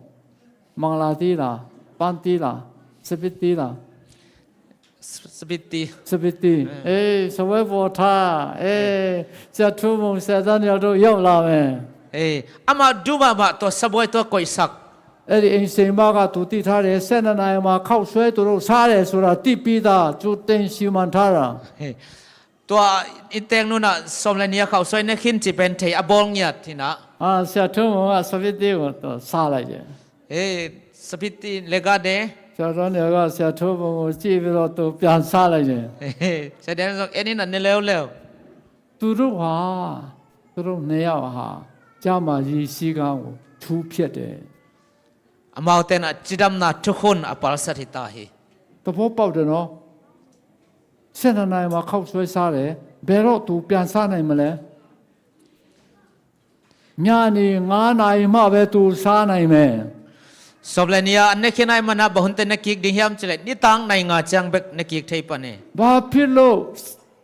မင်္ဂလာသီးလား၊ ပန်းသီးလား၊ စပစ်သီးလား။ Sp-, spaghetti. Spaghetti. အေး၊ စားပွဲပေါ်ထား။ အေး၊ ဆရာထူးမုန်၊ ဆရာဒါနီယယ်တို့ ရောက်လာမယ်။ Ei, amau duh mahmah tua sabuai tua koihsak. အဲ့ဒီအိမ်ရှင်မက သူသိထားတယ်။ ဆယ့်နှစ်နာရီမှာ ခေါက်ဆွဲသူတို့ စားတယ်ဆိုတာ သိပြီးသား။ ကြိုတင်စီမံထားတာ။ Ei, Tua i tek nunah sawm le nih a khauhsuai ne khin ci pen thei a bawl ngiat hinah. အာ၊ ဆရာထုံးမုံက စပစ်သီးကို သူ စားလိုက်တယ်။ Hey, sapiti legade. ဆရာထုံးမုံက ဆရာထုံးမုံကို ကြည့်ပြီးတော့ သူ ပြန်စားလိုက်တယ်။ Hey, sa den zong enin a ne leuleu. သူတို့ဟာ၊ သူတို့နှစ်ယောက်ဟာ ကျန်းမာရေးစည်းကမ်းကို ချိုးဖျက်တယ်။ Amaute in a cidamna thukhun a palsat hi ta hi. သဘောပေါက်တယ်နော်။ ဆယ့်နှစ်နာရီမှာ ခေါက်ဆွဲစားတယ်။ ဘယ်တော့ သူ ပြန်စားနိုင်မလဲ။ ညနေငါးနာရီမှပဲ သူ စားနိုင်မယ်။ Sawm le nih a an ne khin ahih manin bang hunte ne kik ding hiam cih leh nitak nai nga ciang bek ne kik thei pan hi. ဘာဖြစ်လို့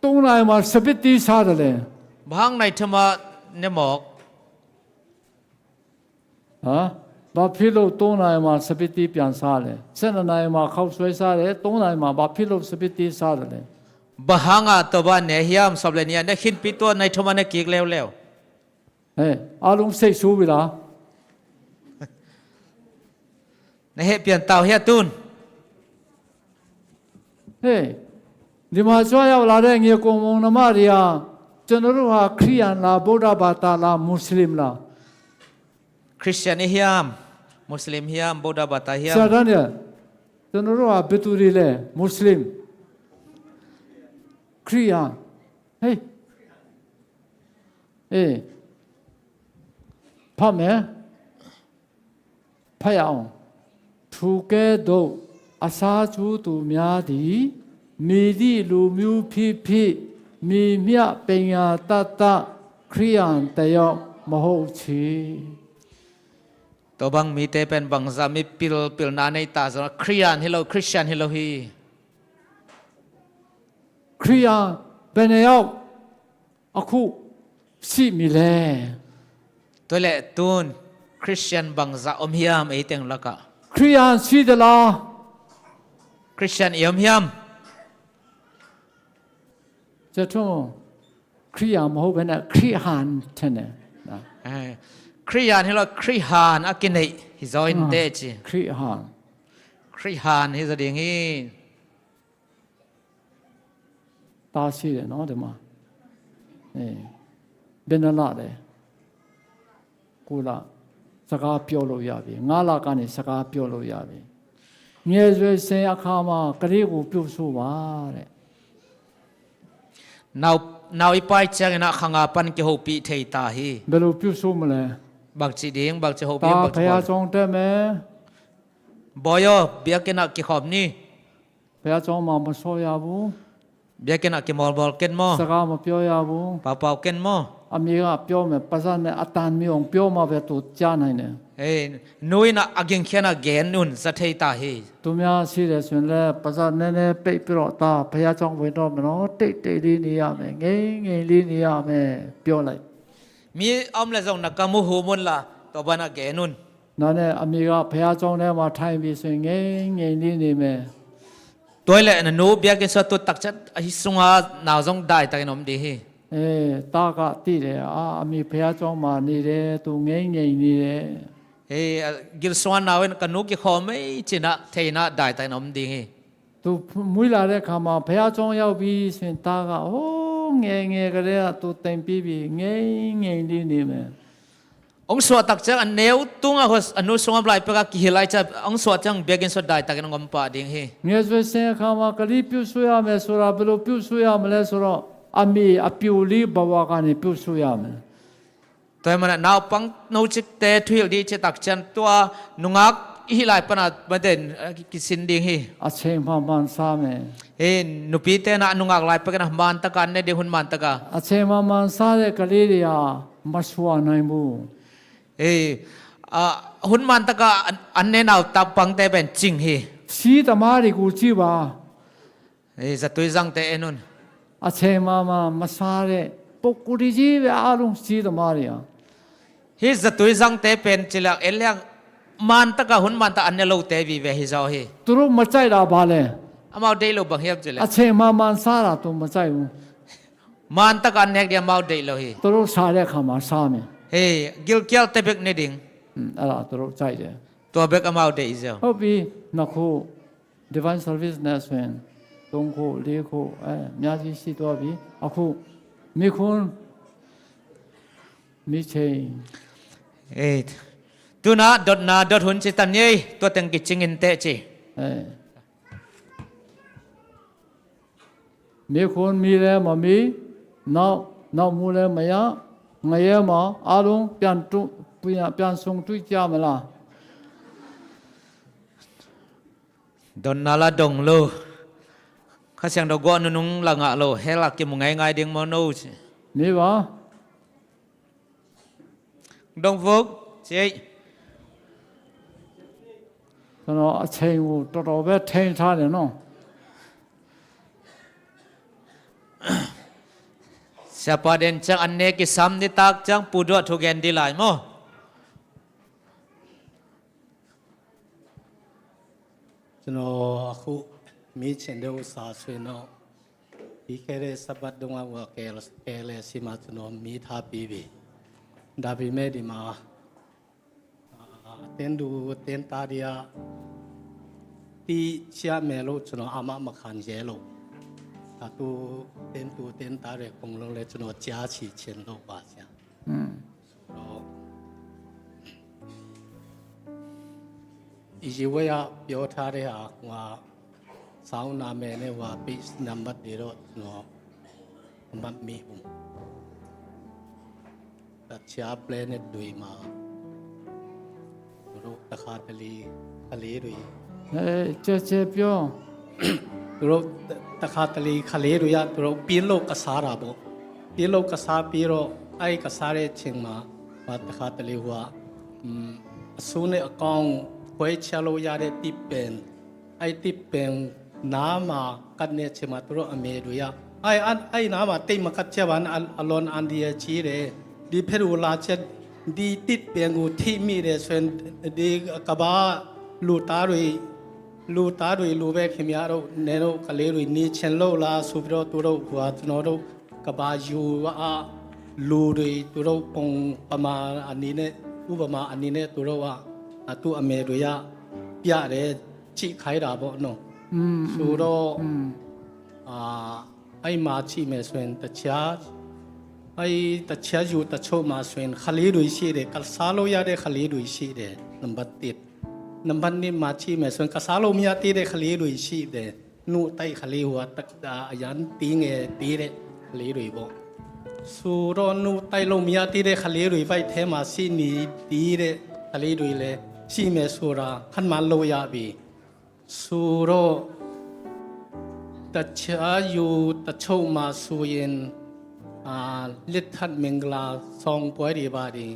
သုံးနာရီမှာ စပစ်သီးစားတယ်လဲ။ Bang hang nai thum a ne mawk. ဟမ်၊ ဘာဖြစ်လို့ သုံးနာရီမှာ စပစ်သီး ပြန်စားလဲ။ ဆယ့်နှစ်နာရီမှာ ခေါက်ဆွဲစားတယ်။ သုံးနာရီမှာ ဘာဖြစ်လို့ စပစ်သီး စားတယ်လဲ။ Bang hanga tua bang ne hiam, sawm le nih a ne khinpi, tua nai thum a ne kik leuleu. အဲ၊ အားလုံး စိတ်ဆိုးပြီလား။ Na heh pian tau hia tun. ဟေး၊ ဒီမှာ ကြွရောက်လာတဲ့ ညီအစ်ကိုမောင်နှမတွေဟာ ကျွန်တော်တို့ဟာ ခရစ်ယာန်လား၊ ဗုဒ္ဓဘာသာလား၊ မွတ်စလင်လား။ Christian i hiam, Muslim hiam, Buddha bata hiam. ဆရာတန်းတွေက ကျွန်တော်တို့ဟာ ဘယ်သူတွေလဲ။ မွတ်စလင်၊ ခရစ်ယာန်။ ဟေး၊ အေး၊ ဖတ်မယ်။ ဖတ်ရအောင်။ ထိုကဲ့သို့ အစားကျူးသူများသည် မည်သည့်လူမျိုးဖြစ်ဖြစ်၊ မည်မျှပညာတတ်တတ် ခရစ်ယာန်တစ်ယောက်မဟုတ်ချေ။ Tua bang mite pen bangzah mi pilpilna nei ta zong, Khristian hi lo, Khristian hi lo hi. ခရစ်ယာန် ဘယ်နှစ်ယောက် အခု ရှိပြီလဲ။ Tua leh tun Khristian bangzah om hiam ei teng lakah? ခရစ်ယာန် ရှိသလား။ Khristian i om hiam? ကျွန်တော် ခရစ်ယာန် မဟုတ်ဘဲနဲ့ ခရစ်ဟန် ထင်တယ်။ Eh, Khristian hi lo, Khristian a kineih hi zaw in teh ci. ခရစ်ဟန်။ Khristian hi zaw ding hi. သားရှိတယ်နော် ဒီမှာ။ အဲ၊ ဘယ်နှစ်လလဲ။ ကိုးလ၊ စကားပြောလို့ရပြီ။ ငါးလကနေ စကားပြောလို့ရပြီ။ ငယ်ရွယ်စဉ်အခါမှာ ကလေးကို ပြုစုပါတဲ့။ Nau, nau i pai ciangin ah kha nga pan kihopih thei ta hi. ဘယ်လို ပြုစုမလဲ။ Bangci ding, bangci hopih, bangci hopih. သား ဘုရားကျောင်းတက်မယ်။ Bawi aw, biakinn ah kikhawm ni. ဘုရားကျောင်းမှာ မဆော့ရဘူး။ Biakinn ah kimawlmawl ken maw? စကား မပြောရဘူး။ Paupau ken maw? အမေက ပြောမယ်။ ပါးစပ်နဲ့ အသံမြည်အောင် ပြောမှပဲ သူ ကြားနိုင်တယ်။ Eh, nu in ah a gingkhian ah gen un, za thei ta hi. သူများရှိတယ်ဆိုရင်လည်း ပါးစပ်နည်းနည်းပိတ်ပြီးတော့ သား ဘုရားကျောင်းဝင်တော့မယ်နော်။ တိတ်တိတ်လေးနေရမယ်။ ငြိမ်ငြိမ်လေးနေရမယ် ပြောလိုက်။ Mi om leh zong na kam uh hum un la, tua banah gen un. ဒါနဲ့ အမေက ဘုရားကျောင်းထဲမှာ ထိုင်ပြီဆိုရင် ငြိမ်ငြိမ်လေးနေမယ်။ Tua leh na nu biakinn sung a tut takciang, ahi sunga nau zong daitakin om ding hi. အဲ၊ သားက သိတယ်။ အာ၊ အမေ ဘုရားကျောင်းမှာ နေတယ်။ သူ ငြိမ်ငြိမ်နေတယ်။ Eh, a gil sunga nau in ka nu kikhawm ei ci-in ah thei in ah daitakin om ding hi. သူ မွေးလာတဲ့အခါမှာ ဘုရားကျောင်းရောက်ပြီဆိုရင် သားက ဟိုးငယ်ငယ်ကတည်းက သူ သင်ပေးပြီ။ ငြိမ်ငြိမ်လေးနေမယ်။ Hong suah takciang a neu tungah, a nu sung om lai pek a kihilh lai ciang, hong suah ciang biakinn sung daitakin hong om pah ding hi. ငယ်ရွယ်စဉ်အခါမှာ ကလေး ပြုစုရမယ်ဆိုတာ ဘယ်လို ပြုစုရမလဲဆိုတော့ အမေ အပျိုလေးဘဝကနေ ပြုစုရမယ်။ Tua ahih manin ah naupang nocikte thuhilh ding i cih takciang, tua nungak i hih lai pan a, mate, kisin ding hi. အချိန်မှန်မှန်စားမယ်။ Eh, nupite in ah nungak lai pekin ah man taka an ne ding, hun man taka. အချိန်မှန်မှန်စားတဲ့ ကလေးတွေဟာ မစွာနိုင်ဘူး။ Eh, ah, hun man taka an, an ne nau tampangte pen cing hi. ဆီသမားတွေကို ကြည့်ပါ။ Eh, zatui zangte en un. အချိန်မှန်မှန် မစားတဲ့ ပုဂ္ဂိုလ်တွေကြီးပဲ အားလုံး ဆီသမားတွေဟာ။ Hih zatui zangte pen ci leng, en leng, man taka, hun man taka an ne lote vive hi zaw hi. သူတို့ မကြိုက်တာ ဘာလဲ။ Amau deih lo bang hiam ci leng, အချိန်မှန်မှန်စားတာ သူ မကြိုက်ဘူး။ Man taka an nek ding amau deih lo hi. သူတို့ စားတဲ့အခါမှာ စားမယ်။ Hei, gilkialte bek ne ding. อืม၊ အဲ့ဒါ သူတို့ ကြိုက်တယ်။ Tua bek amau deih zaw. ဟုတ်ပြီ။ နှစ်ခု Divine Service နဲ့ဆိုရင် သုံးခု၊ လေးခု၊ အဲ၊ အများကြီးရှိသွားပြီ။ အခု မေးခွန်း၊ မေးချိန်။ အဲ၊ သူနာဒွတ်နာဒွတ်ဟုန်ချစ်တန်ယေး၊ တွတ်တန်ကီချင်းင်တဲချေ။ အဲ၊ မေးခွန်းမေးလည်းမမေး၊ နောက်၊ နောက်မေးလည်းမရ၊ ငရဲမှာ အားလုံးပြန်တွေ့၊ ပြန်၊ ပြန်ဆုံတွေ့ကြမလား။ Donna la dong lo. Kha Siangtho guah nunung la ngah lo. Hell a kimu ngaingai ding maw no ci. မေးပါ။ Dong vuk ci. ကျွန်တော်အချိန်ကိုတော်တော်ပဲထိန်းထားတယ်နော်။ Siapa den ciang an ne kisam nitak ciang Pu Duah thu gen ding lai maw? ကျွန်တော်အခုမေးချင်တဲ့ဥစ္စာဆိုရင်တော့ ပြီးခဲ့တဲ့ဆပ်ဘတ်တုန်းကဟိုကယ်၊ ကယ်လဲစီမှာကျွန်တော်မေးထားပြီးပြီ။ ဒါပေမဲ့ဒီမှာ၊ အာ၊ အသင်းသူအသင်းသားတွေက သိချင်မယ်လို့ကျွန်တော်အာမမခံရဲလို့၊ ဒါသူ၊ အသင်းသူအသင်းသားတွေအကုန်လုံးလည်းကျွန်တော်ကြားစီချင်လို့ပါဆရာ။ อืม။ ဆိုတော့၊ အရင်ဝဲကပြောထားတဲ့ဟာ၊ ဟိုဟာ၊ စာအုပ်နာမည်နဲ့၊ ဟိုဟာ၊ page number တွေတော့ကျွန်တော်မမှတ်မိဘူး။ တခြားပလဲနဲ့တွေ့မှာ၊ သူတို့တခါတလေကလေးတွေ၊ အဲ၊ ကျဲကျဲပြော။ သူတို့တ၊ တခါတလေကလေးတွေက၊ သူတို့ပင်းလို့ကစားတာပေါ့။ ပင်းလို့ကစားပြီးတော့၊ အဲ့ကစားတဲ့အချိန်မှာ၊ ဟို၊ တခါတလေဟိုက၊ อืม၊ အဆိုးနဲ့အကောင်းခွဲခြားလို့ရတဲ့သစ်ပင်၊ အဲ့သစ်ပင်နားမှာကပ်နေတဲ့အချိန်မှာ၊ သူတို့အမေတွေက၊ အဲ့၊ အဲ့၊ အဲ့နားမှာသိပ်မကပ်ကြပါနဲ့၊ အ၊ အလွန်အန္တရာယ်ကြီးတယ်။ ဒီဖက်ကိုလာချက်၊ ဒီသစ်ပင်ကိုထိမိတယ်ဆိုရင်၊ ဒီကမ္ဘာလူသားတွေ၊ လူသားတွေလိုပဲ၊ ခင်ဗျားတို့၊ နင်တို့ကလေးတွေနေချင်လို့လားဆိုပြီးတော့၊ သူတို့၊ ဟိုဟာ၊ ကျွန်တော်တို့ကမ္ဘာယူဝါလူတွေ၊ သူတို့ပုံပမာအနေနဲ့၊ ဥပမာအနေနဲ့၊ သူတို့က၊ အ၊ သူ့အမေတွေကပြတယ်။ ကြည့်ခိုင်းတာပေါ့နော်။ อืม။ ဆိုတော့၊ อืม။ အာ၊ အဲ့မှာကြည့်မယ်ဆိုရင်၊ တခြား၊ အဲ့တခြားယူတချို့မှာဆိုရင်၊ ကလေးတွေရှိတယ်။ ကစားလို့ရတဲ့ကလေးတွေရှိတယ်၊ နံပါတ်တစ်။ နံပါတ်နှစ်မှာကြည့်မယ်ဆိုရင်၊ ကစားလို့မရသေးတဲ့ကလေးတွေရှိတယ်။ နူတိုက်ကလေး၊ ဟိုဟာ၊ တ၊ အာ၊ အရမ်းသေးငယ်သေးတဲ့ကလေးတွေပေါ့။ ဆိုတော့၊ နူတိုက်လို့မရသေးတဲ့ကလေးတွေ၊ ဗိုက်ထဲမှာရှိနေသေးတဲ့ကလေးတွေလည်းရှိမယ်ဆိုတာ၊ ခန့်မှန်းလို့ရပြီ။ ဆိုတော့၊ တခြားယူတချို့မှာဆိုရင်၊ အာ၊ လစ်ထပ်မင်္ဂလာဆောင်ပွဲတွေ၊ ဘာတွေ၊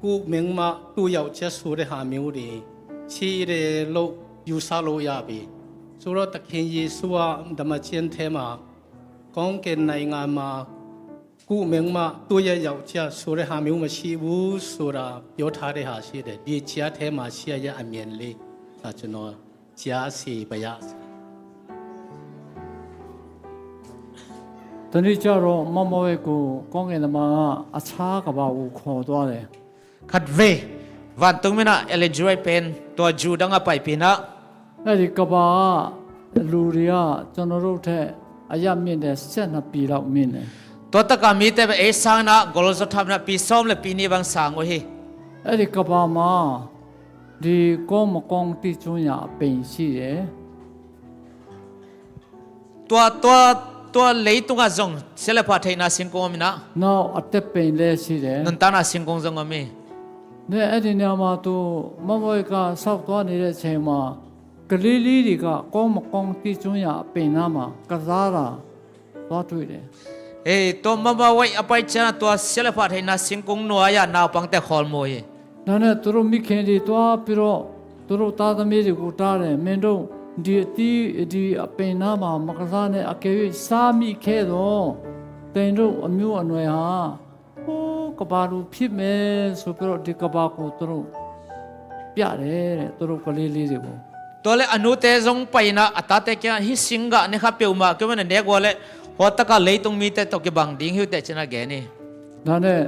ကုမင်းမသူ့ယောက်ျားဆိုတဲ့ဟာမျိုးတွေရှိတယ်လို့ယူဆလို့ရပြီ။ ဆိုတော့၊ သခင်ယေရှုကဓမ္မကျမ်းထဲမှာ၊ ကောင်းကင်နိုင်ငံမှာ ကုမင်းမသူ့ရဲ့ယောက်ျားဆိုတဲ့ဟာမျိုးမရှိဘူးဆိုတာပြောထားတဲ့ဟာရှိတယ်။ ဒီကျမ်းထဲမှာရှိတဲ့အမြင်လေး၊ အာ၊ ကျွန်တော်ကြားစီပါရစေ။ တနေ့ကျတော့၊ မမဝဲကိုကောင်းကင်တမန်ကအခြားကမ္ဘာကိုခေါ်သွားတယ်။ Khatvei vantung mi-in ah Ellen G. White pen tua Jew dang a paipih in ah, အဲ့ဒီကမ္ဘာကလူတွေကကျွန်တော်တို့ထက်အရပ်မြင့်တယ်၊ ဆယ့်နှစ်ပေလောက်မြင့်တယ်။ Tua tak a mite pen ei sangin ah Golzawtha mi-in ah pi sawm le pi nih bang sang uh hi. အဲ့ဒီကမ္ဘာမှာဒီကောင်းမကောင်းသိကျွမ်းရာအပင်ရှိတယ်။ Tua, tua, tua leitung ah zong sia le pha theihna singkung om in ah, နောက်အသက်ပင်လည်းရှိတယ်။ နုန်တမ်းနာ singkung zong om hi. နဲ့အဲ့ဒီနေရာမှာသူ၊ မမဝဲကလျှောက်သွားနေတဲ့အချိန်မှာ၊ ကလေးလေးတွေကကောင်းမကောင်းသိကျွမ်းရာအပင်နားမှာကစားတာသွားတွေ့တယ်။ Ei, tua mama wai a pai ciangin ah tua sia le pha theihna singkung nuai-ah naupangte khawl mu hi. ဒါနဲ့သူတို့မိခင်တွေသွားပြီးတော့၊ သူတို့သားသမီးတွေကိုတားတယ်။ မင်းတို့ဒီအသီး၊ ဒီအပင်နားမှာမကစားနဲ့။ အကယ်၍စားမိခဲ့သော်၊ သင်တို့အမျိုးအနွယ်ဟာ၊ ဟိုး၊ ကမ္ဘာလူဖြစ်မယ်ဆိုပြီးတော့၊ ဒီကမ္ဘာကိုသူတို့ပြတယ်တဲ့၊ သူတို့ကလေးလေးတွေကို။ Tua le a nute zong pai in ah a tate kiangah, hih singgah ne kha peuhmah kei mah na nek uh leh, hua tak a leitung mite tawh kibang ding hi uh teh ci-in ah gen hi. ဒါနဲ့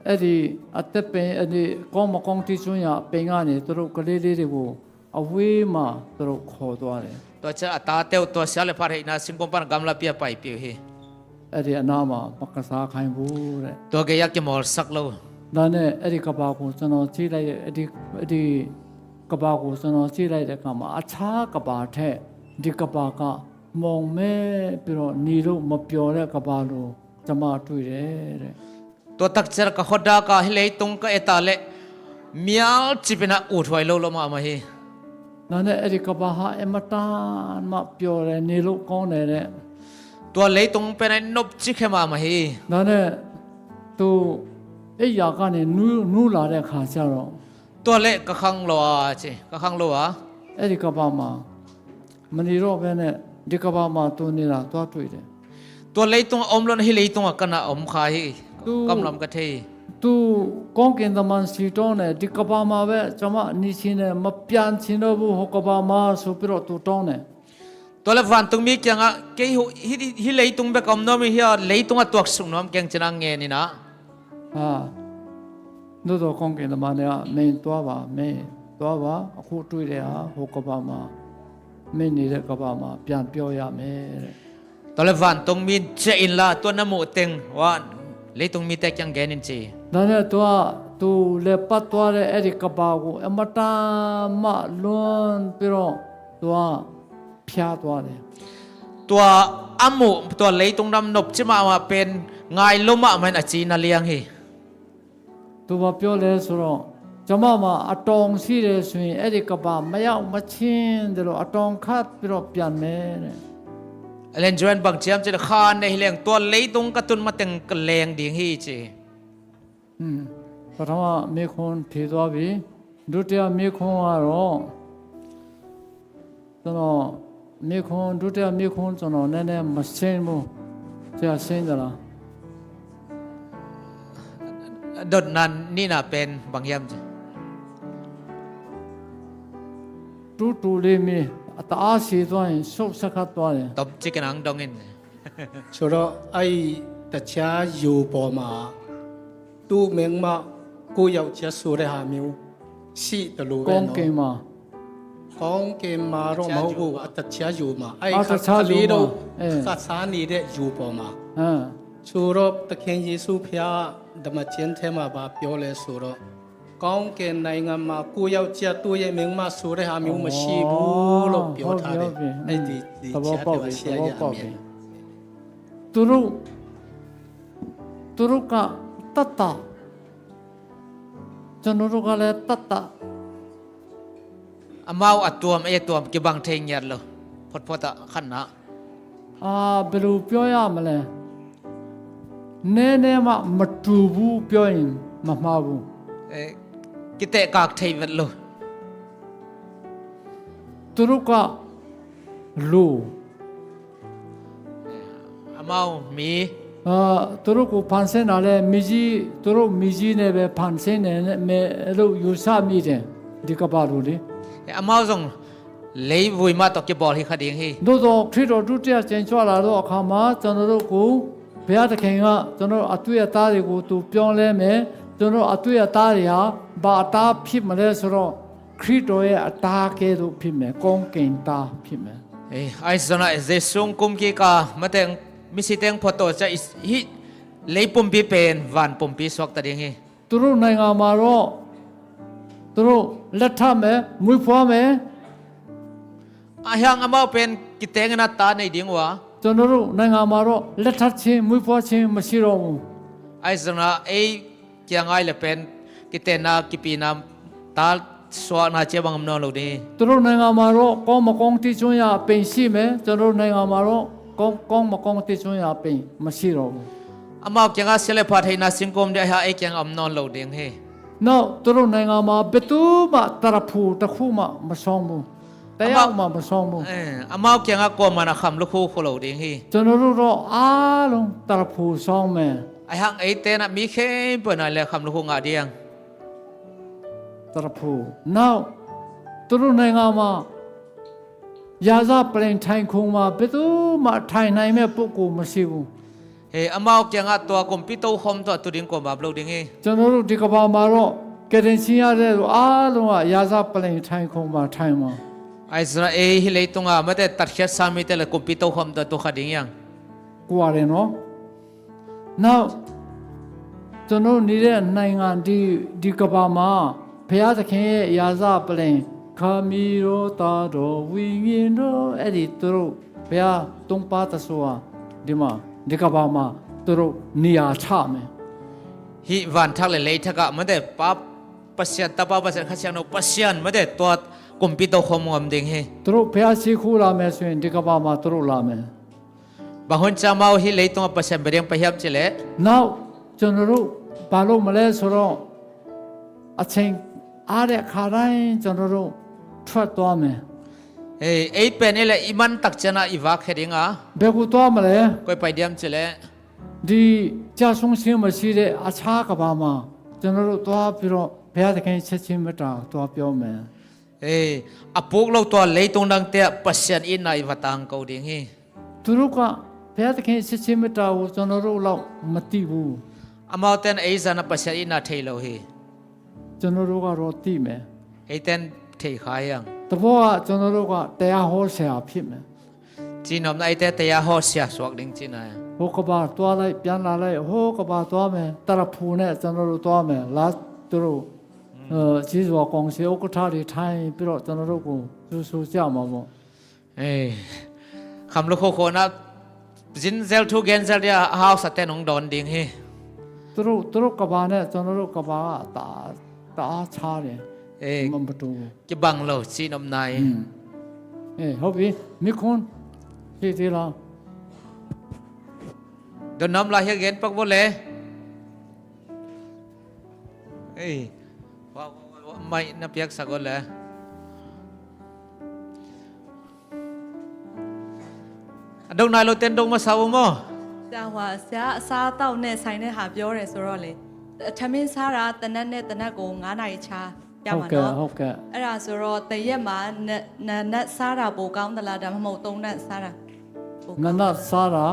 အဲ့ဒီအသက်ပင်၊ အဲ့ဒီကောင်းမကောင်းသိကျွမ်းရာအပင်ကနေ၊ သူတို့ကလေးလေးတွေကို အဝေးမှာ သူတို့ ခေါ်သွားတယ်။ Tua ciang a tate uh tua sia le pha theihna singkung pan a gamlapi ah paipih uh hi. အဲ့ဒီအနားမှာ မကစားခိုင်းဘူးတဲ့။ Tua gei ah kimawlsak lo. ဒါနဲ့ အဲ့ဒီကမ္ဘာကို ကျွန်တော် ကြည့်လိုက်တဲ့၊ အဲ့ဒီ၊ အဲ့ဒီကမ္ဘာကို ကျွန်တော် ကြည့်လိုက်တဲ့အခါမှာ အခြားကမ္ဘာထက် ဒီကမ္ဘာက မှောင်မဲပြီးတော့ နေလို့မပျော်တဲ့ကမ္ဘာလို ကျွန်မ တွေ့တယ်တဲ့။ Tua takciang ka khuadak ah hih leitung ka et a leh mialcip in ah uthuai lo lo mahmah hi. ဒါနဲ့ အဲ့ဒီကမ္ဘာဟာ အင်မတန်မှ ပျော်တယ်၊ နေလို့ကောင်းတယ်တဲ့။ Tua leitung pen ah nopci khe mahmah hi. ဒါနဲ့ သူ အိပ်ရာကနေ နူး၊ နူးလာတဲ့အခါကျတော့ Tua leh ka khanglo a ci, ka khanglo a, အဲ့ဒီကမ္ဘာမှာ မနေတော့ဘဲနဲ့ ဒီကမ္ဘာမှာ သူနေတာ သွားတွေ့တယ်။ Tua leitung ah om lo in hih leitung ah ka na om kha hi. သူ kamlam ka thei. သူ ကောင်းကင်တမန် ဆီတောင်းတယ်၊ ဒီကမ္ဘာမှာပဲ ကျွန်မ နေချင်တယ်၊ မပြန်ချင်တော့ဘူး၊ ဟိုကမ္ဘာမှာဆိုပြီးတော့ သူတောင်းတယ်။ Tua leh vantungmi kiangah, kei hih, hih, hih leitung bek a om nuam ing, hih leitung ah tuaksuk nuam keng, ci-in ah ngen in ah. အာ သို့သော် ကောင်းကင်တမန်တွေက မင်းသွားပါ၊ မင်းသွားပါ၊ အခုတွေ့တဲ့ဟာ ဟိုကမ္ဘာမှာ၊ မင်းနေတဲ့ကမ္ဘာမှာ ပြန်ပြောရမယ်တဲ့။ Tua leh vantungmi in, ciah inla, tua na muh teng, tua leitung mite kiang gen in, ci. ဒါနဲ့ သူက သူလည်ပတ်သွားတဲ့ အဲ့ဒီကမ္ဘာကို အင်မတန်မှ လွမ်းပြီးတော့ သူက ဖျားသွားတယ်။ Tua a muh, tua leitung lam nopci mahmah pen ngai lo mahmah in a ci na liang hi. သူ ဘာပြောလဲဆိုတော့၊ ကျွန်မမှာ အတောင်ရှိတယ်ဆိုရင် အဲ့ဒီကမ္ဘာ မရောက်မချင်း ဒီလို အတောင်ခတ်ပြီးတော့ ပြန်မယ်တဲ့။ Ellen G White ဘယ်လို ကျမ်းကျမ်း ခါနဲ့ ဟိုလင် tua leitung က တွန်း မတင် က လင် ဒိုင်း ဟို ကျ อืม ပထမမေးခွန်း ဖြေသွားပြီ။ ဒုတိယမေးခွန်းကတော့ ကျွန်တော် မေးခွန်း၊ ဒုတိယမေးခွန်း ကျွန်တော် နည်းနည်း မရှင်းဘူး။ ဆရာ ရှင်းသလား။ Dotna nihna pen bang hiam ci? တူတူလေးမေး၊ အတအားရှည်သွားရင် ရှုပ်ဆက်ခတ်သွားတယ်။ Tom cikin ang dongin. ဆိုတော့ အဲ့ဒီ တစ်ခြား ယိုပေါ်မှာ သူ့မိန်းမ ကိုယ့်ယောက်ျားဆိုတဲ့ဟာမျိုး ရှိသလိုပဲနော်။ ကောင်းကင်မှာ။ ကောင်းကင်မှာတော့ မဟုတ်ဘူး၊ တစ်ခြားယိုမှာ။ အဲ့ဒီ တစ်ခြားယိုမှာ။ ကလေးတို့ အဲ။ ခံစားနေတဲ့ ယိုပေါ်မှာ။ အဲ။ ဆိုတော့ သခင်ယေရှုဘုရား ဓမ္မကျမ်းထဲမှာ ဘာပြောလဲဆိုတော့ ကောင်းကင်နိုင်ငံမှာ ကိုယ့်ယောက်ျား သူ့ရဲ့မိန်းမဆိုတဲ့ဟာမျိုး မရှိဘူးလို့ ပြောထားတယ်။ ဟုတ်ပြီ၊ ဟုတ်ပြီ။ အဲ့ဒီ ဒီ သဘောပေါက်ပြီ၊ ဆရာရဲ့ အမြင်။ သဘောပေါက်ပြီ။ သူတို့၊ သူတို့က သတ်တာ၊ ကျွန်တော်တို့ကလည်း သတ်တာ။ Amau a tuam, ei a tuam kibang thei ngiat lo. Photphot ah khatna. အာ၊ ဘယ်လိုပြောရမလဲ။ နည်းနည်းမှ မတူဘူး ပြောရင် မမှားဘူး။ Eh, kitekak thei vet lo. သူတို့က လူ။ Amau mi. အာ၊ သူတို့ကို ဖန်ဆင်းတာလည်း မြေကြီး၊ သူတို့ မြေကြီးနဲ့ပဲ ဖန်ဆင်းတယ်၊ မယ်လို့ ယူဆမိတယ်။ ဒီကမ္ဘာလိုလေ။ Eh, amau zong leivui mah tawh kibawl hi kha ding hi. သို့သော် ခရစ်တော် ဒုတိယအကြိမ် ကြွလာသောအခါမှာ ကျွန်တော်တို့ကို ဘုရားသခင်က ကျွန်တော်တို့ အသွေးအသားတွေကို သူ ပြောင်းလဲမယ်။ ကျွန်တော်တို့ အသွေးအသားတွေဟာ ဘာအသား ဖြစ်မလဲဆိုတော့ ခရစ်တော်ရဲ့ အသားကဲ့သို့ ဖြစ်မယ်။ ကောင်းကင်သား ဖြစ်မယ်။ Eh, ahi zongin ah Jesu hong kum kik a, mate hong, misite hong phawk tawh ciang, hih lei pumpi pen van pumpi suak ta ding hi. သူတို့နိုင်ငံမှာတော့ သူတို့ လက်ထပ်မယ်၊ မွေးဖွားမယ်။ Ahi hang amau pen kiteng in ah ta nei ding uh a. ကျွန်တော်တို့နိုင်ငံမှာတော့ လက်ထပ်ခြင်း၊ မွေးဖွားခြင်း မရှိတော့ဘူး။ Ahi zongin ah ei kiang ah leh pen kitenna, kipina, ta suahna cih bang om nawn lo ding hi. သူတို့နိုင်ငံမှာတော့ ကောင်းမကောင်း သိကျွမ်းရာ အပင်ရှိမယ်။ ကျွန်တော်တို့နိုင်ငံမှာတော့ ကောင်း၊ ကောင်းမကောင်း သိကျွမ်းရာ အပင် မရှိတော့ဘူး။ Amau kiangah sia le pha theihna singkung om ding, ahi hang ei kiangah om nawn lo ding hi. နောက်၊ သူတို့နိုင်ငံမှာ ဘယ်သူမှ သရဖူတစ်ခုမှ မဆောင်းဘူး။ တစ်ယောက်မှ မဆောင်းဘူး။ Eh, amau kiangah kuaman ah kham lukhu kho lo ding hi. ကျွန်တော်တို့တော့ အားလုံး သရဖူဆောင်းမယ်။ Ahi hang eite in ah mi khempeuh in ah leh kham lukhu ngah ding. သရဖူ။ နောက်၊ သူတို့နိုင်ငံမှာ ရာဇပလ္လင် ထိုင်ခုံမှာ ဘယ်သူမှ ထိုင်နိုင်မဲ့ ပုဂ္ဂိုလ် မရှိဘူး။ Hei, amau kiangah tua kumpi tokhom tawh tu ding kuamah om lo ding hi. ကျွန်တော်တို့ ဒီကမ္ဘာမှာတော့ ကယ်တင်ခြင်းရတဲ့သူအားလုံးက ရာဇပလ္လင်ထိုင်ခုံမှာထိုင်မှာ။ အဲဒါဆိုရင် အဲ ဟိုလေတုန်းက မတဲ့ တတ်ခတ်စာမီးတဲ့ လေ ကွန်ပျူတာ ဟိုမ် တတ် တူ ခါ ဒင်း ယင်း ကွာတယ်နော်။ နောက် ကျွန်တော်တို့နေတဲ့နိုင်ငံ ဒီ ဒီကမ္ဘာမှာ ဘုရားသခင်ရဲ့ ရာဇပလ္လင် ခမည်းတော် သားတော် ဝိညာဉ်တော် အဲ့ဒီသူတို့ ဘုရားသုံးပါးတစွာ ဒီမှာ ဒီကမ္ဘာမှာ သူတို့နေရာချမယ်။ Hih vanthak le leithak ah mate Pa Pasian, Tapa Pasian, Kha Siangtho Pasian mate tua kumpi to khawm ngam ding hi. သူတို့ဘုရားရှိခိုးလာမယ်ဆိုရင် ဒီကမ္ဘာမှာ သူတို့လာမယ်။ Bang hun ciang amau hih leitung ah Pasian bia ding pai hiam cih leh. နောက် ကျွန်တော်တို့ ဘာလုပ်မလဲဆိုတော့ အချိန်အားတဲ့အခါတိုင်း ကျွန်တော်တို့ ထွက်သွားမယ်။ အဲ အဲ ပင် အဲ လႄႈ အီမၼ်း တၵ်း ကၠၼ် အီ ဝၢၵ်ႈ ၶႄႇ ဒင်း ဧါ။ ဘယ်ကိုသွားမလဲ။ ၵူၺ်း ပၢႆ ဒဵမ် ၸိူဝ်း လႄႈ ဒီ ကျဆုံးခြင်းမရှိတဲ့ အခြားကမ္ဘာမှာ ကျွန်တော်တို့ သွားပြီးတော့ ဘုရားသခင် ချစ်ခြင်းမေတ္တာ သွားပြောမယ်။ အဲ အပုၵ်ႈ လူတ်ႉ တွၼ်ႈ လႄႈ တုင်း တၢင်း တႄႉ ပၸ်ႉသဵင်ႈ ဢိၼ်ႇ ၼႃႇ ဢီ ဝႃႈ တၢင်း ၵဝ် ဒင်း ႁိုဝ်။ သူတို့က ဘုရားသခင် ချစ်ခြင်းမေတ္တာကို ကျွန်တော်တို့လောက် မသိဘူး။ အမဝ်း တႄႉ ဢီ ၸၼ် ဢႃႇ ပၸ်ႉသဵင်ႈ ဢိၼ်ႇ ၼႃႇ ထႅင်ႈ လူဝ်ႇ ႁိုဝ်။ ကျွန်တော်တို့ကတော့ သိမယ်။ အဲ တႄႉ ထႅင်ႈ ၶႃႈ ယင်း။ သဘောက ကျွန်တော်တို့က တရားဟောဆရာ ဖြစ်မယ်။ ၸီႉၼွမ်ႉၼႃႇ အဲ တႄႉ တြႃးႁေႃးသြႃႇ သွၵ်ႈလိင်း ၸီႉၼႃႇ။ ဟိုကမ္ဘာသွားလိုက် ပြန်လာလိုက် ဟိုကမ္ဘာသွားမယ်။ သရဖူနဲ့ ကျွန်တော်တို့သွားမယ်။ လာ သူတို့ အဲ ကျေးဇူးတော်ကောင်စီ ဥက္ကဋ္ဌတွေ ထိုင်ပြီးတော့ ကျွန်တော်တို့ကို ကြိုဆိုကြမှာပေါ့။ အဲ ၶမ်ႇလူႇ ၶူဝ်ၶူဝ်ၼႃႇ ၸိုၼ်ႈၸႅလ်ႇ ထူႇၵႅၼ်ႇၸႅလ်ႇ ယႃႇ ႁဝ်းသတႅၼ်း ၼွင်ႉတွၼ်ႈ ဒင်း ႁိုဝ်။ သူတို့ သူတို့ကမ္ဘာနဲ့ ကျွန်တော်တို့ကမ္ဘာက တ တအားခြားတယ်။ အဲ မတူဘူး။ ၵျႃႉပၢင်ႇလူဝ်ႇ ၸီႉၼွမ်ႉၼႃႇ။ อืม အဲ ဟုတ်ပြီ။ မီးခွန်း ဖြည့်သေးလား။ ဒိုၼ်ႇၼွမ်ႉလႃႈ ႁဵတ်းၵၼ် ပၵ်းဝတ်ႉလႄႈ။ အဲ ဝႃႈ ဝႃႈ ဝႃႈ မႆႉၼႃႇ ပျႅၵ်ႉသၵ်ႉၵွၼ်ႇလႄႈ။ အဒုံၼႆႉ လူဝ်ႇတဵၼ်းဒုံမသႃႇ မႃး။ ဆရာ၊ ဟိုဟာ ဆရာ၊ အစားအသောက်နဲ့ဆိုင်တဲ့ဟာ ပြောတယ်ဆိုတော့လေ၊ ထမင်းစားတာ သေနတ်နဲ့သေနတ်ကို ငါးနာရီခြားပြမှာနော်။ ဟုတ်ကဲ့၊ ဟုတ်ကဲ့။ အဲ့ဒါဆိုတော့ တစ်ရက်မှာ နှစ်၊ နှစ်နပ်စားတာ ပိုကောင်းသလား၊ ဒါမှမဟုတ် သုံးနပ်စားတာ ပိုကောင်းသလား။ နှစ်နပ်စားတာ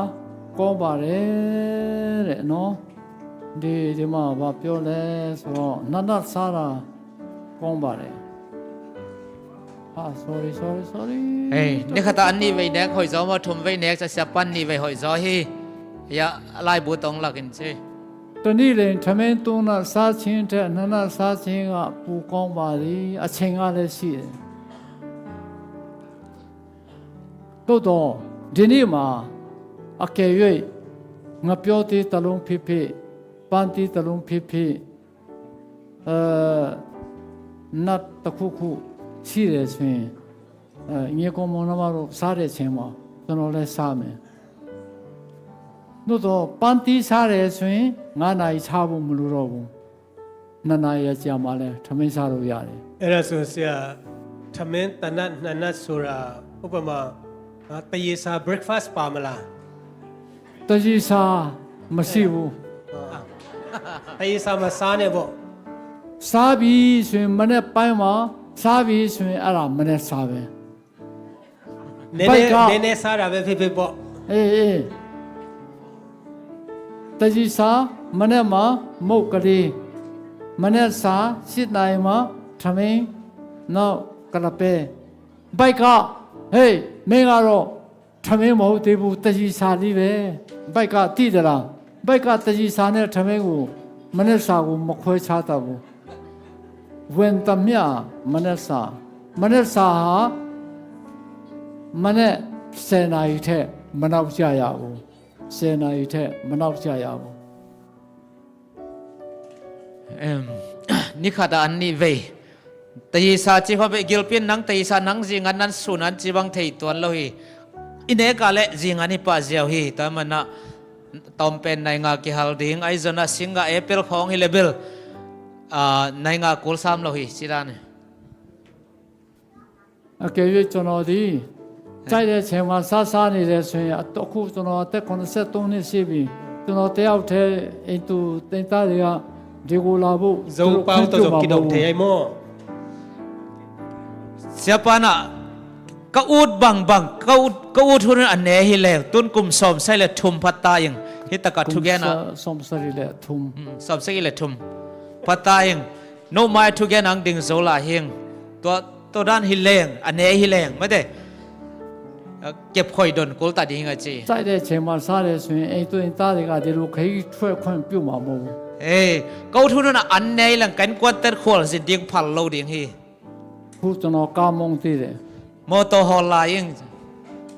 ကောင်းပါတယ်တဲ့နော်။ ဒီ၊ ဒီမှာ ဘာပြောလဲဆိုတော့ နှစ်နပ်စားတာ ကောင်းပါတယ်။ အာ၊ sorry, sorry, sorry. ဢေး၊ ၼႆႉ ၶႃႈတႃႇ ဢၼ်ၼႆႉ ဝႆႉၼႅၵ်ႈ ႁွႆႈၸေႃႇမႃး၊ ထူမ်ႈဝႆႉၼႅၵ်ႈ ၸႃႉၸႃႉပၼ်ႇ ၼႆႉ ဝႆႉႁွႆႈၸေႃႇႁေး၊ ယႃႇလၢႆႈ ပူႇတွင်းလၵ်ႉၵိၼ်ႇၸေး။ တစ်နေ့လျှင် ထမင်းသုံးနပ်စားခြင်းထက် နှစ်နပ်စားခြင်းက ပိုကောင်းပါသည်။ အချိန်ကလည်းရှိတယ်။ သို့သော် ဒီနေ့မှာ အကယ်၍ ငှက်ပျောသီးတစ်လုံးဖြစ်ဖြစ်၊ ပန်းသီးတစ်လုံးဖြစ်ဖြစ်၊ အဲ၊ နပ်တစ်ခုခု ရှိတယ်ဆိုရင်၊ အဲ၊ ညီအစ်ကိုမောင်နှမတို့ စားတဲ့အချိန်မှာ ကျွန်တော်လည်းစားမယ်။ သို့သော် ပန်းသီးစားတယ်ဆိုရင် ငါးနာရီခြားဖို့ မလိုတော့ဘူး။ နှစ်နာရီအကြာမှာလည်း ထမင်းစားလို့ရတယ်။ အဲ့ဒါဆို ဆရာ၊ ထမင်းတစ်နပ်နှစ်နပ်ဆိုတာ ဥပမာ၊ အာ၊ တစ်ရေစာ breakfast ပါမလား။ တစ်ရေစာ မရှိဘူး။ အာ၊ တစ်ရေစာ မစားနဲ့ပေါ့။ စားပြီဆိုရင် မနက်ပိုင်းမှာ၊ စားပြီဆိုရင် အဲ့ဒါ မနက်စာပဲ။ နည်းနည်း၊ ဘိုက်က၊ နည်းနည်းစားတာပဲဖြစ်ဖြစ်ပေါ့။ အေး၊ အေး။ တစ်ရေစာ၊ မနက်မှာ မုန့်ကလေး၊ မနက်စာ ရှစ်နာရီမှာ ထမင်း၊ နောက် ကလပဲ။ ဘိုက်က၊ ဟေး၊ မင်းကတော့ ထမင်းမဟုတ်သေးဘူး၊ တစ်ရေစာလေးပဲ။ ဘိုက်က သိသလား။ ဘိုက်က တစ်ရေစာနဲ့ ထမင်းကို၊ မနက်စာကို မခွဲခြားတတ်ဘူး။ ဝင်သမျှ မနက်စာ၊ မနက်စာဟာ မနက်ဆယ်နာရီထက် မနောက်ကျရဘူး။ ဆယ်နာရီထက် မနောက်ကျရဘူး။ ဢိုမ်း၊ ၼႆႉ ၶႃႈတႃႇ ဢၼ်ၼႆႉ ဝႆႉ၊ တစ်ရေစာ ၸိုဝ်ႈၶဝ်ဝႆႉ ၵိုတ်းပဵၼ်ၼင်ႇ တစ်ရေစာ ၼင်ႇ ၸိုဝ်ႈငၢၼ်းၼၼ်ႉ သုၼ်ႇၼၼ်ႉ ၸိုဝ်ႈဝၢင်းထႆႇတွၼ်ႈလဝ်ႈႁေး၊ ဢိၼ်ႇၼႄၵႃႈလႄႈ ၸိုဝ်ႈငၢၼ်းၼႆႉ ပႃးၸဵဝ်းႁေး။ တႄႉမၼ်းၼႃႇ တွမ်ပဵၼ်ၼႆငႃး ၵႄႈႁႂ်ႈလီငၢႆး ၸိူဝ်းၼႃႇ သင်ၵႃႈ ဢေႇပရႄႇ ၶွင်ႁေး လႄႈပဵၼ် ဢႃႇ ၼႆငႃး ၵူႈသၢမ်လဝ်ႈႁေး ၸိုဝ်ႈၼၼ်ႉ။ အကယ်၍ ကျွန်တော်သည် ကြိုက်တဲ့အချိန်မှာ စားစားနေတယ်ဆိုရင်၊ အခု ကျွန်တော် အသက် ခုနစ်ဆယ့်သုံး နှစ်ရှိပြီ။ ကျွန်တော် တယောက်တည်း အိမ်သူ အိမ်သားတွေက ဒီကိုလာဖို့ သူတို့ ခွင့်ပြုမှာမဟုတ်ဘူး။ ဇုံပေါင်း တစ်စုံ ကီးတုံး ထဲရိုက်မို့။ ဆရာပါနႃႇ၊ ကဢုတ်းဘင်ဘင်၊ ကဢုတ်း၊ ကဢုတ်းႁုၼ်ႇ ဢၼ်ၼႄႁေးလႄႈ တုၼ်းၵုမ်ႇ သွမ်ႈသႂ်ႇလႄႈ ထူမ်ႈၽတ်ႉတႃႇဢိင်၊ ႁဵတ်းတၵႃႇ ထူႇၵႄႇၼႃႇ။ သွမ်ႈသႂ်ႇလႄႈ ထူမ်ႈ။ ဢိုမ်း၊ သွမ်ႈသႂ်ႇလႄႈ ထူမ်ႈၽတ်ႉတႃႇဢိင်။ No mai thu gen ang ding zo lai hing. Tua, tua dan hi leng, a ne hi leng, mate. Kep khoi don kul ta ding a ci. 在的钱嘛，杀的水，哎，对，大的个的路可以出来看，不嘛么？ Ei, ko thu nuna an ne leng kan kuan ter khual zin ding phal lo ding hi. 护着那嘎蒙地的。 Motor hawl lai ing.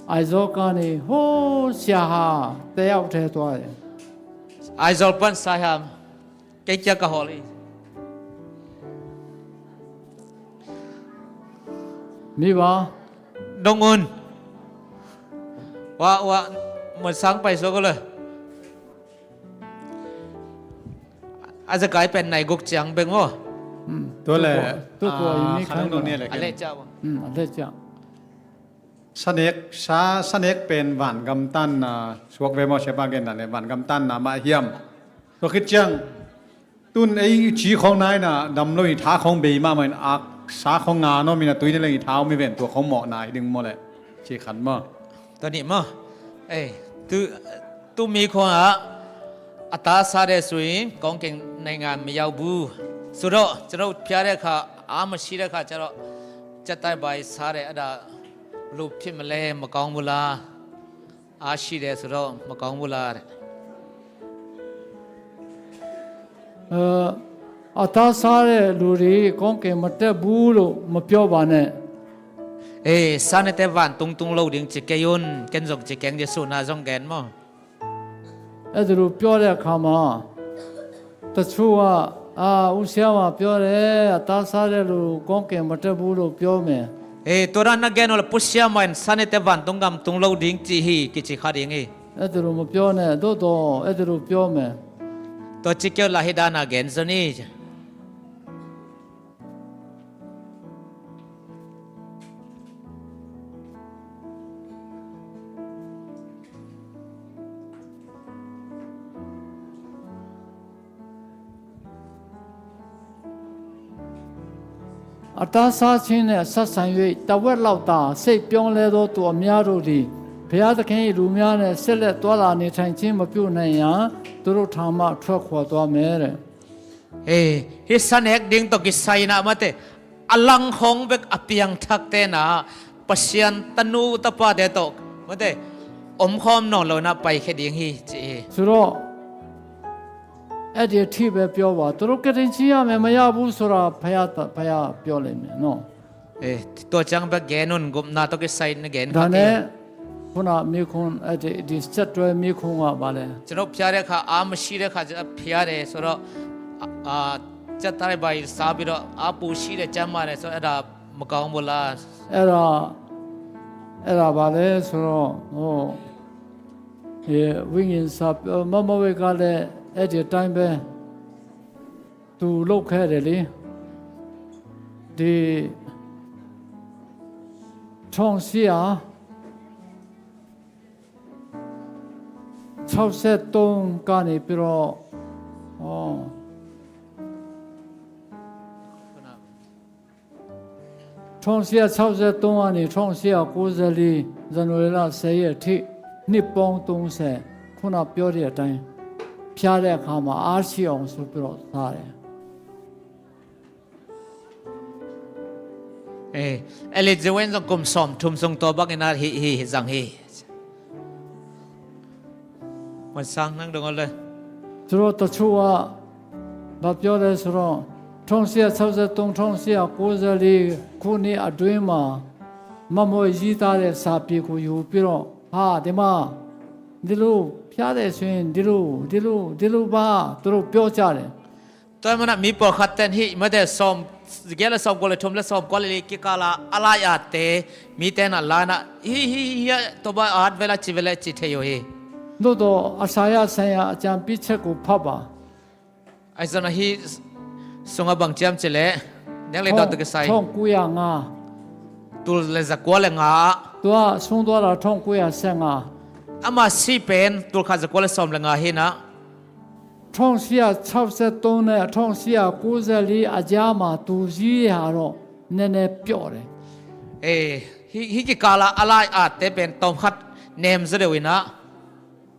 Aizawl ka ni, ho, sia ha, te au te tua. Aizawl pan sai ha. Kei kia ka hawl hi. Mi ba? Dong un. Wa, wa, Muan Sang pai zo ko le. A za kai pen nai guk ciang beng maw. Tua le, tu ko, tu ko, ah, i mi kha dong kha dong ni le a le ken. Cia maw. A le cia. Sanek, sa, sanek pen van gam tanna suak ve maw, siapa genna le van gam tanna mah hiam. Tua khit ciang, tun ei ci khong nai na, dam lo i tha khong bei mah mah in ak, sa khong nga no mi na tui ni leng i tha mi ven tua khong mawh nai ding maw le. Ci khan maw. Tua ni maw. Ei, tu, tu mi khong a, a ta sa de sui, kong keng nai nga mi yau bu. Su do, caro pia de kha, a ma si de kha, caro, catai bai sa de a da. Lupphim le Makaung bula. A si de su do Makaung bula de. 呃，a ta sa de lu ri kong ke mate bu lo ma pio ba ne. Ei, sa ne te van tung tung lo ding ci kei un, ken zong ci keng de su na zong gen maw. E de lu pio de kha ma. Ta chu a, a, u sia ma pio de, a ta sa de lu kong ke mate bu lo pio me. Ei, tua dan na gen ula pu sia ma in sa ne te van tung gam tung lo ding ci hi, ki ci kha ding hi. E de lu ma pio ne, do do, e de lu pio me. Tua ci keu la hi dan a gen zo ni. A ta sa chin ne sa san yue, ta wet lau ta, sei piong le do tu a mia ru di. Pia ta ken i lu mia ne, se le tua la ni chang chin ma piu ne ya, tu ru thang ma thua khua tua me re. Ei, hi sanek ding tawh kisai na mate, a lang khong bek a piang thak te na, Pasian tanu tapa te tawh, mate, om khawm nawn lo na pai khe ding hi, ci hi. Su lo, e di thi be pio wa, tu lo ke ding ci ya me ma ya bu su ra, pha ya ta, pha ya pio le me, no. Eh, tua ciang bek gen un, gupna tawh kisai na gen kha dane, te. Khuna mi khun, eh, di, di chat tuai mi khun a ba le. Cino phia de kha, a ma si de kha, phia de, so ro, a, a, chat tai bai sa bi ro, a pu si de cam ma de, so era Makaung bula. Era, era ba le, so ro, oh. Ye, wingin sa, eh, ma ma we ka le, eh, di time be. Tu lo khe de li. Di chong sia. Chau se tong ka ni piro. Oh. Chong sia chau se tong a ni chong sia ku se li January la se ye thi ni pong tong se khuna pio di a tai. Phia de kha ma a si ong su piro sa de. Eh, Elijah wen zong kum sawm thum sung tawh bangin a hi, hi, hi zang hi. Wan sang nang dong le. Suro ta chu a, ba pio le suro. Thong sia chau ze tung thong sia ku ze li ku ni a dui ma. Ma moi zi ta le sa pi ku yu pi ro. Ha, de ma. Di lu, pia de suin, di lu, di lu, di lu ba, tu lu pio cha le. Tua mana mi pawlkhat ten hih mate sawm, gel le sawm kua le thum le sawm kua le li kikala a lai a te, mi ten a lai na, hi, hi, hi, hi, a, to ba a hat vela ci vela ci thei uh hi. Duh tawh a sai a sai a ciampi cek uh phap a. Ai zon a hi sunga bang ciam ci le, neng le dawt tu kisai. Thong kuya nga. Tul le za kua le nga. Tua sung tua la thong kuya se nga. Ama si pen, tul khat za kua le sawm le nga hi na. Thong sia chau se tong ne, thong sia ku ze li a jia ma tu zi ha lo, ne ne pio le. Eh, hi, hi kikala a lai a te pen tawm khat nem za deuh ina.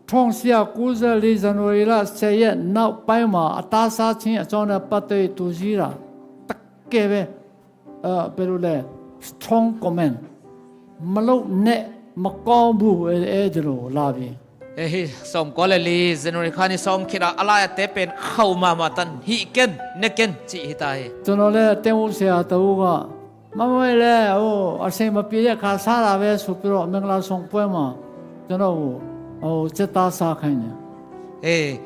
Thong sia ku ze li January la se ye nau pai ma a ta sa chin a chong ne pa te tu zi la. keve, eh, pelu le strong comment. Malo ne makau bu e, e de lo la bi. Ehi, som kua le li January kha ni som khit a, a lai a te pen khau mahmah tan, hih ken, ne ken, cih hi ta hi. Cun le teng u sia ta u ga, mamoi le, o, a sei mapi le kha sa la ve su piro, mengla song puai ma. Cun u, o, ceta sa khai ne. Eh,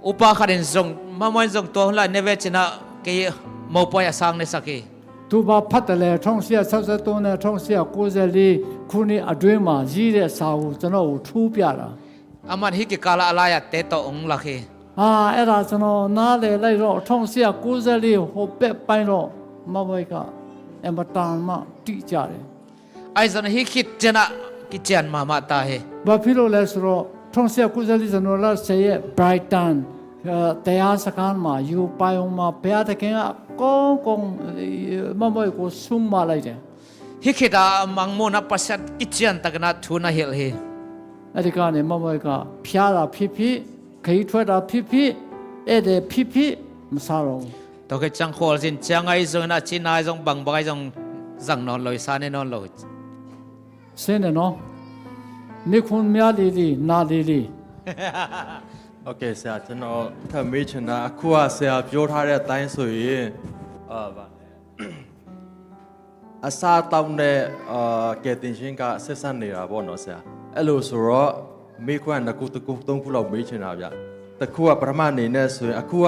upa khat in zong, mamoi zong tua hun lai ne ve cin a, kei mopuai a sang ne sak hi. Tuba phat le, thong sia sau sa tu ne, thong sia ku ze li, khu ni a dui ma, zi le sa u, cun u, thu pia la. Aman hih kikal ah a lai-at te tawh hong lak hi. A, e ra cano na le lai lo, thong sia ku ze li ho pe pai lo, ma voi ka, e ma tan ma ti cia le. Ai zan hih khit cian ah kician mahmah ta hi. Ba phi lo le su lo, thong sia ku ze li zano la se ye, Brighton, eh, te a sa kan ma, yu pai hong ma, pe a te keng ah, kong kong, eh, ma voi ko sum ma lai te. Hih khit a mangmuhna Pasian kician takin a thu na hilh hi. A dikah nih mamoi ka phiat a phiphi, kei thuat a phiphi, ede phiphi, masa lo. Tua khit ciang khualzin ciang ai zong in a ci nai zong bangbang ai zong zang nawn lo, sa ne nawn lo. Se ne no. Mikhun mia lili, na lili. โอเค ဆရာ ကျွန်တော်ထပ်မေးချင်တာ အခုက ဆရာပြောထားတဲ့အတိုင်းဆိုရင် အာ ဗာ အစားအသောက်နဲ့ အာ ကယ်တင်ခြင်းက ဆက်စပ်နေတာပေါ့နော် ဆရာ။ အဲ့လိုဆိုတော့ မေးခွန်းနှစ်ခု တစ်ခု သုံးခုလောက် မေးချင်တာဗျ။ တစ်ခုက ပထမအနေနဲ့ဆိုရင် အခုက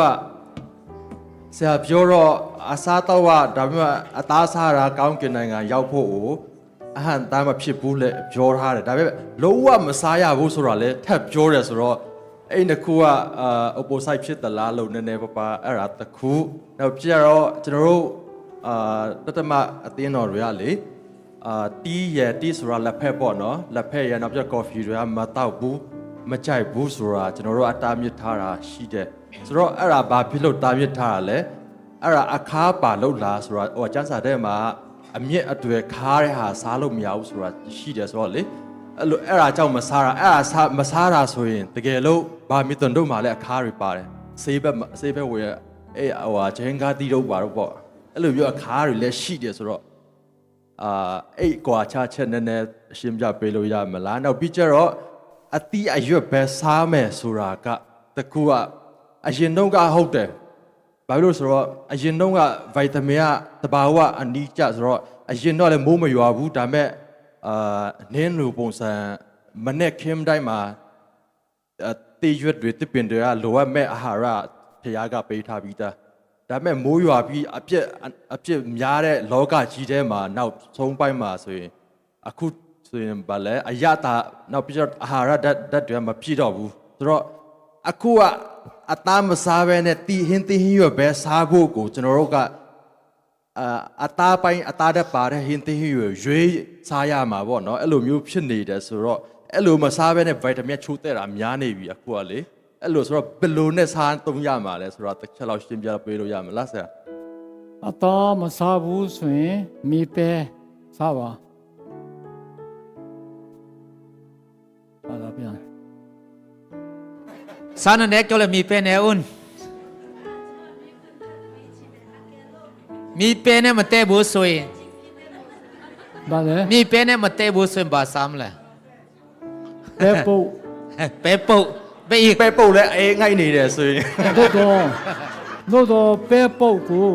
ဆရာပြောတော့ အစားအသောက်က ဒါပေမဲ့ အသားစားတာ ကောင်းကင်နိုင်ငံရောက်ဖို့ကို အဟန့်အတားမဖြစ်ဘူးလို့ ပြောထားတယ်။ ဒါပေမဲ့ လုံးဝမစားရဘူးဆိုတာလည်း ထပ်ပြောတယ်ဆိုတော့ အဲ့နှစ်ခုက အာ opposite ဖြစ်သလားလို့ နည်းနည်းပါးပါး အဲ့ဒါတစ်ခု။ နောက်ပြီးတော့ ကျွန်တော်တို့ အာ တတမအသင်းတော်တွေကလေ အာ တီးရယ် တီးဆိုတာ လက်ဖက်ပေါ့နော်။ လက်ဖက်ရယ် နောက်ပြီးတော့ coffee တွေက မသောက်ဘူး မကြိုက်ဘူးဆိုတာ ကျွန်တော်တို့က တားမြစ်ထားတာရှိတယ်။ ဆိုတော့ အဲ့ဒါ ဘာဖြစ်လို့ တားမြစ်ထားတာလဲ။ အဲ့ဒါ အခါပါလို့လားဆိုတာ ဟို ကျမ်းစာထဲမှာ အမျက်အတွယ်ခါတဲ့ဟာ စားလို့မရဘူးဆိုတာ ရှိတယ်ဆိုတော့လေ။ အဲ့လို အဲ့ဒါကြောင့် မစားတာ။ အဲ့ဒါ စား မစားတာဆိုရင် တကယ်လို့ ဘာမီသွန်တို့မှာလည်း အခါတွေပါတယ်။ ဆေးဘက်မှာ ဆေးဘက်ဝယ် အဲ့ ဟိုဟာ ကျဟင်းခါသီးတို့ ဘာတို့ပေါ့။ အဲ့လိုမျိုး အခါတွေလည်း ရှိတယ်ဆိုတော့ အာ အဲ့ကွာခြားချက် နည်းနည်း ရှင်းပြပေးလို့ရမလား။ နောက်ပြီးကျတော့ အသီးအရွက်ပဲ စားမယ်ဆိုတာက တစ်ခုက အရင်တုန်းက ဟုတ်တယ်။ ဘာဖြစ်လို့ဆိုတော့ အရင်တုန်းက vitamin က သဘာဝအနီးကျဆိုတော့ အရင်တော့လည်း မိုးမရွာဘူး။ ဒါပေမဲ့ အာ နင်းလိုပုံစံ မနက်ခင်းတိုင်းမှာ အာ သစ်ရွက်တွေ သစ်ပင်တွေက လိုအပ်မဲ့ အာဟာရ ဘုရားက ပေးထားပြီးသား။ ဒါပေမဲ့ မိုးရွာပြီး အပြစ် အပြစ်များတဲ့ လောကကြီးထဲမှာ နောက်ဆုံးပိုင်းမှာဆိုရင် အခုဆိုရင် ဘာလဲ အရသာ နောက်ပြီးတော့ အာဟာရဓာတ် ဓာတ်တွေက မပြည့်တော့ဘူး။ ဆိုတော့ အခုက အသားမစားဘဲနဲ့ သီး ဟင်းသီးဟင်းရွက်ပဲ စားဖို့ကို ကျွန်တော်တို့က အာ အသားပိုင်း အသားဓာတ်ပါတဲ့ ဟင်းသီးဟင်းရွက် ရွေးစားရမှာပေါ့နော်။ အဲ့လိုမျိုးဖြစ်နေတယ်ဆိုတော့ အဲ့လိုမစားဘဲနဲ့ vitamin ချိုးသက်တာများနေပြီ အခုကလေ။ အဲ့လိုဆိုတော့ ဘယ်လိုနဲ့ စားသုံးရမှာလဲဆိုတာ တစ်ချက်လောက် ရှင်းပြပေးလို့ရမလား ဆရာ။ အသားမစားဘူးဆိုရင် မီးပဲစားပါ။ ဘာသာပြန်။ စားနေနဲ့ ပြောလေ မီးပဲနဲ့ဦး။ မီးပဲနဲ့ မတည့်ဘူးဆိုရင်။ ဘာလဲ။ မီးပဲနဲ့ မတည့်ဘူးဆိုရင် ဘာစားမလဲ။ ပဲပုပ်။ ပဲပုပ်။ ပဲအီ။ ပဲပုပ်လည်း အအေးငိုက်နေတယ်ဆိုရင်။ သို့သော် သို့သော် ပဲပုပ်ကို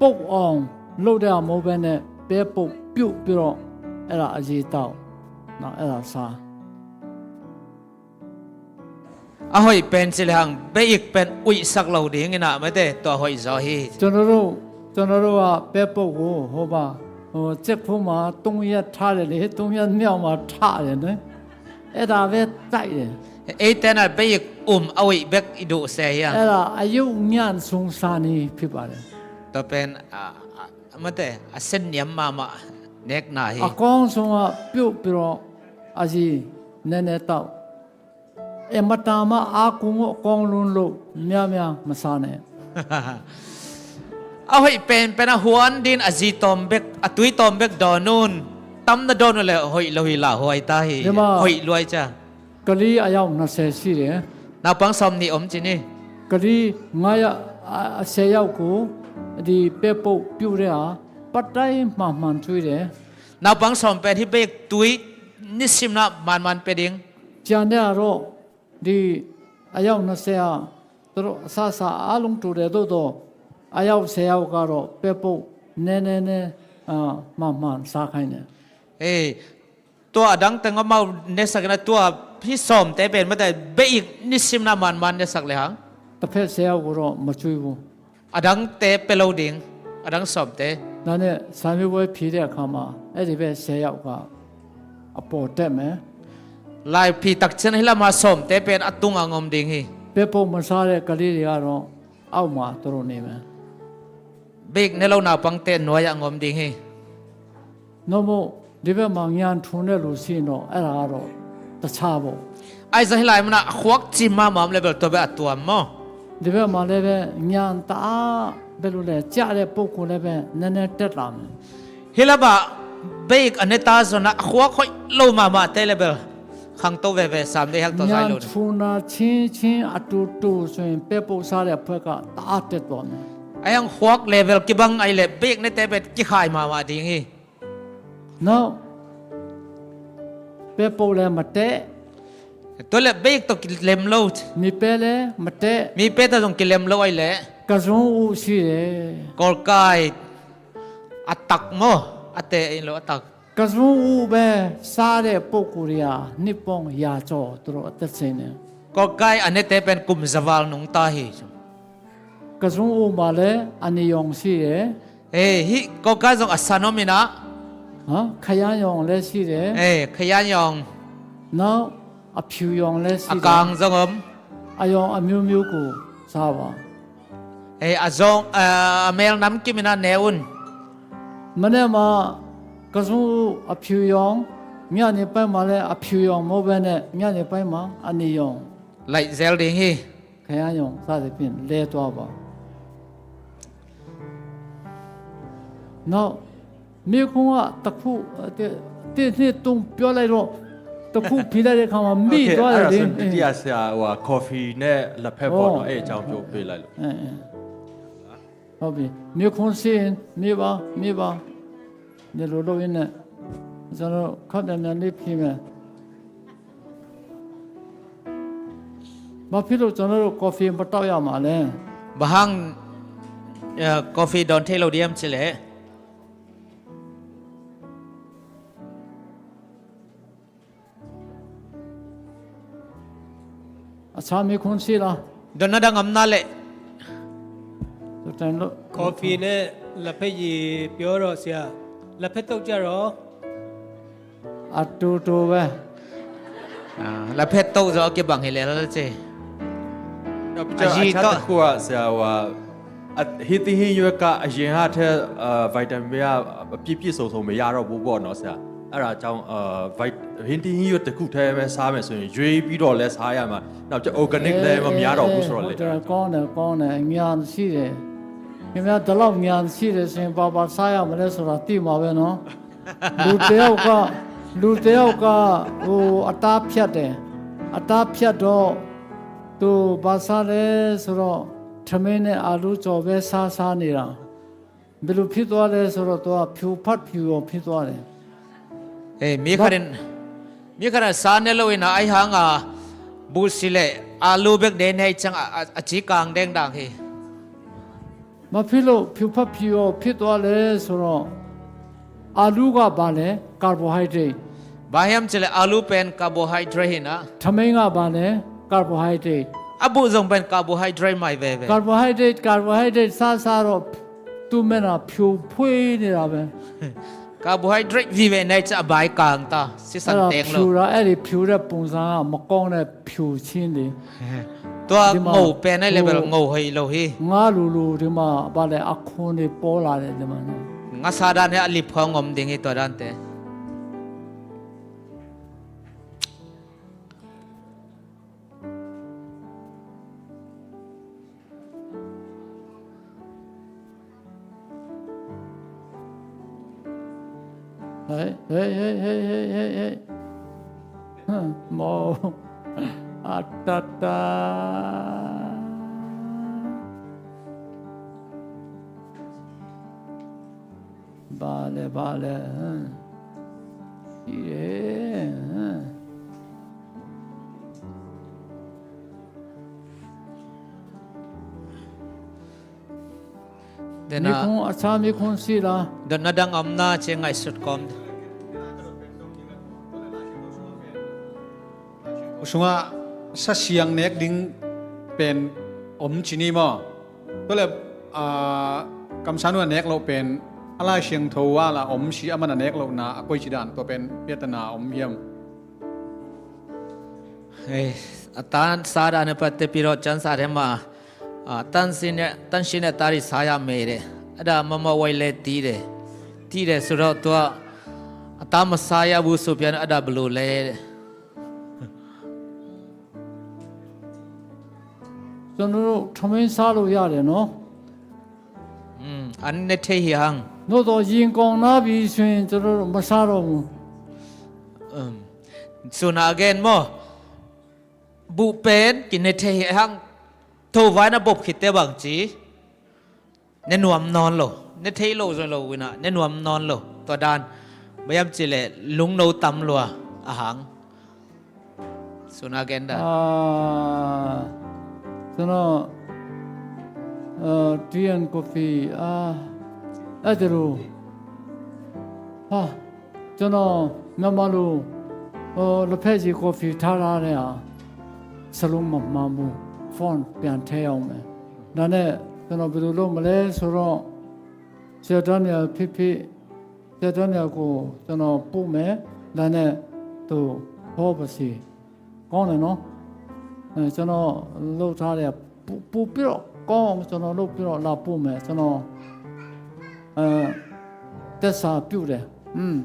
ပုပ်အောင်လုပ်တာ မဟုတ်ဘဲနဲ့ ပဲပုပ်ပြုတ်ပြီးတော့ အဲ့ဒါ အရေသောက်။ နော် အဲ့ဒါ စား။ အဟွိပန်စီလဟင် ပဲအီပန် ဝိစက်လောဒိင်္ဂနာ မတဲ တွာဟွိဇောဟီ။ ကျွန်တော်တို့ ကျွန်တော်တို့က ပဲပုပ်ကို ဟိုပါ ဟို စက်ခုံးမှာ သုံးရက်ထားတယ်လေ။ သုံးရက်မြောက်မှာ ထတယ်နော်။ အဲ့ဒါပဲ တိုက်တယ်။ အဲ့တဲနာ ပဲအီ အုံ အဝိဘက် အီဒိုစဲယံ။ အဲ့ဒါ အယုတ်ညံ့ဆုံး စားနည်း ဖြစ်ပါတယ်။ တွာပန် အာ အာ မတဲ အဆင်ညံ့မာမာ နက်နာဟီ။ အကောင်းဆုံးက ပြုတ်ပြီးတော့ အရေ နည်းနည်းသောက်။ အင်မတန်မှ အားကိုးမှု အကောင်းလွန်းလို့ များများမစားနဲ့။ အဟွိပန်ပန် အဟွန်ဒိန် အဇီတောမ်ဘက် အသွေးတောမ်ဘက် ဒေါ်နုန် တမ်နဒေါ်နုန်လည်း ဟွိလဟွိလာဟွိတာဟီ။ ဒီမှာ ဟွိလွိုက်ချာ။ ကလေးအယောက် နှစ်ဆယ် ရှိတယ်။ နောက်ပိုင်း စောင့်နေအောင် ကြည့်နေ။ ကလေး ငါးယောက် အ အဆယ်ယောက်ကို ဒီပဲပုပ်ပြုတ်တဲ့ဟာ ပတ်တိုင်းမှန်မှန်ထွေးတယ်။ နောက်ပိုင်း sawm pen hih ဘိတ် tui nisim na man man pe ding. ကျန်တဲ့ဟာတော့ ဒီအယောက်နှစ်ဆယ်ဟာ သူတို့အစားအစာအားလုံးတူတယ်။ သို့သော် အယောက်ဆယ်ယောက်ကတော့ ပဲပုပ်နည်းနည်းနဲ့ အာ မှန်မှန်စားခိုင်းတယ်။ Eh, tua a dang teng amau nesak in a, tua hih sawmte pen mate, beh ik nisim na man man nesak le hang. တစ်ဖက်ဆယ်ယောက်ကိုတော့ မကျွေးဘူး။ A dangte pe lo ding, a dang sawmte. ဒါနဲ့ စာမေးပွဲဖြေတဲ့အခါမှာ အဲ့ဒီဘက်ဆယ်ယောက်က အပေါ်တက်မယ်။ Lai phi tak ciang hih lam a sawmte pen a tung a ngom ding hi. ပဲပုပ်မစားတဲ့ကလေးတွေကတော့ အောက်မှာ သူတို့နေမယ်။ Beh ik ne lo naupangte nuai ah ngom ding hi. နောက်မို့ ဒီဘက်မှာ ညံထုံတဲ့လူရှိရင်တော့ အဲ့ဒါကတော့ တခြားပေါ့။ Ahi zong hih lai mun ah a khuak cim mahmah om le bel, tua beh a tuam maw. ဒီဘက်မှာလည်းပဲ ညံတအား ဘယ်လိုလဲ ကျတဲ့ပုဂ္ဂိုလ်လည်းပဲ နည်းနည်းတက်လာမယ်။ Hih lam ah beh ik a ne ta zong a khuak hoih lo mahmahte le bel, khangto veve, sam dei hel tua zai lo. ညံထုံတာ ချင်းချင်း အတူတူဆိုရင် ပဲပုပ်စားတဲ့အဖွဲ့က တအားတက်သွားမယ်။ Ahi hang khuak level kibang ahih leh beh ik nete pen kikhai mahmah ding hi. နောက် ပဲပုပ်လည်းမတည့်။ Tua leh beh ik tawh kilem lo. မီးပဲလည်းမတည့်။ Mite tawh zong kilem lo ahih leh. ကဇွန်အူရှိတယ်။ Kawlkai a tak maw, a teh in lo a tak. ကဇွန်အူပဲစားတဲ့ပုဂ္ဂိုလ်တွေက နှစ်ပေါင်းရာကျော် သူတို့အသက်ရှင်နေ။ Kawlkai a nete pen kum za val nungta hi. ကဇွန်အူမှာလည်း အနီရောင်ရှိတယ်။ Eh, hih kawlkai zong a san om in ah. နော် ခရမ်းရောင်လည်းရှိတယ်။ Eh, ခရမ်းရောင်. နောက် အဖြူရောင်လည်းရှိတယ်။ A kang zong om. အရောင်အမျိုးမျိုးကို စားပါ။ Eh, a zong, eh, a mel nam kim in ah ne un. မနက်မှာ ကဇွန်အူ အဖြူရောင်၊ ညနေပိုင်းမှာလည်း အဖြူရောင်မဟုတ်ဘဲနဲ့ ညနေပိုင်းမှာ အနီရောင်။ Laih zel ding hi. ခရမ်းရောင် စသဖြင့် လဲသွားပါ။ နောက် မေးခွန်းက တစ်ခု တစ်၊ တစ်၊ နှစ်၊ သုံး ပြောလိုက်တော့ တစ်ခုဖြေလိုက်တဲ့အခါမှာ မေ့သွားတယ်လေ။ Okay, အဲ့ဒါဆိုရင် ဒုတိယဆရာ ဟိုဟာ coffee နဲ့ လက်ဖက်ပေါ့နော်။ အဲ့အကြောင်း ပြောပေးလိုက်လို့။ အဲ၊ အဲ၊ ဟုတ်ပြီ။ မေးခွန်းရှိရင် မေးပါ၊ မေးပါ။ ဒီလိုလုပ်ရင်းနဲ့ ကျွန်တော် ခပ်မြန်မြန်လေးဖြေမယ်။ ဘာဖြစ်လို့ ကျွန်တော်တို့ coffee မတောက်ရမှာလဲ။ Bang hang, eh, coffee dawn thei lo ding hiam cih leh? အခြားမေးခွန်းရှိလား။ Dotna dang om na leh. ကော်ဖီနဲ့ လက်ဖက်ရည် ပြောတော့ ဆရာ၊ လက်ဖက်တုပ်ကြတော့။ အတူတူပဲ။ Ah, လက်ဖက်တုပ်ဆို အကဘန်ဟဲလဲလားချေ။ နောက်ပြီးတော့ အရေးတော့ အချက်တစ်ခုက ဆရာ၊ ဟိုဟာ၊ အ၊ ဟင်းသီးဟင်းရွက်က အရင်ကထက်၊ အာ၊ ဗီတာမင်က အပြည့်ပြည့်စုံစုံ မရတော့ဘူးပေါ့နော် ဆရာ။ အဲ့ဒါကြောင့်၊ အာ၊ ဗီ၊ ဟင်းသီးဟင်းရွက်တစ်ခုတည်းပဲ စားမယ်ဆိုရင် ရွေးပြီးတော့လည်း စားရမှာ။ နောက်ကျ organic လည်း မများတော့ဘူးဆိုတော့လေ။ ဟုတ်တယ်၊ ကောင်းတယ်၊ ကောင်းတယ်။ ဉာဏ်ရှိတယ်။ ခင်ဗျား ဒီလောက် ဉာဏ်ရှိတယ်ဆိုရင် ဘာ၊ ဘာစားရမလဲဆိုတာ သိမှာပဲနော်။ လူတစ်ယောက်က၊ လူတစ်ယောက်က ဟို၊ အသားဖြတ်တယ်။ အသားဖြတ်တော့ သူ ဘာစားလဲဆိုတော့ ထမင်းနဲ့ အာလူးကြော်ပဲ စား၊ စားနေတာ။ ဘယ်လိုဖြစ်သွားလဲဆိုတော့ သူက ဖြူဖတ်ဖြူရောင် ဖြစ်သွားတယ်။ Eh, mi khat in, mi khat in sa ne lo in ah, ahi hang a, buhsi le aalu bek ne ne ciang a, a, a ci kang dengdang hi. ဘာဖြစ်လို့ ဖြူဖတ်ဖြူရောင် ဖြစ်သွားလဲဆိုတော့ အာလူးက ဘာလဲ။ Carbohydrate. Bang hiam cih leh aalu pen carbohydrate hi in ah. ထမင်းက ဘာလဲ။ Carbohydrate. A buh zong pen carbohydrate mai veve. Carbohydrate, carbohydrate စား၊ စားတော့ သူ့မျက်နှာ ဖြူဖွေးနေတာပဲ။ Carbohydrate vive ne ciang a bai kang ta, sisan teng lo. အဲ့ဒါ ဖြူတာ၊ အဲ့ဒီဖြူတဲ့ပုံစံက မကောင်းတဲ့ ဖြူခြင်းတွေ။ Tua ဒီမှာ ငုပ်ပဲနဲ့လည်းပဲ ဟို ငုပ်ဟိုက်လို့ဟိ။ ငါးလိုလို ဒီမှာ ဘာလဲ၊ အခွံတွေ ပေါ်လာတယ် ဒီမှာနော်။ Ngasa dan he a lip khong om ding hi, tua dante. Hey, hey, hey, hey, hey, hey. Huh, mo. Atata. ဘာလဲဘာလဲဟမ်ရှိတယ်ဟမ် Dena မိခွန်းအခြားမိခွန်းရှိလား dotna dang om na ci ngaihsut kawm. Sungah sa siang nek ding pen om ci ni maw? Tua le, ah, kamsang nu a nek loh pen a Lai Siangtho a la om ci a man a nek lohna a koici dan tua pen piatana om hiam? Hei, a tan sa dan a patte pirot can sa dema. Ah, tan sine, tan sine tari saya mei de. Ada mama wai le ti de. Ti de suro tua. Ata masaya bu supian ada belu le. Sunu thomai sa lo ya de no. Hmm, an ne thei hi hang. No to yin kong na bi suin sunu masa lo mu. Um, suna again mo. Buh pen ki ne thei hi hang. Tho vai na bop khit te bang ci. Ne nuam nawn lo. Ne thei lo zoi lo wina ne nuam nawn lo. Tua dan. Bayam ci le lungno tam lua a hang. Suna gen da. Ah, suna, ah, tea and coffee, ah, adiru. Ha, suna, namalu, oh, laphe ji coffee thara ne a. Salung mamamu, phone pian the yao me. Dane, suna bidu lo male, suro, Sia Daniel pipi, Sia Daniel ku, suna pu me, dane, tu, ho basi. Kong le no? Eh, cano lo tha le pu, pu piro, kong cano lo piro la pu me, cano, eh, tesa piu le. Hmm.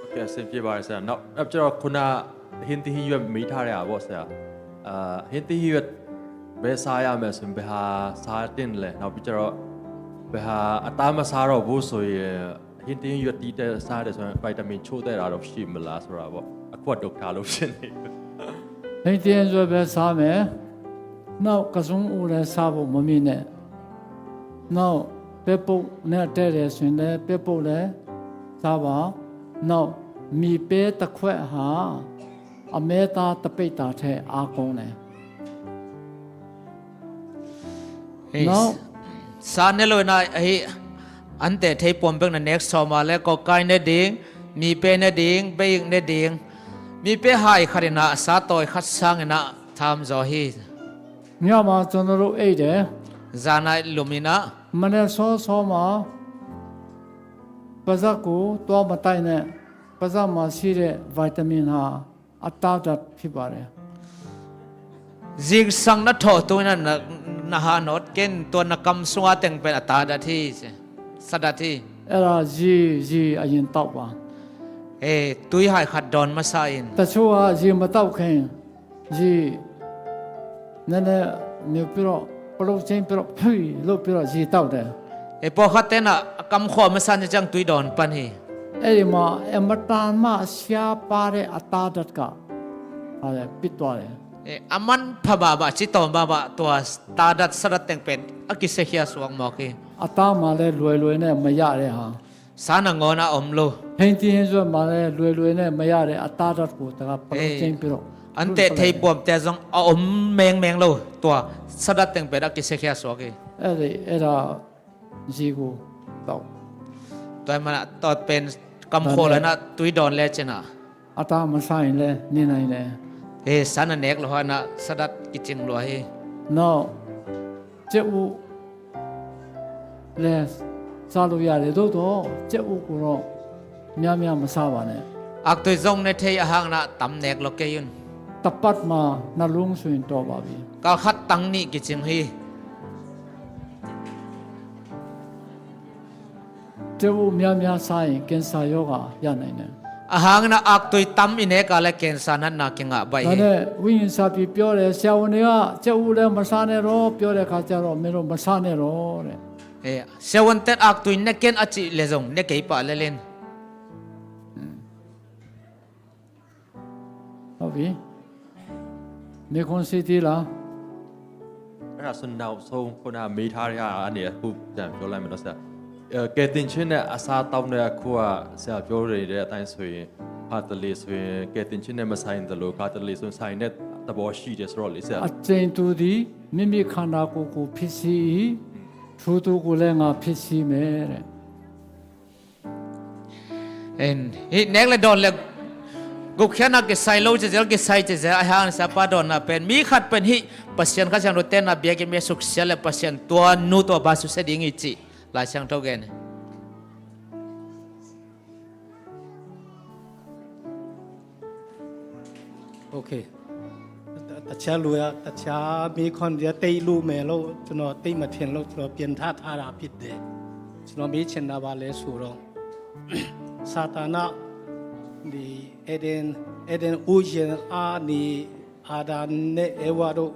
Okay, sin pi ba sa. Nau, nau cano kuna hinti hi yuet mi tha le a bo sa. Ah, hinti hi yuet be sa ya me sin be ha sa tin le. Nau pi cano be ha atama sa ro bu sui, eh, Hinti hin yuet tite sa de so vitamin chu te ra ro shi mala so ra bo. A khuat dok tha lo shin hi. Hinti hin yuet be sa me. Nau ka zung u le sa bo ma mi ne. Nau pe po ne te le sin le pe po le sa ba. Nau mi pe ta khwe ha. A me ta ta pe ta the a kong ne. Hei, no. Sa ne lo na hi ante thei pom bek na nek sawma le ko kai ne ding, mi pe ne ding, beik ne ding. Mi pe hai khat ina sa tawi khat sang ina tham zaw hi. Nia ma cun ru ei de. Zana lum ina. Mane so sawma. Pazaku tua matai ne. Paza ma si de vitamin ha. A tadat phi ba le. Zingsang na thawh tu in na, na ha nawt ken tua na kam sunga teng pen a tadat hi ci. Sadat hi. Era zi, zi a yin tauh ba. Eh, tui hai khat dawn masa in. Ta chua zi ma tauh khen. Zi. Nene niu piro, palo chen piro, phui lo piro zi tauh de. Eh, pawlkhat tena a kam khua masa ni cang tui dawn pan hi. Ei ma, e matan ma sia pare a tadat ka. Ale, pitua le. Eh, a man pha baba, ci tawm baba, tua tadat sadat teng pen a kise khia suak mawk hi. A ta ma le luai luai ne maya le ha. Sa na ngawn a om lo. Heng ti hen zuat ma le luai luai ne maya le a tadat ku taka palo ceng piro. Ante thei puam te zong a om mengmeng lo. Tua sadat teng pen a kise khia suak hi. Ele, era zigu tau. Tua mana tua pen kam khol ana tui dawn le cina. A ta masa in le, ni nai le. He, sa na nek lo hana, sadat kicing lua hi. No, ce u le, sa lu ya le do do, ce u ku ro, mya mya masa ba ne. Aktui zong ne thei a hang na tam nek lo kei un. Tapat ma na lung suin to ba bi. Kal khat tang nih kicing hi. Te u mya mya sa in cancer yoga ya nai ne. A hang na aktui tam i nek a le cancer natna kingah baih hi. Nane win sa pi pyo le sia u ne a ce u le masa ne ro pyo le ka cia ro me ro masa ne ro le. Eh, sia un tet aktui ne ken a ci le zong ne kei pa le len. Hopi. Mekong City la. Ra sun nau so kona mi thari ha ani hu jam jo lai mano sa. အဲ၊ ကယ်တင်ခြင်းနဲ့ အစားအသောက်နဲ့ အခုက ဆရာပြောနေတဲ့ အတိုင်းဆိုရင်၊ ခါတလေဆိုရင်၊ ကယ်တင်ခြင်းနဲ့ မဆိုင်သလို၊ ခါတလေဆိုရင် ဆိုင်နဲ့ သဘောရှိတယ်ဆိုတော့လေ၊ ဆရာ။ အကြင်သူသည် မိမိခန္ဓာကိုယ်ကို ဖျက်ဆီး၏။ ထိုသူကိုလည်း ငါဖျက်ဆီးမယ်တဲ့။ အဲ၊ ဟိ၊ နဲလဲဒွၣ်လဲ ဂုာ်ခံနာ ကစၢ်ယွၤ ကစၢ်ယွၤ ကစၢ်ယွၤ အဟဲ ဆရာပါ ဒွၣ်နာ ပၢၢ် မီးခတ်ပၢၢ် ဟိ၊ ပသရၣ် ခါဆၢၣ် ဒွၣ်တဲနာ ဘျဲၣ်က့ၤ မ့ၢ်သုးစဲလဲၣ် ပသရၣ် တွၢ်နူ တွၢ်ဘါ သုးစဲဒ်အံၤ ကစၢ် လၢဆၢၣ် ထူၣ်က့ၤန့ၣ်။ โอเค။ တခြားလူရ၊ တခြားမေးခွန်းတွေ သိပ်လို့မယ်လို့ ကျွန်တော် သိပ်မထင်လို့ ကျွန်တော် ပြန်ထပ်ထားတာ ဖြစ်တယ်။ ကျွန်တော် မေးချင်တာ ဘာလဲဆိုတော့၊ စာတန်က ဒီ ဧဒင်၊ ဧဒင်ဥယျာဉ်ကနေ အာဒံနဲ့ ဧဝတို့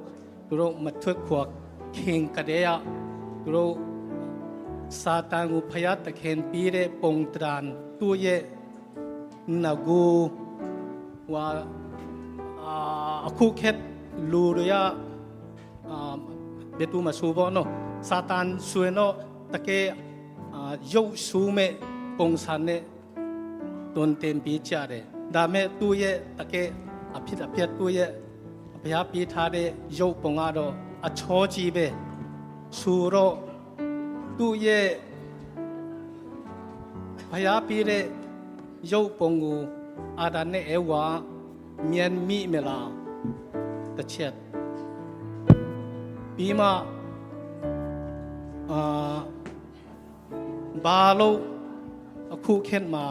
သူတို့ မထွက်ခွာခင်ကတည်းက သူတို့ စာတန်ကို ဘုရားသခင်ပေးတဲ့ ပုံသဏ္ဍာန် သူ့ရဲ့ နဂိုဝ်၊ အာ၊ အခုခေတ်လူတွေက အာ၊ ဘယ်သူမဆိုပေါ့နော်၊ စာတန်ဆိုရင်တော့ တကယ်၊ အာ၊ ရုပ်ဆိုးမဲ့ ပုံစံနဲ့ သွန်သင်ပေးကြတယ်။ ဒါပေမဲ့ သူ့ရဲ့ တကယ်အဖြစ်အပျက်၊ သူ့ရဲ့ ဘုရားပေးထားတဲ့ ရုပ်ပုံကတော့ အချောကြီးပဲ။ ဆိုတော့ သူ့ရဲ့ ဘုရားပေးတဲ့ ရုပ်ပုံကို အာဒံနဲ့ ဧဝ မြင်မိမလား။ တစ်ချက်။ ပြီးမှ၊ အာ၊ ဘာလို့ အခုခေတ်မှာ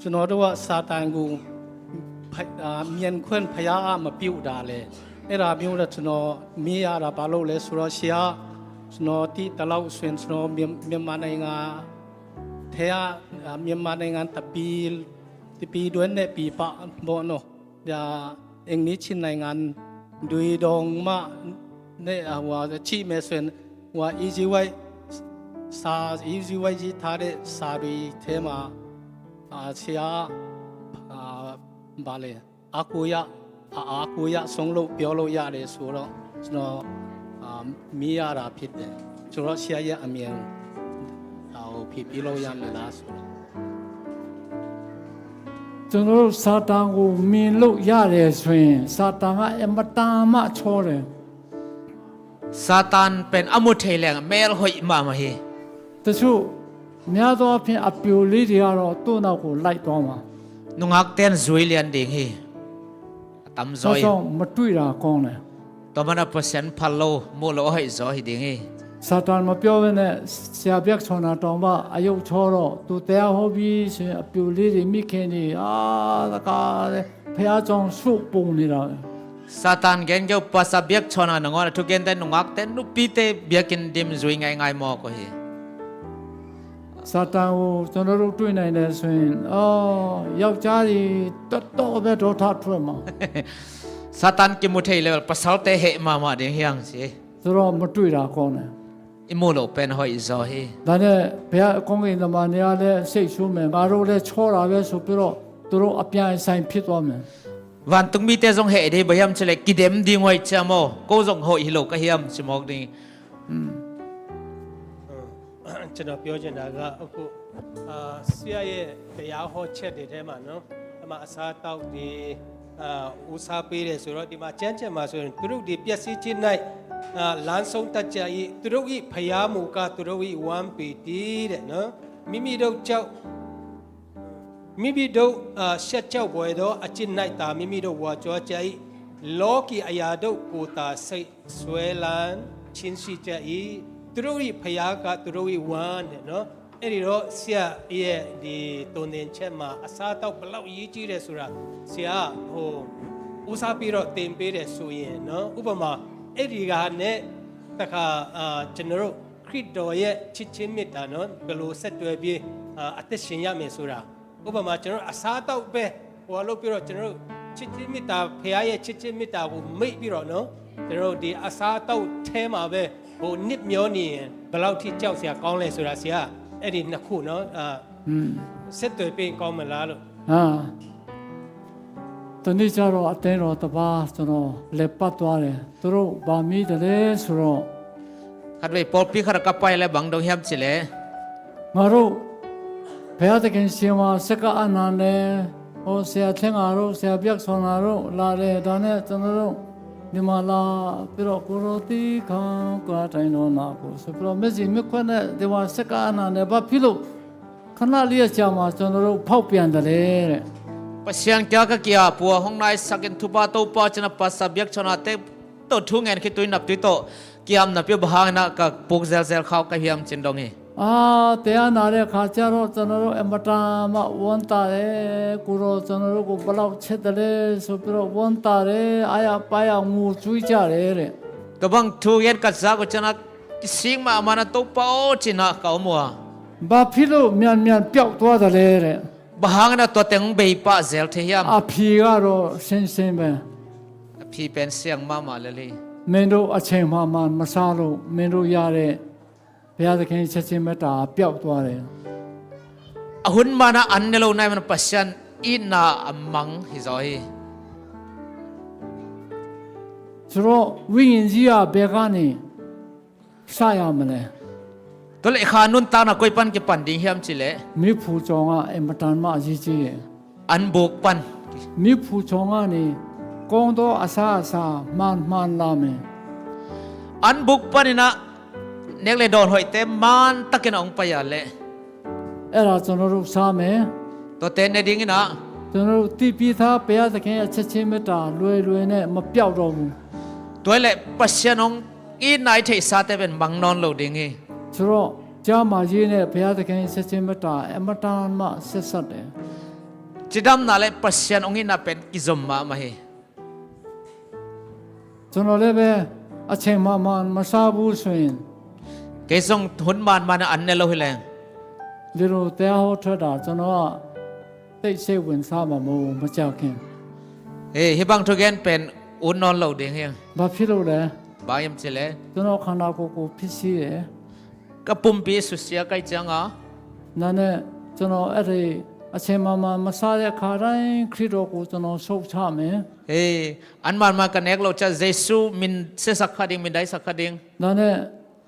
ကျွန်တော်တို့က စာတန်ကို ဖ၊ အာ၊ မြင်ခွင့် ဘုရားက မပြုတာလဲ။ အဲ့ဒါမျိုးတော့ ကျွန်တော် မေးရတာ ဘာလို့လဲဆိုတော့၊ ဆရာ၊ ကျွန်တော် သိသလောက်ဆိုရင်၊ ကျွန်တော် မြန်မာ၊ မြန်မာနိုင်ငံထဲက၊ အာ၊ မြန်မာနိုင်ငံ တစ်ပြည်၊ တစ်ပြည်တွင်းနဲ့ ပြည်ပပေါ့နော်၊ ဒါ အိမ်နီးချင်းနိုင်ငံတွေတောင်မှနဲ့၊ အာ၊ ဟိုဟာ၊ ကြည့်မယ်ဆိုရင်၊ ဟိုဟာ၊ Ellen White၊ စာ၊ Ellen White ရေးထားတဲ့ စာတွေထဲမှာ၊ အာ၊ ဆရာ၊ အာ၊ ဘာလဲ၊ အားကိုးရ၊ အာ၊ အားကိုးရဆုံးလို့ ပြောလို့ရတယ်ဆိုတော့၊ ကျွန်တော်၊ အာ၊ မေးရတာ ဖြစ်တယ်။ ဆိုတော့ ဆရာရဲ့အမြင်၊ ဒါကို ဖြေပေးလို့ရမလားဆိုတော့။ ကျွန်တော်တို့ စာတန်ကို မြင်လို့ရတယ်ဆိုရင်၊ စာတန်က အင်မတန်မှ ချောတယ်။ Satan pen a mu thei leng mel hoih mahmah hi. တချို့၊ များသောအားဖြင့် အပျိုလေးတွေကတော့ သူ့နောက်ကို လိုက်သွားမှာ။ Nungakten zui lian ding hi. A tamzaw hi. ဘာကြောင့် မတွေ့တာကောင်းလဲ။ Tua manin Pasian phal lo, mu lo a hoihzaw hi ding hi. စာတန်မပြောဘဲနဲ့ ဆရာဘျက်ချောင်းနာတောင်မှ အရုပ်ချောတော့ သူတရားဟောပြီးဆိုရင် အပျိလေးတွေ မိခင်တွေ၊ အာ၊ တခါတည်း ဘုရားကျောင်း ဆူပုံနေတာပဲ။ Satan gen kei uh, Pastor Biakchon a nangawn a thugente, nungakte, nupite biakinn dim zui ngaingai mawk uh hi. စာတန်ကို ကျွန်တော်တို့ တွေ့နိုင်တယ်ဆိုရင်၊ အော်၊ ယောက်ျားတွေ တော်တော်ပဲ ဒေါသထွက်မှာ။ Satan kimu thei le, pasalte heh mahmah ding hi hang ci. ဆိုတော့ မတွေ့တာကောင်းတယ်။ I mu loh pen hoihzaw hi. ဒါနဲ့ ဘုရားကောင်းကင်တမန်တွေကလည်း စိတ်ဆိုးမယ်။ ငါတို့လည်း ချောတာပဲဆိုပြီးတော့ သူတို့ အပြိုင်အဆိုင် ဖြစ်သွားမယ်။ Vantung mite zong heh ding hi. Bang hiam cih leh, kidem ding uh hi, ci a maw, ko zong hoih hi lo ka hiam, ci mawk ding hi. ကျွန်တော် ပြောချင်တာက အခု၊ အာ၊ ဆရာရဲ့ တရားဟောချက်တွေထဲမှာနော်၊ ဒီမှာ အစားအသောက်တွေ၊ အာ၊ ဦးစားပေးတယ်ဆိုတော့၊ ဒီမှာ ကျမ်းကျက်မှာဆိုရင်၊ သူတို့သည် ပျက်စီးခြင်း၌၊ အာ၊ လမ်းဆုံးတတ်ကြ၏။ သူတို့၏ ဘုရားမူကား သူတို့၏ ဝမ်းပေတည်း တဲ့နော်။ မိမိတို့ကြောက်၊ မိမိတို့၊ အာ၊ ရှက်ကြောက်ဘွယ်သော အကျင့်၌သာ မိမိတို့ ဝါကြွားကြ၏။ လောကီအရာတို့ကိုသာ စိတ်စွဲလမ်းခြင်းရှိကြ၏။ သူတို့၏ ဘုရားက သူတို့၏ ဝမ်း တဲ့နော်။ အဲ့ဒီတော့ ဆရာရဲ့ ဒီသွန်သင်ချက်မှာ အစားအသောက် ဘယ်လောက်အရေးကြီးတယ်ဆိုတာ ဆရာက ဟို၊ ဦးစားပေးတော့ သင်ပေးတယ်ဆိုရင်နော်၊ ဥပမာ၊ အဲ့ဒီကနဲ့ တခါ၊ အာ၊ ကျွန်တော်တို့ ခရစ်တော်ရဲ့ ချစ်ခြင်းမေတ္တာနော်၊ ဘယ်လိုဆက်တွဲပြီး၊ အာ၊ အသက်ရှင်ရမယ်ဆိုတာ၊ ဥပမာ၊ ကျွန်တော်တို့ အစားအသောက်ပဲ ဟိုဟာ လုပ်ပြီးတော့၊ ကျွန်တော်တို့ ချစ်ခြင်းမေတ္တာ၊ ဘုရားရဲ့ ချစ်ခြင်းမေတ္တာကို မေ့ပြီးတော့နော်၊ ကျွန်တော်တို့ ဒီအစားအသောက်ထဲမှာပဲ ဟို၊ နစ်မျောနေရင် ဘယ်လောက်ထိ ကြောက်စရာကောင်းလဲဆိုတာ ဆရာ၊ အဲ့ဒီနှစ်ခုနော်၊ အာ၊ อืม၊ ဆက်သွယ်ပေးရင် ကောင်းမလားလို့။ အာ၊ တနေ့ကျတော့ အသင်းတော်တစ်ပါး ကျွန်တော် လည်ပတ်သွားတယ်။ သူတို့ ဘာမေးသလဲဆိုတော့၊ Khatvei pawlpi khat ah ka pai leh, bang dong hiam cih leh, ငါတို့ ဘုရားသခင်ဆီမှာ ဆက်ကပ်အနံ့နဲ့ ဟို ဆရာထင်ငါတို့ ဆရာဘျက်ဆောင်ငါတို့ လာတဲ့ ဒါနဲ့ ကျွန်တော်တို့ ဒီမှာ လာပြီးတော့ ကိုယ်တော်သီးခံ ကိုယ်တိုင်တော်နာကို ဆိုပြီးတော့ မျက်စိမျက်ခွက်နဲ့ ဒီမှာ ဆက်ကပ်အနံ့နဲ့ ဘာဖြစ်လို့ ခဏလေးအကြာမှာ ကျွန်တော်တို့ ဖောက်ပြန်တယ်လဲတဲ့။ Pasian kiangah ka ki-ap uh a, hong naisakin thupha Topa cina pasa biak chona te tawh thu ngen khit uh in, naptui tawh ki-ap napi uh bang hangin ah ka puk zelzel kha uh ka hiam cin dong hi. အာ၊ တရားနာတဲ့အခါကျတော့ ကျွန်တော်တို့ အင်မတန်မှ ဝမ်းသာတယ်။ ကိုယ်တော် ကျွန်တော်တို့ကို ဘယ်လောက်ချစ်တယ်လဲ ဆိုပြီးတော့ ဝမ်းသာတယ်။ အားရပါးရ ငိုကြွေးကြတယ်တဲ့။ Tua bang thu gen ka zak uh ciangin ah kisik mahmah in ah, Topa aw, ci-in ah ka om uh a. ဘာဖြစ်လို့ မြန်မြန်ပျောက်သွားတယ်လဲတဲ့။ Bang hangin ah tua teng bei pah zel thei hiam? အဖြေကတော့ ရှင်းရှင်းပဲ။ A phi pen siang mahmah lel hi. မင်းတို့ အချိန်မှန်မှန် မစားလို့ မင်းတို့ရတဲ့ ဘုရားသခင် ချစ်ခြင်းမေတ္တာ ပျောက်သွားတယ်။ A hun man ah an ne lo nai man, Pasian itna a mang hi zaw hi. ဆိုတော့ ဝိညာဉ်ကြီးက ဘယ်ကနေ စရမလဲ။ Tua leh i kha nuntakna koi pan kipan ding hiam cih leh? မီးဖိုချောင်က အင်မတန်မှ အရေးကြီးတယ်။ An buk pan. မီးဖိုချောင်ကနေ ကောင်းသောအစားအစာ မှန်မှန်လာမယ်။ An buk panin ah nek le dawn hoihte man takin a hong pai a leh, အဲ့ဒါ ကျွန်တော်တို့ စားမယ်။ Tuate ne dingin ah, ကျွန်တော်တို့ သိပြီးသား ဘုရားသခင်ရဲ့ ချစ်ခြင်းမေတ္တာ လွယ်လွယ်နဲ့ မပျောက်တော့ဘူး။ Tua leh Pasian hong itna i theihsate pen mang nawn lo ding hi. ဆိုတော့ ကျန်းမာရေးနဲ့ ဘုရားသခင်ရဲ့ ချစ်ခြင်းမေတ္တာ အင်မတန်မှ ဆက်စပ်တယ်။ Cidamna leh Pasian hong itna pen kizom mahmah hi. ကျွန်တော်လည်းပဲ အချိန်မှန်မှန် မစားဘူးဆိုရင် Kei zong hun man man ah an ne lo hi leng, ဒီလို တရားဟောထွက်တာ ကျွန်တော်က သိပ်စိတ်ဝင်စားမှာ မဟုတ်ဘူး မကြာခင်။ Hih bang thugen pen ut nawn lo ding hi. ဘာဖြစ်လို့လဲ။ Bang hiam cih leh? ကျွန်တော် ခန္ဓာကိုယ်ကို ဖြစ်စေတယ်။ Ka pumpi susia ka hih ciangin. ဒါနဲ့ ကျွန်တော် အဲ့ဒီ အချိန်မှန်မှန် မစားတဲ့အခါတိုင်း ခရစ်တော်ကို ကျွန်တော် ရှုတ်ချမယ်။ Hih, an man man ka nek loh ciang Jesu min siasak kha ding, min daisak kha ding. ဒါနဲ့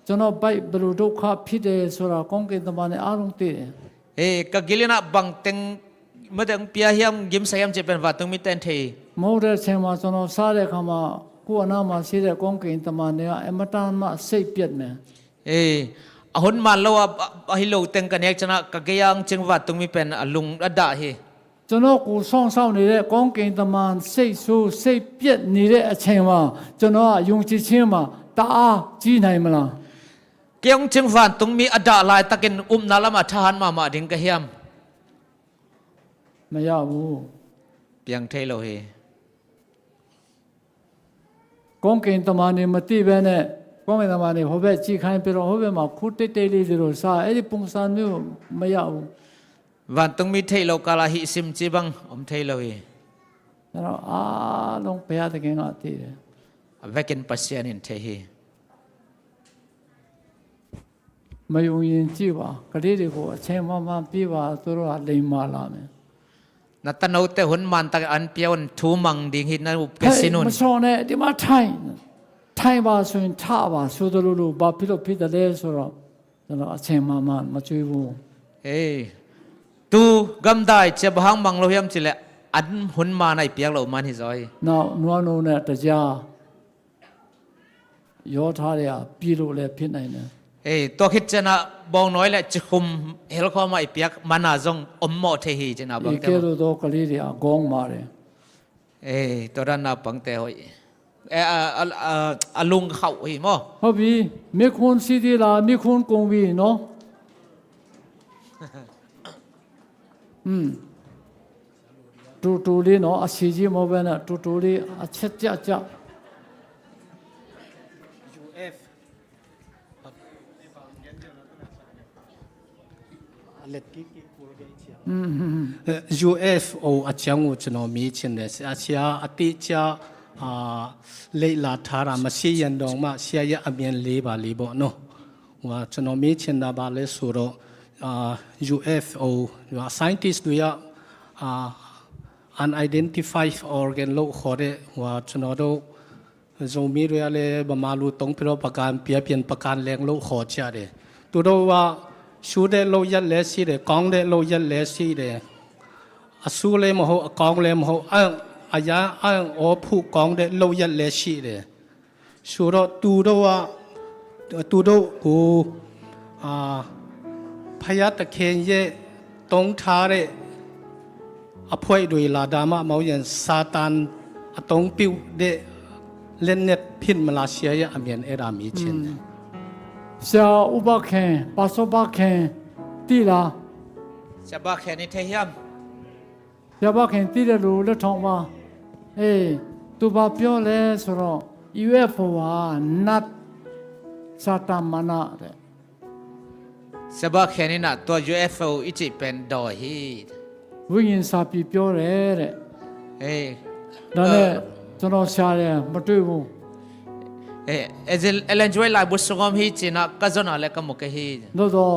ကျွန်တော် ဘယ်လို ဒုက္ခဖြစ်တယ်ဆိုတာ ကောင်းကင်တမန်တွေ အားလုံးသိတယ်။ Hih, ka gil in ah bang teng, mite hong pia hiam, gimsa hiam cih pen vantung mite in thei hi. မဟုတ်တဲ့အချိန်မှာ ကျွန်တော် စားတဲ့အခါမှာ ကိုယ့်အနားမှာရှိတဲ့ ကောင်းကင်တမန်တွေက အင်မတန်မှ စိတ်ပျက်မယ်။ Hih, a hun man lo a, a, a hi lo teng ka nek ciangin ah ka gei-a hong cing vantung mi pen a lung a dah hi. ကျွန်တော်ကို စောင့်ရှောက်နေတဲ့ ကောင်းကင်တမန် စိတ်ဆိုး စိတ်ပျက်နေတဲ့ အချိန်မှာ ကျွန်တော်က ယုံကြည်ခြင်းမှာ တအားကြီးနိုင်မလား။ Kei hong cing vantung mi a dah laitakin upna lamah thahat mahmah ding ka hiam? မရဘူး။ Piang thei lo hi. ကောင်းကင်တမန်တွေ မသိဘဲနဲ့ ကောင်းကင်တမန်တွေ ဟိုဘက် ကြည့်ခိုင်းပြီးတော့ ဟိုဘက်မှာ ခူးတိတ်တိတ်လေး ဒီလို စား၊ အဲ့ဒီပုံစံမျိုး မရဘူး။ Vantung mi theih loh kal ah hih sim cih bang om thei lo hi. အဲ့တော့ အားလုံး ဘုရားသခင်က သိတယ်။ A vekin Pasian in thei hi. မယုံရင် ကြည့်ပါ။ ကလေးတွေကို အချိန်မှန်မှန် ပေးပါ။ သူတို့က လိမ္မာလာမယ်။ Na tanote hun man takin an pia un, thu mang ding hi, na up kei sin un. ဟဲ့၊ မစောင့်နဲ့၊ ဒီမှာထိုင်၊ ထိုင်ပါဆိုရင် ထပါဆိုသလိုလို ဘာဖြစ်လို့ဖြစ်တယ်လဲဆိုတော့ ကျွန်တော် အချိန်မှန်မှန် မကြွေးဘူး။ Hih, tu gamdai ciang bang hang mang lo hiam cih leh, an hun man ah i piak loh man hi zaw hi. နောက် နွားနို့နဲ့ တကြား ရောထားတဲ့ဟာ ပြည်လို့လည်း ဖြစ်နိုင်တယ်။ Hih, tua khit ciangin ah bawngnawi leh cikhum helkhawm ah i piak man a zong om mawh thei hi, cih na bangte. ဒီကဲ့သို့သော ကလေးတွေက ခေါင်းမာတယ်။ Hih, tua dan naupangte hoih. Eh, a, a, a, a lung khauh hi maw. ဟုတ်ပြီ။ မေးခွန်းရှိသေးလား။ မေးခွန်းကုန်ပြီနော်။ อืม တူတူလေးနော်။ အဆင်ကြီးမဟုတ်ဘဲနဲ့ တူတူလေး အချက်ကျကျ။ U F. A let kik kik kul kei cia. อืม อืม อืม เอ่อ U F O အကြောင်းကို ကျွန်တော် မေးချင်တယ်။ ဆရာ ဆရာ အတိအကျ အာ လေ့လာထားတာ မရှိရင်တောင်မှ ဆရာရဲ့ အမြင်လေးပါလေးပေါ့နော်။ ဟိုဟာ ကျွန်တော် မေးချင်တာ ဘာလဲဆိုတော့ အာ U F O ဟိုဟာ scientist တွေက အာ unidentified organ လို့ခေါ်တဲ့ ဟိုဟာ ကျွန်တော်တို့ ဇိုမီတွေကလည်း ဗမာလိုသုံးပြီးတော့ ပကံပြားပြင် ပကံလင်လို့ ခေါ်ကြတယ်။ သူတို့က ရှူးတဲ့လုပ်ရပ်လည်းရှိတယ်၊ ကောင်းတဲ့လုပ်ရပ်လည်းရှိတယ်။ အရှူးလည်းမဟုတ်၊ အကောင်းလည်းမဟုတ်၊ အံ့၊ အရာအံ့ဩဖို့ကောင်းတဲ့လုပ်ရပ်လည်းရှိတယ်။ ဆိုတော့သူတို့က၊ သူတို့ကို၊ အာ၊ ဘုရားသခင်ရဲ့သုံးထားတဲ့အဖွဲ့တွေလား၊ ဒါမှမဟုတ်ရင်စာတန်အသုံးပြုတဲ့လက်နက်ဖြစ်မလား၊ ဆရာရဲ့အမြင်အဲ့ဒါမေးချင်တယ်။ ဆရာဦးဘခင်၊ ပါစောဘခင်သိလား။ ဆရာဘခင်นี่เทเฮียม ဆရာဘခင်သိတယ်လို့လက်ထောင်ပါ။ အေး၊ သူဘာပြောလဲဆိုတော့ ယူအက်ဖ်အို ဟာနတ်စာတန်မဏ္ဍတဲ့။ ဆရာဘခင်นี่นะ ตัว ยูเอฟโอ อีจิเป็นดอยฮี ဝိညာဉ်စာပေပြောတယ်တဲ့။ အေး။ ဒါနဲ့ အဲ ကျွန်တော်ရှာတယ်၊ မတွေ့ဘူး။ အဲ အဲ Ellen G White လၢဘူးစငေါမ်ဟီ ကျိနကဇွန်အလဲကမုကဟီ။ သို့သော်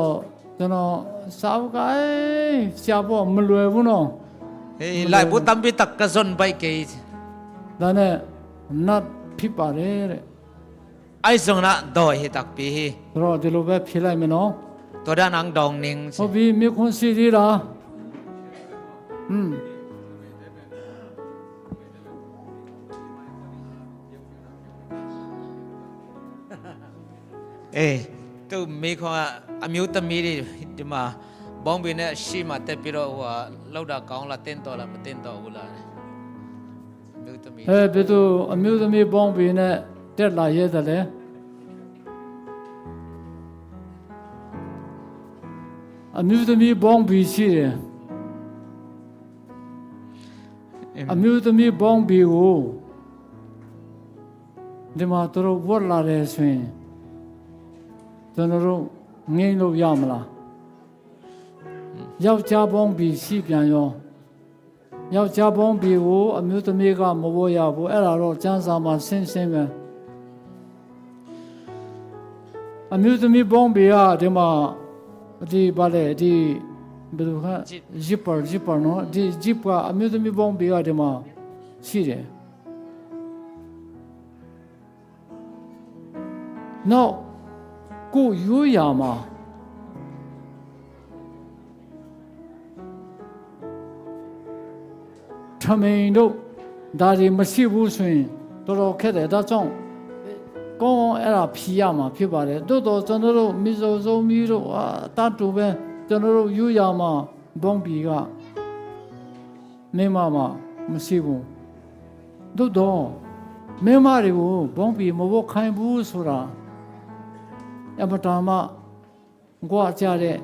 ကျွန်တော်စာအုပ်က၊ အေး၊ ဆရာပေါ့၊ မလွယ်ဘူးနော်။ အေး၊ မလွယ်ဘူး။ လၢဘူးတမ်းဘီတကဇွန်ဘိုက်ကေး။ ဒါနဲ့ နတ်ဖြစ်ပါတယ်တဲ့။ အဲ ဇွန်နတ် ဒိုင် ဟီ တကပီ ဟီ။ ဆိုတော့ ဒီလိုပဲဖြေလိုက်မယ်နော်။ ตัวด้านหนังดองนิง။ ဟုတ်ပြီ၊ မေးခွန်းရှိသေးလား။ อืม။ အေး၊ သူမေးခွန်းက အမျိုးသမီးတွေ ဒီမှာ ဘောင်းဘီနဲ့ ရှေ့မှာ တက်ပြီးတော့၊ ဟိုဟာ လောက်တာကောင်းလား၊ သင့်တော်လား၊ မသင့်တော်ဘူးလား။ အမျိုးသမီး။ အဲ၊ ဘယ်သူအမျိုးသမီးဘောင်းဘီနဲ့တက်လာရဲသလဲ။ အမျိုးသမီးဘောင်းဘီရှိတယ်။ အမျိုးသမီးဘောင်းဘီကို ဒီမှာသူတို့ဝတ်လာတယ်ဆိုရင် ကျွန်တော်တို့ငြိမ်းလို့ရမလား။ ယောက်ျားဘောင်းဘီရှိပြန်ရော၊ ယောက်ျားဘောင်းဘီကိုအမျိုးသမီးကမဝတ်ရဘူး။ အဲ့ဒါတော့ကျမ်းစာမှာရှင်းရှင်းပဲ။ အမျိုးသမီးဘောင်းဘီကဒီမှာ၊ ဒီ၊ ဘာလဲ၊ ဒီ၊ ဘယ်လိုခါ၊ zipper၊ zipper နော်။ ဒီ zipper ကအမျိုးသမီးဘောင်းဘီကဒီမှာရှိတယ်။ နောက်၊ ကိုယ့်ရိုးရာမှာ ထမိန်တို့ဒါတွေမရှိဘူးဆိုရင် တော်တော်ခက်တယ်။ ဒါကြောင့် ကောင်းကောင်းအဲ့ဒါဖြေရမှာဖြစ်ပါတယ်။ သို့သော်ကျွန်တော်တို့မီဇိုဇိုမီတို့၊ အာ၊ အတန်းတူပဲ၊ ကျွန်တော်တို့ရိုးရာမှာ ဘောင်းဘီက မိန်းမမှာမရှိဘူး။ သို့သော်မိန်းမတွေကိုဘောင်းဘီမဝတ်ခိုင်းဘူးဆိုတာ အင်မတန်မှ ကွာကြတဲ့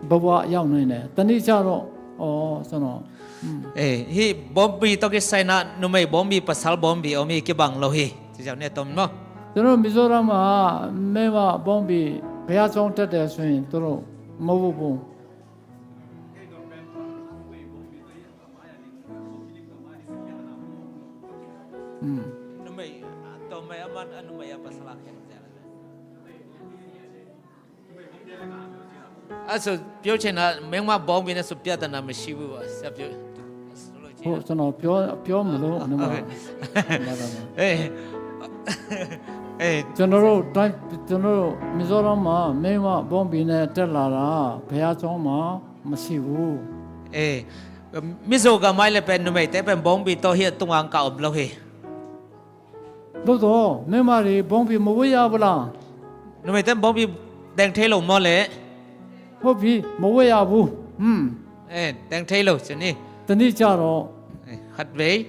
ဘဝရောက်နေတယ်။ တနေ့ကျတော့၊ အော်၊ ကျွန်တော်၊ อืม။ အေး၊ ဟိ ဘောင်းဘီ တော့ ကိစဲန နုမေး ဘောင်းဘီ ပဆၢ် ဘောင်းဘီ အမီး ကိဘၣ် လီၤ ဟိ ကျွန်တော်မီဇိုရမ်မှာ မိန်းမဘောင်းဘီ ဘုရားကျောင်းတက်တယ်ဆိုရင် သူတို့မဝတ်ဘူး။ อืม။ နုမေး အတၢ်မၤ အမၤ အနုမေး အပဆၢ် လၢ ခဲ အဲ့ဆိုပြောချင်တာ မိန်းမဘောင်းဘီနဲ့ဆိုပြဿနာမရှိဘူးပေါ့။ ဆက်ပြော။ ဟုတ်၊ ကျွန်တော်ပြော၊ ပြောမလို့၊ ဟုတ်ကဲ့။ အေး၊ အေး၊ ကျွန်တော်တို့တိုင်း၊ ကျွန်တော်တို့မီဇိုရမ်မှာမိန်းမဘောင်းဘီနဲ့တက်လာတာဘုရားကျောင်းမှာမရှိဘူး။ အေး၊ မီဇိုကမိုင်းလည်းပဲ နုမေးတဲပဲ ဘောင်းဘီ တော့ ဟိ အတုံး အင် ကအိမ် လို့ ဟိ သို့သော်မိန်းမတွေဘောင်းဘီမဝတ်ရဘူးလား။ နုမေးတဲ ဘောင်းဘီ တဲင်ထဲ လို့ မီလဲ့။ ဟုတ်ပြီ၊ မဝတ်ရဘူး။ อืม။ အဲ တဲင်ထဲ လို့ စနေ။ တနေ့ကျတော့၊ အဲ ခတ်ဝေး၊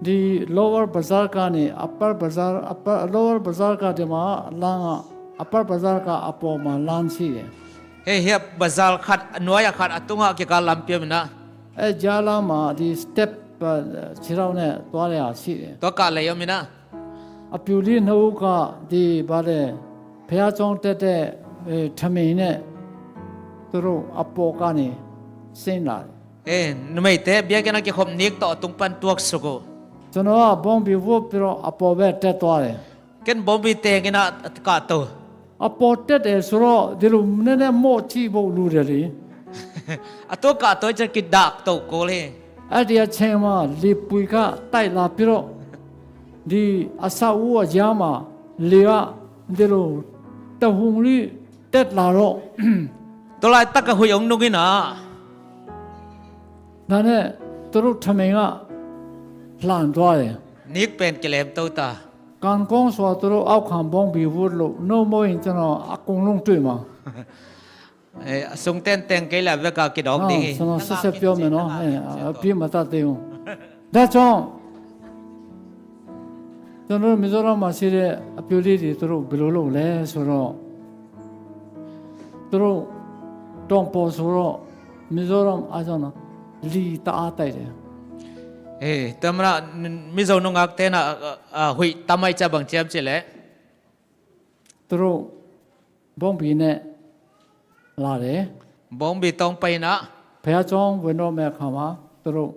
ဒီ Lower Bazaar ကနေ Upper Bazaar၊ Upper၊ Lower Bazaar ကဒီမှာလမ်းက၊ Upper Bazaar ကအပေါ်မှာလမ်းရှိတယ်။ ဟဲ ဟဲ Bazaar ခတ်၊ အနွဲအခတ်၊ အတုံး အကက လမ်း ပြောမနုၤ။ အဲ ကြားလမ်းမှာဒီ step၊ အဲ၊ ခြေထောက်နဲ့သွားတဲ့ဟာရှိတယ်။ သွားကလဲၣ် ပြောမနုၤ။ အပျူႇလေးနှစ်ဦးကဒီ၊ ဘာလဲ၊ ဘုရားကျောင်းတက်တဲ့၊ အဲ၊ ထမိန်နဲ့သူတို့အပေါ်ကနေဆင်းလာတယ်။ အဲ နုမေးတဲ ဘုရားကျောင်းကခုပ်နံၣ် တော့ အတုံး ပၢၼ် တွတ် စ့ၢ်ကီး။ ကျွန်တော်ကဘောင်းဘီဝတ်ပြီးတော့အပေါ်ဘက်တက်သွားတယ်။ ကဲ ဘောင်းဘီ တဲင် ကန ကတိၤ။ အပေါ်တက်တယ်ဆိုတော့ ဒီလိုနည်းနည်းမော့ကြည့်ဖို့လိုတယ်လေ။ အတုံး ကတိၤ ကကဒါကတိၤ ကိး လံ။ အဲ့ဒီအချိန်မှာလေပွေကတိုက်လာပြီးတော့၊ ဒီအဆောက်အဦးအကြားမှာလေကဒီလိုတဟုန်လေး เต็ดหลาโร ตัวลายตักกะหุยองนุงอินะ นั่นเนี่ย ตรุษทำไมงะ หลานตัวเอง นิกเป็นกิเลมโตตา การกองสวดตรุษเอาคำบงบีวุฒิลุ โนโมอินจะนอ อากงลุงตุ้ยมา เอ้ย สุงเต้นแต่งไกลละเวกากิดอก อ่า ดี สนอ เสียเสียเปรียวไหมเนาะ เอ้ย เอาพี่มาตัดเตียว ဒါကြောင့် ကျွန်တော်တို့ မီဇိုရမ်မှာရှိတဲ့ အပျိုလေးတွေ သူတို့ ဘယ်လိုလုပ်လဲဆိုတော့ သူတို့ တောင်ပေါ်ဆိုတော့ မီဇိုရမ် အားကြောင့်နော် လီတအားတိုက်တယ်။ အေး တမနာ မီဇိုနုငါကတဲနာ အ အ ဟွေတမိုက်ကြဘင်ချမ်းချစ်လေ သူတို့ ဘုံဘီနဲ့ လာတယ်။ ဘုံဘီတောင်းပိုင်နာ ဘုရားကျောင်းဝင်တော့မဲ့အခါမှာ သူတို့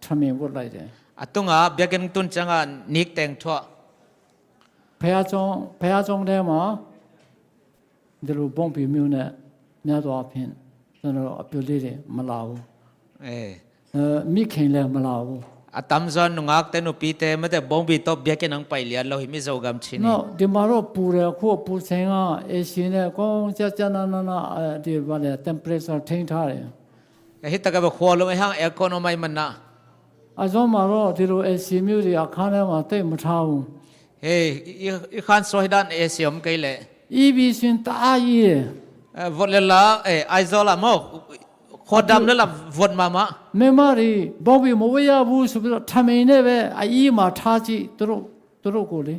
ထမင်းဝတ်လိုက်တယ်။ အတုံးက ဘျက်ကင်တုံးချင်က နိကတဲင်ထွား။ ဘုရားကျောင်း ဘုရားကျောင်းထဲမှာ ဒီလို ဘုံဘီမျိုးနဲ့ များသောအားဖြင့် ကျွန်တော်တို့ အပျိုလေးတွေ မလာဘူး။ အေး အဲ မိခင်လည်း မလာဘူး။ အတမ်းစွာ နုငါကတဲ နုပီတဲ မတဲ ဘုံဘီတော့ ဘျက်ကင်နံပိုင်လျက်လို့ ဟိမီဇိုဂမ်ချီနီ။ နော် ဒီမှာတော့ ပူတယ်။ အခု အပူချိန်က AC နဲ့ ကောင်းကျကျနနန အဲဒီ ဘာလဲ temperature ထိန်းထားတယ်။ ဟိတကဘခွာလို့ အဟံ aircon မမနာ။ အစောမှာတော့ ဒီလို AC မျိုးတွေ အခန်းထဲမှာ သိပ်မထားဘူး။ ဟေး အခန်းစောဟိဒန် AC အုံးကဲလဲ။ EV ဆိုရင် တအားကြီးတယ်။ အဲ ဝတ်လလာ အဲ အိုင်ဇော်လာ မဟုတ် ခွာဒမ်လလာ ဝတ်မမ။ မိန်းမတွေ ဘုံဘီမဝတ်ရဘူးဆိုပြီးတော့ ထမင်းနဲ့ပဲ အအီးမှာထားကြည့်။ သူတို့ သူတို့ကိုလေ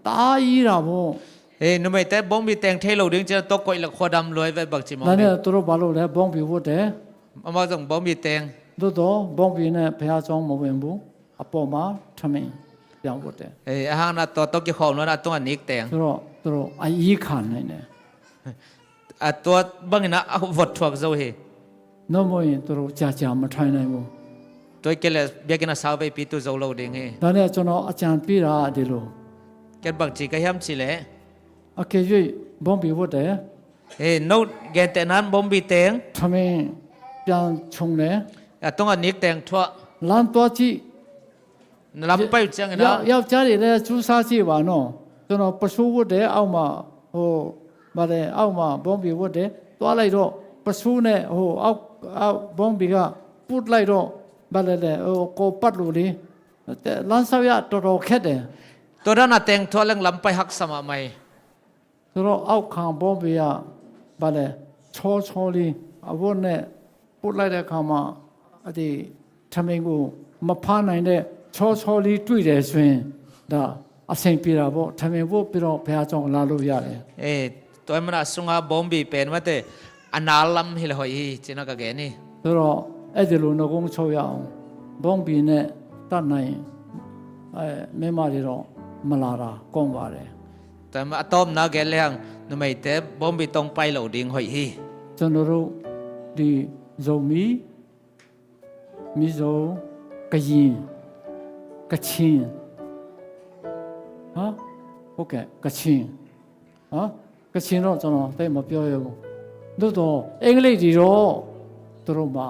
တအားအီးတာပေါ့။ ဟေး နုမိုက်တဲ ဘုံဘီတဲင်ထဲလို့ ဒင်းကျတော့ ကိုယ်လခွာဒမ်လွဲပဲ ဘက်ချီမ။ ဒါနဲ့ သူတို့ ဘာလုပ်လဲ။ ဘုံဘီဝတ်တယ်။ အမဆုံး ဘုံဘီတဲင်။ သို့သော် ဘုံဘီနဲ့ ဘုရားကျောင်းမဝင်ဘူး။ အပေါ်မှာ ထမင်းပြန်ဝတ်တယ်။ အေး အဟံ နတော့ တော့ ကီခုံးလို့ နတုံးအနိကတဲင်။ ဆိုတော့ သူတို့ အအီးခံနိုင်တယ်။ အတော့ ဘင်နာ အဝတ်ထွားကဇိုဟေး။ နော်မို့ရင် သူတို့ ကြာကြာမထိုင်နိုင်ဘူး။ တွိုက်ကလဲ ဘျက်ကင်နံ ဆာဝဲပီတူဇိုလို့ ဒင်းဟေး။ ဒါနဲ့ ကျွန်တော် အကြံပေးတာက ဒီလို။ ကဲ ဘင်ချီကဟံချီလဲ။ အကယ်၍ ဘုံဘီဝတ်တယ်။ အေး နုဂဲတဲနန် ဘုံဘီတဲင်။ ထမင်း ပြန်ခြုံတယ်။ အတုံးအနိကတဲင်ထွား။ လမ်းသွားကြည့်။ လမ်းပိုင်ချင်ကနာ။ ယောက်ျားတွေလည်း ကြိုးစားကြည့်ပါနော်။ ကျွန်တော် ပစိုးဝတ်တယ်။ အောက်မှာ ဟို ဘာလဲ အောက်မှာ ဘုံဘီဝတ်တယ်။ သွားလိုက်တော့ ပစိုးနဲ့ ဟို အောက် အောက် ဘုံဘီက ပုတ်လိုက်တော့ ဘာလဲလဲ ဟို ကိုယ်ပတ်လို့လေ။ လမ်းလျှောက်ရ တော်တော်ခက်တယ်။ တွဒနတဲင်ထွားလင် လမ်းပိုင်ဟက်စမမိုင်။ ဆိုတော့ အောက်ခံ ဘုံဘီက ဘာလဲ ချောချောလေး အဝတ်နဲ့ ပုတ်လိုက်တဲ့အခါမှာ အဲဒီ ထမင်းကို မဖမ်းနိုင်တဲ့ ချောချောလေး တွေ့တယ်ဆိုရင် ဒါ အဆင်ပြေတာပေါ့။ ထမင်းဝတ်ပြီးတော့ ဘုရားကျောင်း လာလို့ရတယ်။ အေး တွဲမနာ အစုံက ဘုံဘီပဲမတဲ အနာလမ်းဟိလဟိုဟီ ချီနကဂဲနီ။ ဆိုတော့ အဲဒီလို နှုတ်ကပတ်ချုပ်ရအောင် ဘုံဘီနဲ့ တတ်နိုင်ရင် အဲ မိန်းမတွေတော့ မလာတာ ကောင်းပါတယ်။ တမအတော့ နဂဲလဲင် နမိုက်တဲ ဘုံဘီတုံးပိုင်လို့ ဒင်းဟိုဟီ။ ကျွန်တော်တို့ ဒီ ဇိုမီး မီးဇို ကရင် ကချင် ဟာ ဟုတ်ကဲ့ ကချင် ဟာ ကချင်တော့ ကျွန်တော် သိပ်မပြောရဲဘူး။ သို့သော် အင်္ဂလိပ်တွေတော့ သူတို့မှာ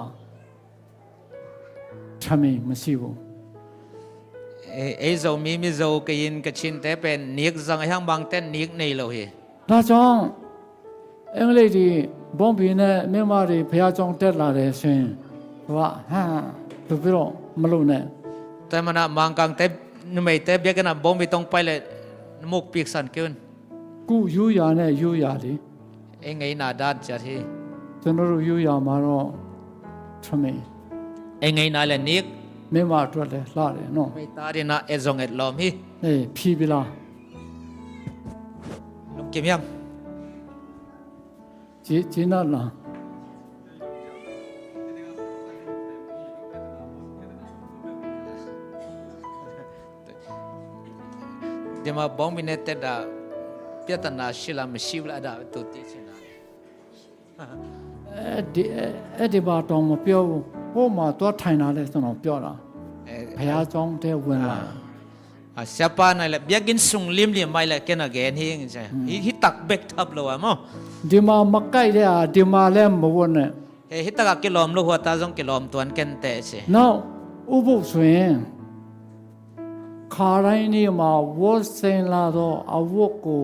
ထမင်းမရှိဘူး။ အဲ အဲ ဇိုမီး မီးဇို ကရင် ကချင်တဲပဲ နိကစင်ဟံ မင်တဲ နိကန့ၣ်လို့ဟေး။ ဒါကြောင့် အင်္ဂလိပ်တွေ ဘုံဘီနဲ့ မိန်းမတွေ ဘုရားကျောင်း တက်လာတယ်ဆိုရင် သူက ဟမ် ဆိုပြီးတော့ မလုပ်နဲ့။ တမနာ မင်ကင်တဲ နမိုက်တဲ ဘျက်ကင်နံ ဘုံဘီတုံးပိုင်လဲ နမုတ်ပိကစန်ကဵုၼ်။ ကိုယ့်ရိုးရာနဲ့ ရိုးရာလေ။ အဲ ငိုင်းနာဒၢၼ်ၸၢတ်ႈဟီ။ ကျွန်တော်တို့ ရိုးရာမှာတော့ ထမင်း အဲ ငိုင်းနာလဲ နိက မိန်းမအတွက်လည်း လှတယ်နော်။ မိသားဒီနာ အဲ ဇုံ အဲ လောမ်ဟီ။ အေး ဖြီးပြီလား။ လုမ်ကဵမ်ယမ်။ ကျေ ကျေနပ်လား။ ဒီမှာ ဘုံဘီနဲ့ တက်တာ ပြဿနာရှိလား မရှိဘူးလား အဲ့ဒါ သူသိချင်တာ။ အဲ့ဒီ အဲ့ဒီမှာတောင်မပြောဘူး။ ဟိုမှာသွားထိုင်တာလည်း ကျွန်တော်ပြောတာ။ အဲ ဘုရားကျောင်းထဲဝင်လာတာ။ အာ ဆရာပါနိုင်လဲ ဘျက်ကင်စုံလင်လင်မိုင်လဲ ကဲနဂဲနီ ဟိ ဟိတကဘက်ထပ်လို့ မ့ၢ်။ ဒီမှာမကိုက်တဲ့ဟာ ဒီမှာလည်းမဝတ်နဲ့။ ဟိတကကီလိုမ်လို့ ဟိုတၢ်စုံကီလိုမ်တွန်ကဲန်တဲစေ။ နောက် ဥပုသ်ဆိုရင် ခါတိုင်းနေ့မှာ ဝတ်ဆင်လာသောအဝတ်ကို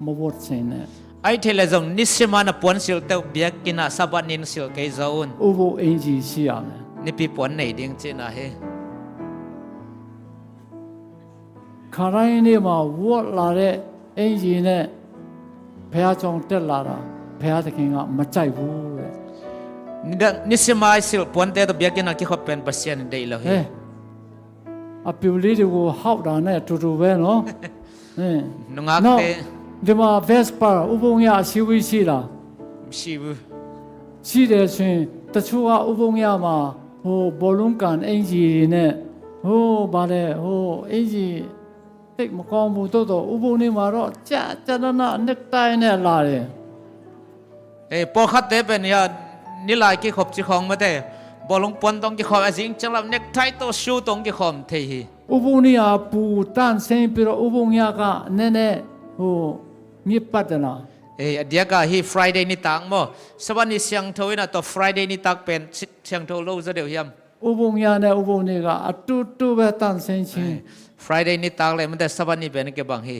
မဝတ်ဆင်နဲ့။ Ai thei le zong nisima na puan silh teuh biakinn ah Sabbath ni na silh kei zo un. ဥပုသ်အင်္ကျီရှိရမယ်။ Nipi puan nei ding cihna hi. ခါတိုင်းနေ့မှာ ဝတ်လာတဲ့အင်္ကျီနဲ့ ဘုရားကျောင်းတက်လာတာ ဘုရားသခင်ကမကြိုက်ဘူးတဲ့။ Nida- nisima ai silh puante tawh biakinn ah kikhop pen Pasian in deih lo hi. အဲ အပျူလေးတွေကိုဟောက်တာနဲ့တူတူပဲနော်။ အဲ Nungak နောက် te- ဒီမှာ Vesper ဥပုသ်ညအစည်းအဝေးရှိလား။ Shibu. ရှိတယ်ဆိုရင် တချို့ကဥပုသ်ညမှာ ဟို ဘောလုံးကန်အင်္ကျီတွေနဲ့ ဟို ဗာလဲ ဟို အင်္ကျီ သိပ်မကောင်းဘူး။ သို့သော် ဥပုသ်နေ့မှာတော့ ကျကျနန necktie နဲ့လာတယ်။ Ei, pawlkhatte pen hia, nilai kikhop ci khawng mate, bawlung puan tawng kikhawm, a zing ciang lam necktie tawh shoe tawng kikhawm thei hi. ဥပုသ်နေ့က ပူတန့်ရှင်းပြီးတော့ ဥပုသ်ညက နည်းနည်း ဟို ညစ်ပတ်တယ်နော်။ Ei, a diaka hi Friday nitak maw, Sabbath ni siangtho ina tawh Friday nitak pen si- siangtho lo zaw deuh hiam? ဥပုသ်ညနဲ့ ဥပုသ်နေ့က အတူတူပဲ တန့်ရှင်းခြင်း။ Ei, Friday nitak le mate Sabbath ni pen kibang hi.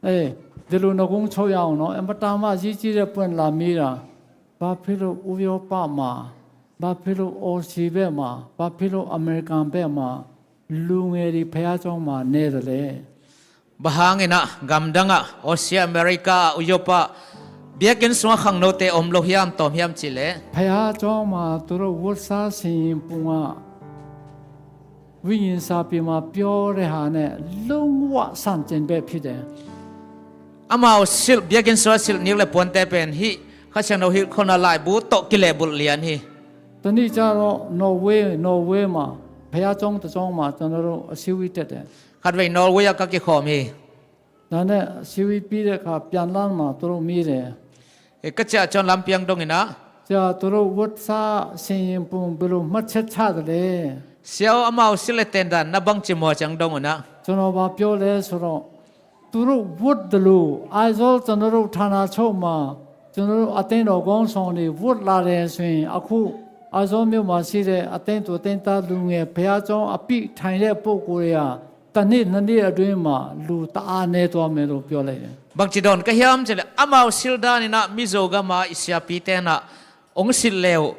အေး ဒီလိုနှုတ်ကုန်းချုပ်ရအောင်နော်။ အင်မတန်မှ အရေးကြီးတဲ့ ပွင့်လာမေးတာ။ ဘာဖြစ်လို့ ဥရောပမှာ၊ ဘာဖြစ်လို့ အော်စီဘက်မှာ၊ ဘာဖြစ်လို့ အမေရိကန်ဘက်မှာ လူငယ်တွေ ဘုရားကျောင်းမှာ နည်းတယ်လဲ။ Bang hangin ah gamdang ah, Asia, America, Uyopa, biakinn sungah khangnote om lo hiam, tawm hiam cih leh, ဘုရားကျောင်းမှာ သူတို့ ဝတ်စားဆင်ယင်ပုံက ဝိညာဉ်စာပေမှာ ပြောတဲ့ဟာနဲ့ လုံးဝဆန့်ကျင်ဘက်ဖြစ်တယ်။ Amau silh, biakinn sungah silh nik le puante pen hih Kha Siangtho hilhkholhna laibu tawh kilehbulh lian hi. တနေ့ကျတော့ နော်ဝေး၊ နော်ဝေးမှာ ဘုရားကျောင်းတစ်ကျောင်းမှာ ကျွန်တော်တို့ အစည်းအဝေးတက်တယ်။ Khatvei Norway ah ka kikhawm hi. ဒါနဲ့ အစည်းအဝေးပြီးတဲ့အခါ ပြန်လမ်းမှာ သူတို့မေးတယ်။ Eh, ka ciah ciang lampiang dongin ah, ဆရာ၊ သူတို့ ဝတ်စားဆင်ယင်ပုံ ဘယ်လိုမှတ်ချက်ချသလဲ။ Sia aw, amau silh le tendan na bangci muah ciang dong un ah. ကျွန်တော် ဘာပြောလဲဆိုတော့ သူတို့ဝတ်သလို Aizawl ကျွန်တော်တို့ ဌာနချုပ်မှာ ကျွန်တော်တို့ အသင်းတော်ခေါင်းဆောင်တွေ ဝတ်လာတယ်ဆိုရင် အခု Aizawl မြို့မှာရှိတဲ့ အသင်းသူ အသင်းသား လူငယ် ဘုရားကျောင်းအပိထိုင်တဲ့ ပုဂ္ဂိုလ်တွေက တစ်နှစ် နှစ်နှစ်အတွင်းမှာ လူတအားနည်းသွားမယ်လို့ ပြောလိုက်တယ်။ Bangci dawn ka hiam cih leh, amau silh danin ah Mizo gam ah i siapite in ah hong silh le uh,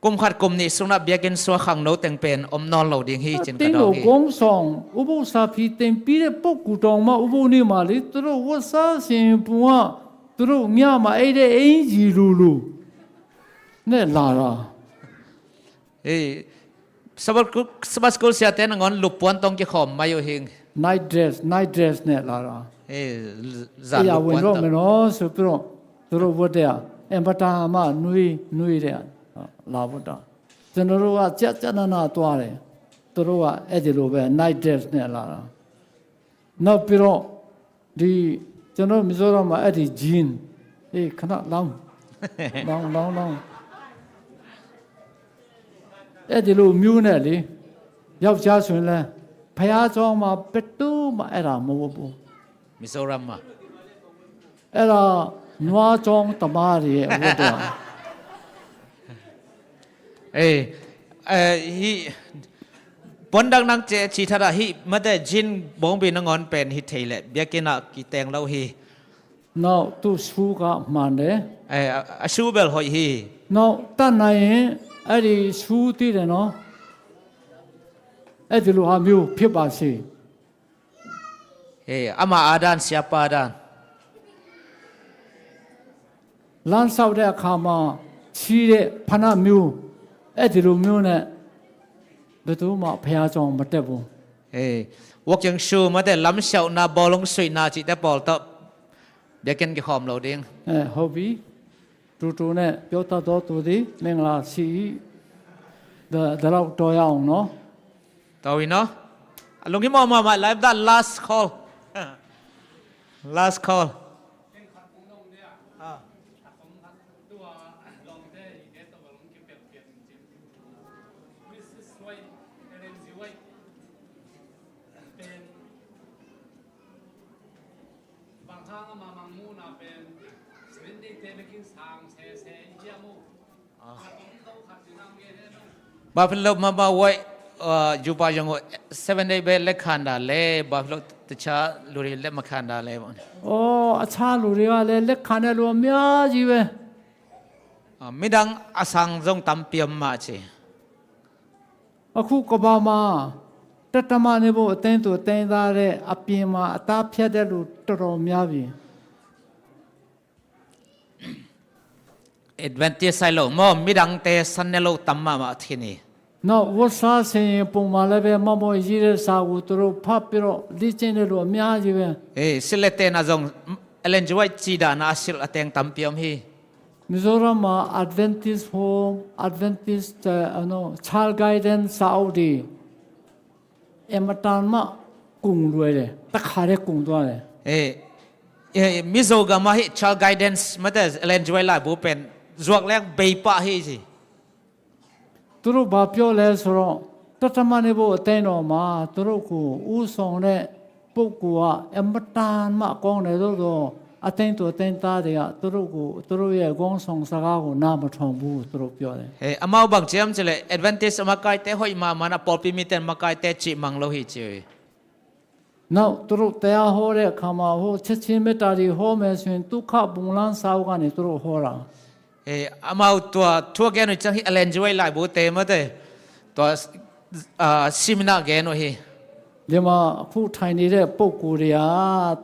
kum khat kum nih sung ah biakinn sungah khangno teng pen om nawn lo ding hi, ci-in ka dawng hi. အသင်းတော်ခေါင်းဆောင် ဥပုသ်စာပေသင်ပေးတဲ့ ပုဂ္ဂိုလ်တောင်မှ ဥပုသ်နေ့မှာလေ သူတို့ ဝတ်စားဆင်ယင်ပုံက သူတို့ ညမှာ အိပ်တဲ့အင်္ကျီလိုလိုနဲ့ လာတာ။ Eh, Sabbath school, Sabbath school siate nangawn lup puan tawng kikhawm mai uh hi. Night dress, night dress နဲ့ လာတာ။ Eh, zan lup puan tawng. အဲ့ဒါ ဝင်တော့မယ်နော်ဆိုပြီးတော့ သူတို့ဝတ်တဲ့ဟာ အင်မတန်မှ နွေးနွေးတဲ့ဟာ လာဝတ်တာ။ ကျွန်တော်တို့က ကြပ်ကြပ်နနသွားတယ်။ သူတို့က အဲ့ဒီလိုပဲ night dress နဲ့ လာတာ။ နောက်ပြီးတော့ ဒီ ကျွန်တော် မီဇိုရမ်မှာ အဲ့ဒီ jean အေး ခဏ လောင်း လောင်း လောင်း လောင်း အဲ့ဒီလိုမျိုးနဲ့လေ ယောက်ျားဆိုရင်လည်း ဘုရားကျောင်းမှာ ဘယ်သူမှ အဲ့ဒါ မဝတ်ဘူး။ Mizoram ah. အဲ့ဒါ နွားကျောင်းသမားတွေရဲ့ အဝတ်တွေ။ Eh, eh, hih puan dang nang ci, ci that ah, hih mate jean bawngbi nangawn pen hi thei leh, biakinn ah kiteng lo hi. နောက် သူ့ shoe က မှန်တယ်။ Eh, a, a shoe bel hoih hi. နောက် တတ်နိုင်ရင် အဲ့ဒီ shoe သိတယ်နော်။ အဲ့ဒီလိုဟာမျိုး ဖြစ်ပါစေ။ Eh, ama a dan, siapa a dan. လမ်းလျှောက်တဲ့အခါမှာ ချီးတဲ့ ဖိနပ်မျိုး အဲ့ဒီလိုမျိုးနဲ့ ဘယ်သူမှ ဘုရားကျောင်းမတက်ဘူး။ Eh, walking shoe mate, lam siauhna, bawlung suihna cihte pawl tawh biakinn kikhawm lo ding. Eh, ဟုတ်ပြီ။ တူတူနဲ့ ပြောတတ်သောသူသည် မင်္ဂလာရှိ၏။ ဒါ ဒါတော့ တော်ရအောင်နော်။ Tawh in aw. A lunghimawh mahmah lai, the last call. Last call. Ah. Bang hang a mamang muhna pen, Seventh Day te bekin sang sese i hiam uh. Ah. Buffalo mama wai, uh, Juba yang uh, Seventh Day be le khanda le, Buffalo တခြားလူတွေလက်မခံတာလဲပေါ့နော်။ အော်၊ အခြားလူတွေကလည်း လက်ခံတဲ့လူအများကြီးပဲ။ အာ၊ မိဒံအဆောင်ဆုံးတံပြိုင်မှာချေ။ အခုကမ္ဘာမှာ တက္ကမနဲ့ဖို့ အသင်းသူအသင်းသားတွေအပြင်မှာ အသတ်ဖြတ်တဲ့လူတော်တော်များပြီ။ Adventist ဆိုင်လို့၊ မ့ၢ်မိဒံတဲ ဆန်နယ်လို့တမ်းမှာမှာထင်နေ။ နောက်၊ ဝတ်စားဆင်ရင် ပုံမှာလည်းပဲ မှတ်ပုံရေးတဲ့စာကို သူတို့ဖတ်ပြီးတော့ လေ့ကျင့်တဲ့လူအများကြီးပဲ။ အေး၊ ဆစ်လက်တဲနာဇုံ၊ Ellen G. White ကြည်ဒါနာ ဆစ်အတဲင်တံပြိုင်ဟီ။ မီဇိုရမ်မှာ Adventist Home, Adventist, uh, no, Child Guidance စာအုပ်တွေ အင်မတန်မှ ကုန်လွယ်တယ်။ တခါတည်း ကုန်သွားတယ်။ အေး၊ အေး၊ မီဇိုရမ်မှာဟီ Child Guidance မ့ၢ်တဲ Ellen G. White လိုက်ဘူး၊ ပင်၊ ဇွက်လၢ ဘိပ်ပဟီစီ။ သူတို့ဘာပြောလဲဆိုတော့၊ တက္ကမနဲ့ဖို့ အသင်းတော်မှာ သူတို့ကို ဦးဆောင်တဲ့ပုဂ္ဂိုလ်က အင်မတန်မှ ကောင်းတယ်။ သို့သော် အသင်းသူအသင်းသားတွေက သူတို့ကို၊ သူတို့ရဲ့ ခေါင်းဆောင်စကားကို နားမထောင်ဘူး၊ သူတို့ပြောတယ်။ အေး၊ အမ့ၢ်ဘၣ် ကမ်ချေလဲ၊ Adventist အမ့ၢ်ကဲတဲ ဟိုအံၤမ့ၢ်မ့ၢ်နာ ပေါ်ပီမီတဲ မ့ၢ်ကဲတဲ ချစ်မင်လို့ဟီချေ။ နောက်၊ သူတို့တရားဟောတဲ့အခါမှာ၊ ဟို၊ ချစ်ခြင်းမေတ္တာတွေဟောမယ်ဆိုရင်၊ သုခဗုလံစာအုပ်ကနေ သူတို့ဟောတာ။ အေး၊ အမ့ၢ်တွၢ်၊ တွၢ်ကဲနုာ်စၢင်ဟီ Ellen G. White လိုက်ဘူး၊ တဲမ့ၢ်တဲ တွၢ်၊ အာ၊ seminar ကဲနုာ်ဟီ။ ဒီမှာ အခုထိုင်နေတဲ့ ပုဂ္ဂိုလ်တွေက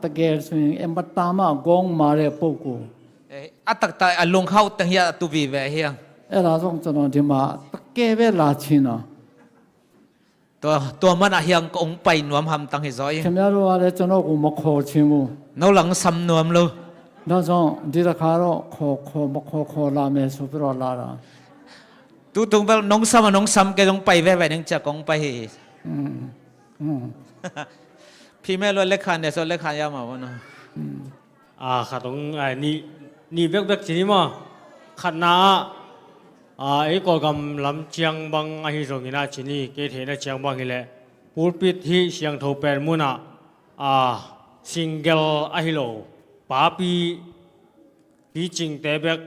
တကယ်ဆိုရင် အင်မတန်မှ ခေါင်းမာတဲ့ ပုဂ္ဂိုလ်။ အေး၊ အတၢ်၊ တၢ်၊ အလူင်ဟောက်တၢ်ဟီ အတူဝံၤဝဲဟီ။ အဲ့ဒါကြောင့် ကျွန်တော် ဒီမှာ တကယ်ပဲ လာချင်တာ။ တွၢ်၊ တွၢ်မ့ၢ်နာ ဟံၣ်ကအိုင်ပၢႆနွံဟံၣ်တၢ်ဟီစီ။ ခင်ဗျားတို့ကလည်း ကျွန်တော်ကို မခေါ်ချင်ဘူး။ နုာ်လီၤဆမ်နွံလို့။ ဒါကြောင့် ဒီတစ်ခါတော့ ခေါ်၊ ခေါ်၊ မခေါ်၊ ခေါ်လာမယ်ဆိုပြီးတော့ လာတာ။ တူၢ်တူၢ်ဘဲ နုာ်ဆမ်၊ နုာ်ဆမ်ကဲ ယိုင်ပၢႆဝဲဝဲ နုာ်စၢ်ကအိုင်ပၢႆဟီ။ อืม อืม ဖီမဲလွဲ လက်ခံတယ်ဆို လက်ခံရမှာပေါ့နော်။ อืม အာ၊ ခါတုံး၊ အာ၊ နံၣ်၊ နံၣ်ဘဲက်ဘဲက်ချီနီမ့ၢ်၊ ခတ်နာ၊ အာ၊ အံၤ ကီၢ်ကမ်လမ်း ချံၣ်ဘင် အဟံၣ် ဇိုင်ၣ်ဟံၣ်နာ်ချီနီ၊ ကဲထဲနာ် ချံၣ်ဘင် ဟံၣ်လဲၣ်၊ ပူးပစ် ဟံၣ် စံၣ်ထိုင်ပၢၼ်မူနာ်၊ အာ၊ စံၣ်ကဲလ် အဟံၣ်လိၣ်၊ ပာ်ပီႈ ပီၣ်စံၣ်တဲဘဲက်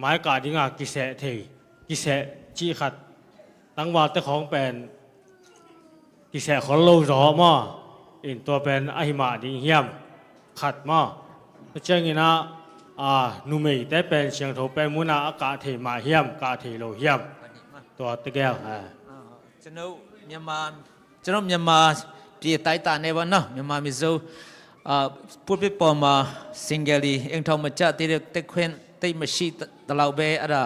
မၤကးဒံးဧါ၊ ကစဲးထဲ၊ ကစဲးချံၣ်ခတ်၊ တၢင်းဝၢ်တဲၣ်ခီၣ်ပၢၼ် ကစဲးခီၣ်လိၣ်စီမ့ၢ်၊ အံၤ တွၢ်ပၢၼ် အဟံၣ်မးဒံးဟံၣ် ခတ်မ့ၢ်။ ပစံၣ်ညီၣ်နာ်၊ အာ၊ နူမ့ၢ်တဲပၢၼ် စံၣ်ထိုင်ပၢၼ်မူနာ် အကးထဲမးဟံၣ် ကးထဲလိၣ်ဟံၣ် တွၢ်တကဲၢ်။ အာ၊ ကျွန်တော်မြန်မာ၊ ကျွန်တော်မြန်မာပြည်အတိုင်းအတာနဲ့ပေါ့နော်၊ မြန်မာမီဇို၊ အာ၊ ပူးပစ်ပေါ်မှာ စင်္ကြန်၊ အိမ်ထောင်မကျသေးတဲ့ တက်ခွင့်၊ သိပ်မရှိသလောက်ပဲ၊ အဲ့ဒါ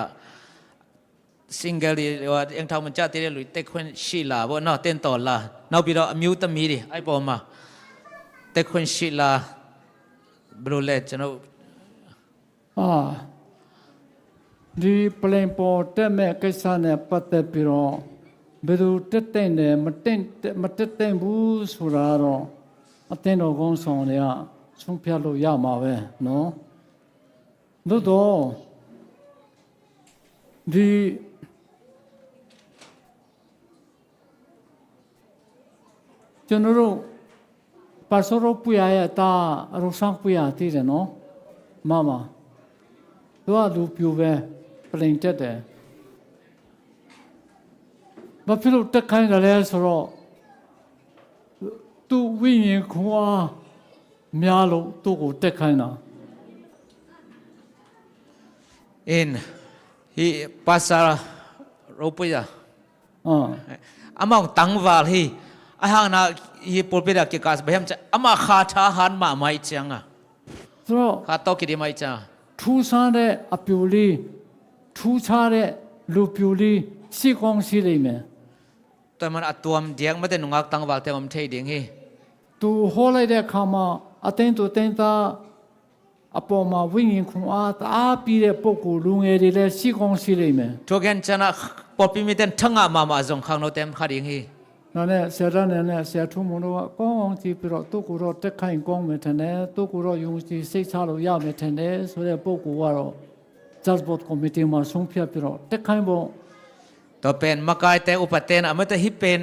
စင်္ကြန်၊ ဟို၊ အိမ်ထောင်မကျသေးတဲ့လူတွေ တက်ခွင့်ရှိလားပေါ့နော်၊ သင့်တော်လား။ နောက်ပြီးတော့ အမျိုးသမီးတွေ အဲ့ပေါ်မှာ တက်ခွင့်ရှိလား။ ဘယ်လိုလဲ၊ ကျွန်တော်၊ အာ၊ ဒီပလင်ပေါ်တက်မဲ့ကိစ္စနဲ့ပတ်သက်ပြီးတော့၊ ဘယ်သူတက်သင့်တယ်၊ မသင့်၊ မတက်သင့်ဘူးဆိုတာကတော့ အသင်းတော်ခေါင်းဆောင်တွေက ဆုံးဖြတ်လို့ရမှာပဲနော်။ သို့သော်၊ ဒီ၊ ကျွန်တော်တို့ ပၢ်စီရိပွေ့ရရဲ့အသား အရုပ်ဆန်းပွေ့ရ သိတယ်နော်။ မမ၊ သူက လူဖြူပဲ၊ ပလင်တက်တယ်။ ဘာဖြစ်လို့ တက်ခိုင်းတာလဲဆိုတော့၊ သူ့ဝိညာဉ်ခွန်အားများလို့ သူ့ကို တက်ခိုင်းတာ။ အင်း၊ ဟံၣ်၊ ပၢ်စီရိပွေ့ရ၊ အာ၊ အမ့ၢ်တၢင်းဝၢ်ဟံၣ်၊ အဟါနၤ ဟံၣ် ပူးပစ်အက့ၤကး ဘယ်ဟံၣ်မး၊ အမ့ၢ်ခါထါဟန်မး မးအံၤစံၣ်ဧါ၊ ဆိုတော့၊ ခါတီၢ်က့ၤဒံး မးအံၤစံၣ်ဧါ။ ထူးဆန်းတဲ့အပျိုလီ၊ ထူးခြားတဲ့လူပျိုလီ ရှိကောင်းရှိလိမ့်မယ်။ တွၢ်မ့ၢ်အတွမ်ဒံး မ့ၢ်တဲ နုာ်ငါးတၢင်းဝၢ်ထဲ အုံးထဲဒံးဟံၣ်။ သူဟောလိုက်တဲ့အခါမှာ အသင်းသူအသင်းသားအပေါ်မှာ ဝိညာဉ်ခွန်အား တအားပြင်းတဲ့ပုဂ္ဂိုလ် လူငယ်တွေလည်း ရှိကောင်းရှိလိမ့်မယ်။ ထိုကဲၣ်စန ပေါ်ပီမီတဲ ထငါမးမး အစုံခါငိုတဲ မခါဒံးဟံၣ်။ ဒါနဲ့ ဆရာတန်းနဲ့ ဆရာထူးမွန်တို့က ကောင်းကောင်းကြည့်ပြီးတော့ သူ့ကိုယ်တော့ တက်ခိုင်းကောင်းမယ်ထင်တယ်၊ သူ့ကိုယ်တော့ ယုံကြည်စိတ်ချလို့ရမယ်ထင်တယ်ဆိုတဲ့ ပုဂ္ဂိုလ်ကတော့ Church Board Committee မှာ ဆုံးဖြတ်ပြီးတော့ တက်ခိုင်းဖို့။ ဒီးပဵၼ် မကၢၢ်တဲ ဥပတဲန အမ့ၢ်တဟံၣ်ပဵၼ်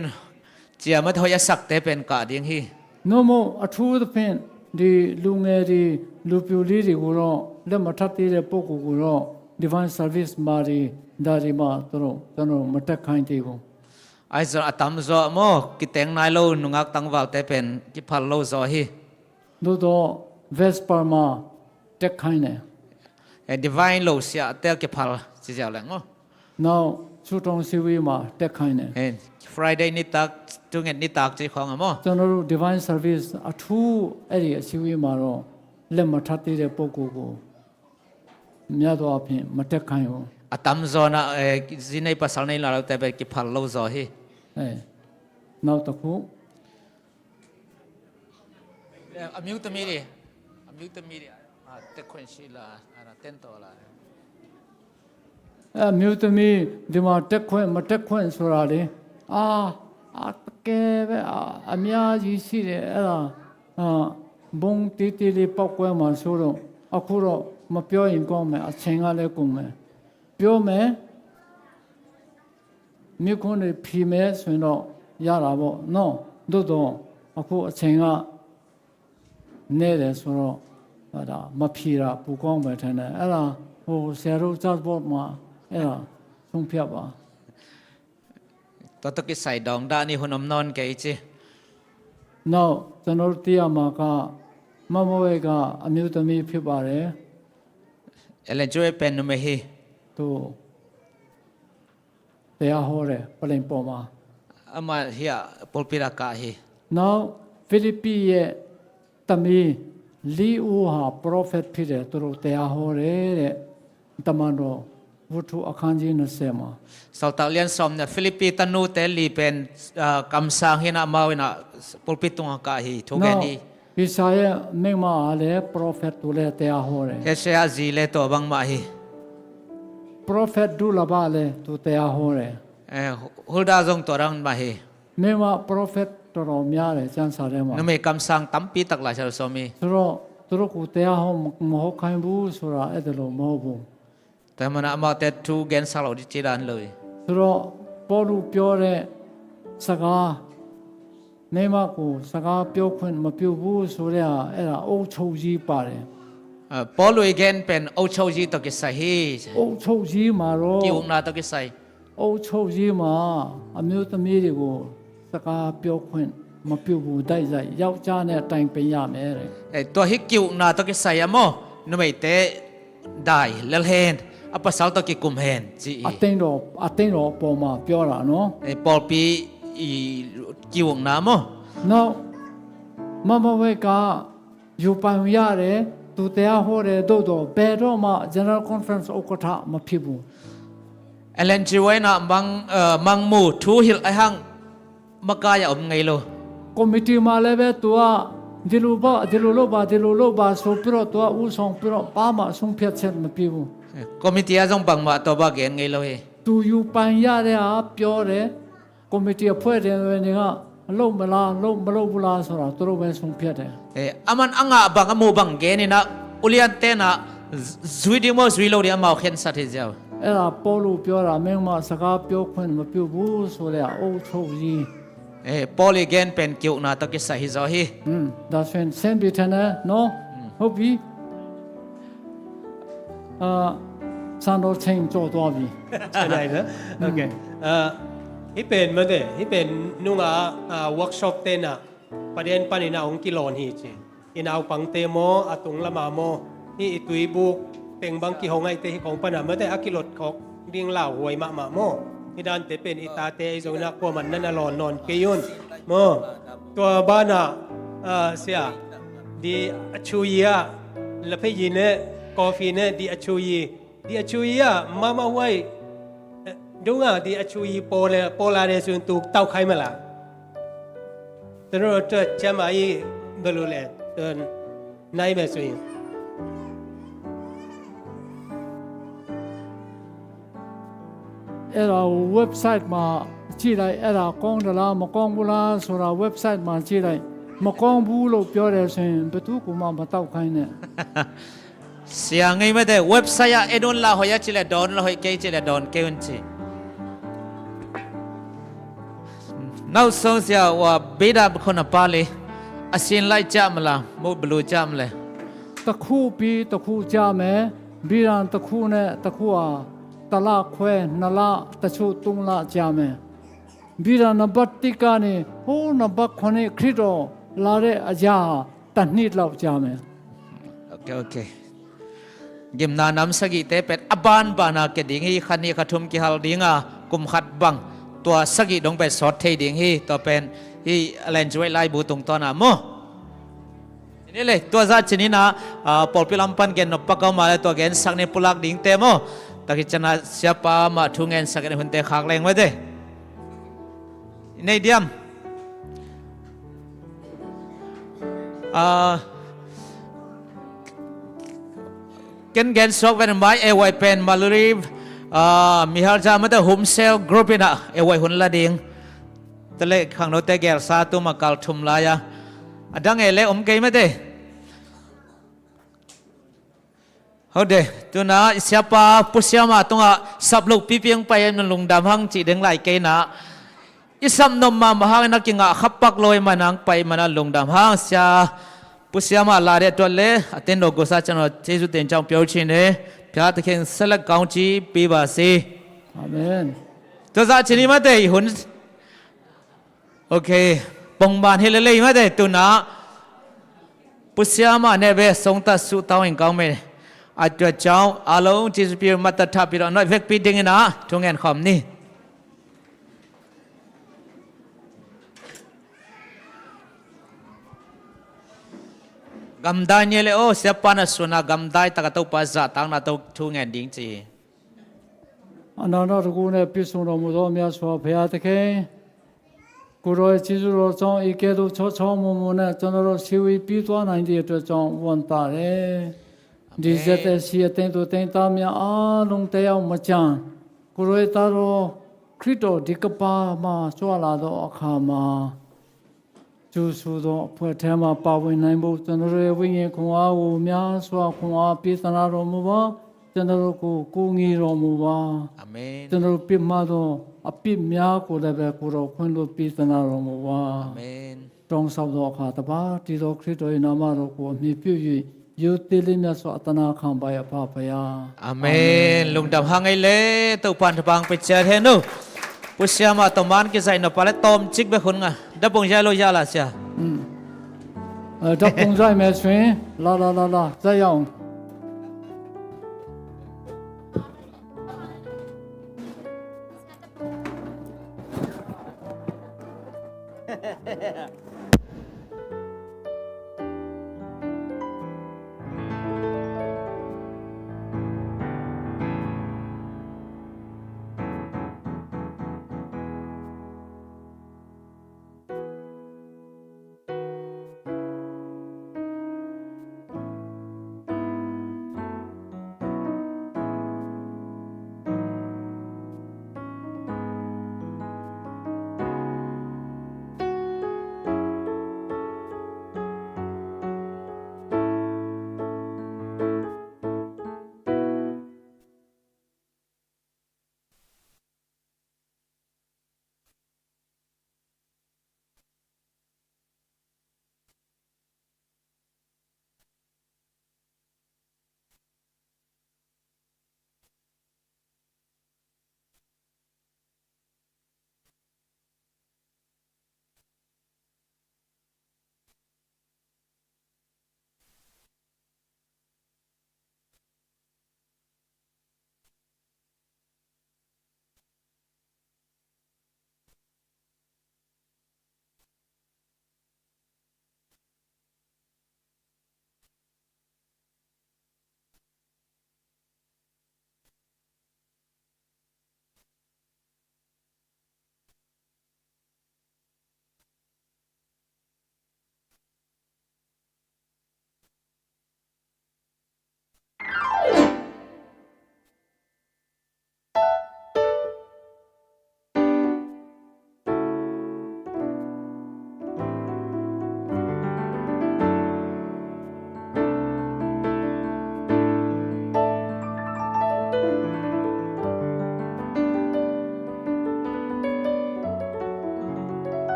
စံၣ်ဧါ မ့ၢ်တဟိုၣ်ယသးတဲ ပၢၼ်ကးဒံးဟံၣ်။ သို့မဟုတ် အထူးသဖြင့် ဒီလူငယ်တွေ လူပျိုလေးတွေကိုတော့ လက်မထပ်သေးတဲ့ ပုဂ္ဂိုလ်ကိုတော့ Divine Service မှာတွေ ဒါတွေမှာ သူတို့ ကျွန်တော် မတက်ခိုင်းသေးဘူး။ Ahi zong a tamzaw maw, kiteng nai lo nungak tangvalte pen kiphal lo zaw hi. Duhdaw Vesper mah tek kha hi ne. Eh, Divine lo siate kiphal ci ziau leng maw. Now, Sutong Siwi mah tek kha hi ne. Eh, Friday nitak, tunget nitak ci khawng a maw. General Divine Service a thu edi a Siwi mah lo lem a that ti de po ku ku. Mia tua phi ma tek kha hi uh. A tamzaw na, eh, zi nei pasal nei la lo te be kiphal lo zaw hi. Eh, nau ta khu. Eh, a miu ta mi di. A miu ta mi di. A tek khuan si la, a na ten to la. Eh, a miu ta mi di ma tek khuan, ma tek khuan su la di. A, a ke be, a, a mia zi si di, eh, la. A, bung ti ti li pau kwe ma su lo. A khu lo, ma pio in kong me, a chenga le kong me. Pio me, mi kong ni phi me, su lo, ya la bo. No, do do, a khu a chenga. Ne le su lo, a da, ma phi la, pu kong me te ne. A la, ho, se lo, chat bo ma, a la, sung pia ba. Tua tawh kisai dawng dah ni hun om nawn kei ci. No, Tanur tia ma ka, ma mo e ka, a miu ta mi phi ba le. Ellen Joy pen numei hi. Tu. Te a ho le, palen po ma. Ama hi a pulpit a ka hi. No, Philippi ye Tami li u ha prophet phi le turu te a ho le le taman ro vutu a khan ji na se ma. Saltak lian som ne Philippi tanu te li pen, ah, kamsang hi na mau ina pulpit tung a ka hi thu gen hi. Isaiah mengma a le prophet tu le te a ho le. Isaiah zi le to bang ma hi. Prophet du la ba le tu te a ho le. Eh, Hulda zong to rang ma hi. Mema prophet toro mia le chan sa le ma. Numei kamsang tampi tak lai sa lo somi. Turo, turo ku te a ho mo ho khai bu sura e de lo mo bu. Te mana ama te thu gen sa lo di ci dan lo i. Turo Paulu pio le saga. Mema ku saga pio khun ma piu bu su le a e la o cho ji pa le. Ah, Paulu i gen pen o cho ji to kisai hi. O cho ji ma lo. Ki ung na to kisai. O cho ji ma, a miu ta mi di gu, saka pio khuen, ma piu gu dai zai, yau cha ne a taing pen ya me re. Eh, tua hi kiu na to kisai a mo, numei te dai, lel hen, a pasal to kikum hen, ci i. A teng do, a teng do po ma pio la no. Eh, pawlpi i kiu na mo. No, ma ma we ka, Yu pai hong ya le, tu te a ho le, do do, be do ma, General Conference okatha ma phi bu. Ellen G. White na mang, eh, mang mu, thu hil ai hang, makai a om ngei lo. Committee ma le be tua, dilu ba, dilu lo ba, dilu lo ba, so piro tua, u song piro, pa ma sung phiat chet ma phi bu. Eh, committee a zong bang ma to ba gen ngei lo hi. Tu yu pai ya le a, pio le, Committee a phuai deng ve ning a, lo ma la, lo ma lo bu la so la, to lo ve sung phiat e. Eh, aman a ngah bang a mu bang gen in a, ulian te na, z-, zui ding maw, zui lo ding amau khensat hi ziau. E la Paulu pio la, mengma saka pio khuen ma piu bu so le a, o cho ji. Eh, Paul i gen pen kiu na to kisai hi zaw hi. Hmm, da suen sen bi thene, no? Hmm. Hopi. Ah, sando cheng cho to bi. Chanai na. Okay. Ah, hi pen mate, hi pen nunga, ah, workshop te na, paden panin a ong kilon hi chi. I naupangte maw, a tung lama maw, hi i tuibuk teng bang kihong aite hi kong pana mate a kilot khok ding lauhuai mahmah maw. Hi dante pen i tate i zong na kua man na na lawn nawn kei un maw. Tua bana, ah, sia, di a chu yi a, la phei yi ne, coffee ne, di a chu yi, di a chu yi a, mama huai, eh, dunga, di a chu yi po le, po la de sun tu tau khai ma la. Tun ro tua ciam a i balu le tun nai me sui. Era website ma ci lai, era kong da la ma kong bu la so la website ma ci lai ma kong bu lo pio le sui betu ku ma ma tau khai ne. Sia ngei mate, website a en un la hoih a ci le dawn la hoih kei ci le dawn kei un ci. Nau song sia wa bida khon a pali. A sin lai cia ma la, mu blu cia ma le. Takhu pi, takhu cia me, bidan takhu ne, takhu a, tala khwe, nala, tachu tung la cia me. ပြီးတော့နံပါတ်တစ်ကနေ ဟိုးနံပါတ်ခုနှစ် ခရစ်တော်လာတဲ့အရာ တစ်နှစ်လောက်ကြာမယ်။ โอเค โอเค. Gimna nam sagihte pen a banbana ke ding hi, kha nih kha thum kihal dinga, kum khat bang, tua sagih dong pen sawt thei ding hi, tua pen hi Ellen White laibu tungtawna maw. Ni le, tua zah cininah, ah, pawlpi lam pan gen nop pak a om a le tua gensak ni pulak dingte maw. Takhi cianah siapa mah thu ngensak in hunte khak leng mate. Nei diam. Ah, ken gen suak ven mai, A Y pen Maluri, ah, Mihalja mate Home Cell Group inah A Y hun la ding. Tele khangnote gelsa tuma kal thum lai-a. A dang e le om kei mate. Hode, tuna i siapa Pu Siama tungah sap loh pipi hong pai in lungdam hang cih deng lai kei na. I sap nop mahmah hangin a kingah khapak lo i manang pai mana lungdam hang sia. Pu Siama la deh tuat le, a ten lo gosa ciang lo, Jesu ten ciang piau chin e, pia te khen selek kaung ci pi ba si. Amen. Tua zah cin i mate i hun. Ok, pongman hi lelei mate tuna. Pu Siama ne ve songta su tau in kau me. A tua ciang a lo ci su pi mata tha pi lo noi vek pi ding ina thungen khom ni. Gamdai ni le o siapa na suna gamdai taka Topa zahtakna to thungen ding ci hi. အနန္တတကူနဲ့ပြည့်စုံတော်မူသောမြတ်စွာဘုရားသခင်ကိုယ်တော်ရဲ့ကျေးဇူးတော်ကြောင့် ဤကဲ့သို့ချောချောမွန်မွန်နဲ့ကျွန်တော်တို့ ရှိဝေးပြီးသွားနိုင်သည့်အတွက်ကြောင့် ဝမ်းသာတယ်။ ဒီ ဇက် အက်စ် စီ အသင်းသူသင်းသားများအားလုံး တက်ရောက်မကျန် ကိုယ်တော်ရဲ့သားတော်ခရစ်တော်ဒီကမ္ဘာမှာကြွလာသောအခါမှာ ကျူဆူသောအဖွဲ့ထဲမှာပါဝင်နိုင်ဖို့ ကျွန်တော်တို့ရဲ့ဝိညာဉ်ခွန်အားကိုများစွာခွန်အားပေးသနားတော်မူပါ။ ကျွန်တော်တို့ကိုကူညီတော်မူပါ။ အာမင်။ ကျွန်တော်တို့ပြစ်မှားသောအပြစ်များကိုလည်းပဲကိုယ်တော်ခွင့်လွှတ်ပေးသနားတော်မူပါ။ အာမင်။ တောင်းလျှောက်သောအခါတပါးတည်သောခရစ်တော်၏နာမတော်ကိုအမည်ပြု၍ရိုသေလေးမြတ်စွာအသနာခံပါ၏အဖဖခင်။ အာမင်။ အာမင်။ Lungdam hang ei le, Topan thapang pe ciat hen uh. Pu Siama tawman kizaih nop a le tawm cik bek hun nga. Dapung zai lo zia la sia. อืม။ အဲ၊ ဓာတ်ပုံရိုက်မယ်ဆိုရင်လာ၊ လာ၊ လာ၊ လာ၊ ရိုက်ရအောင်။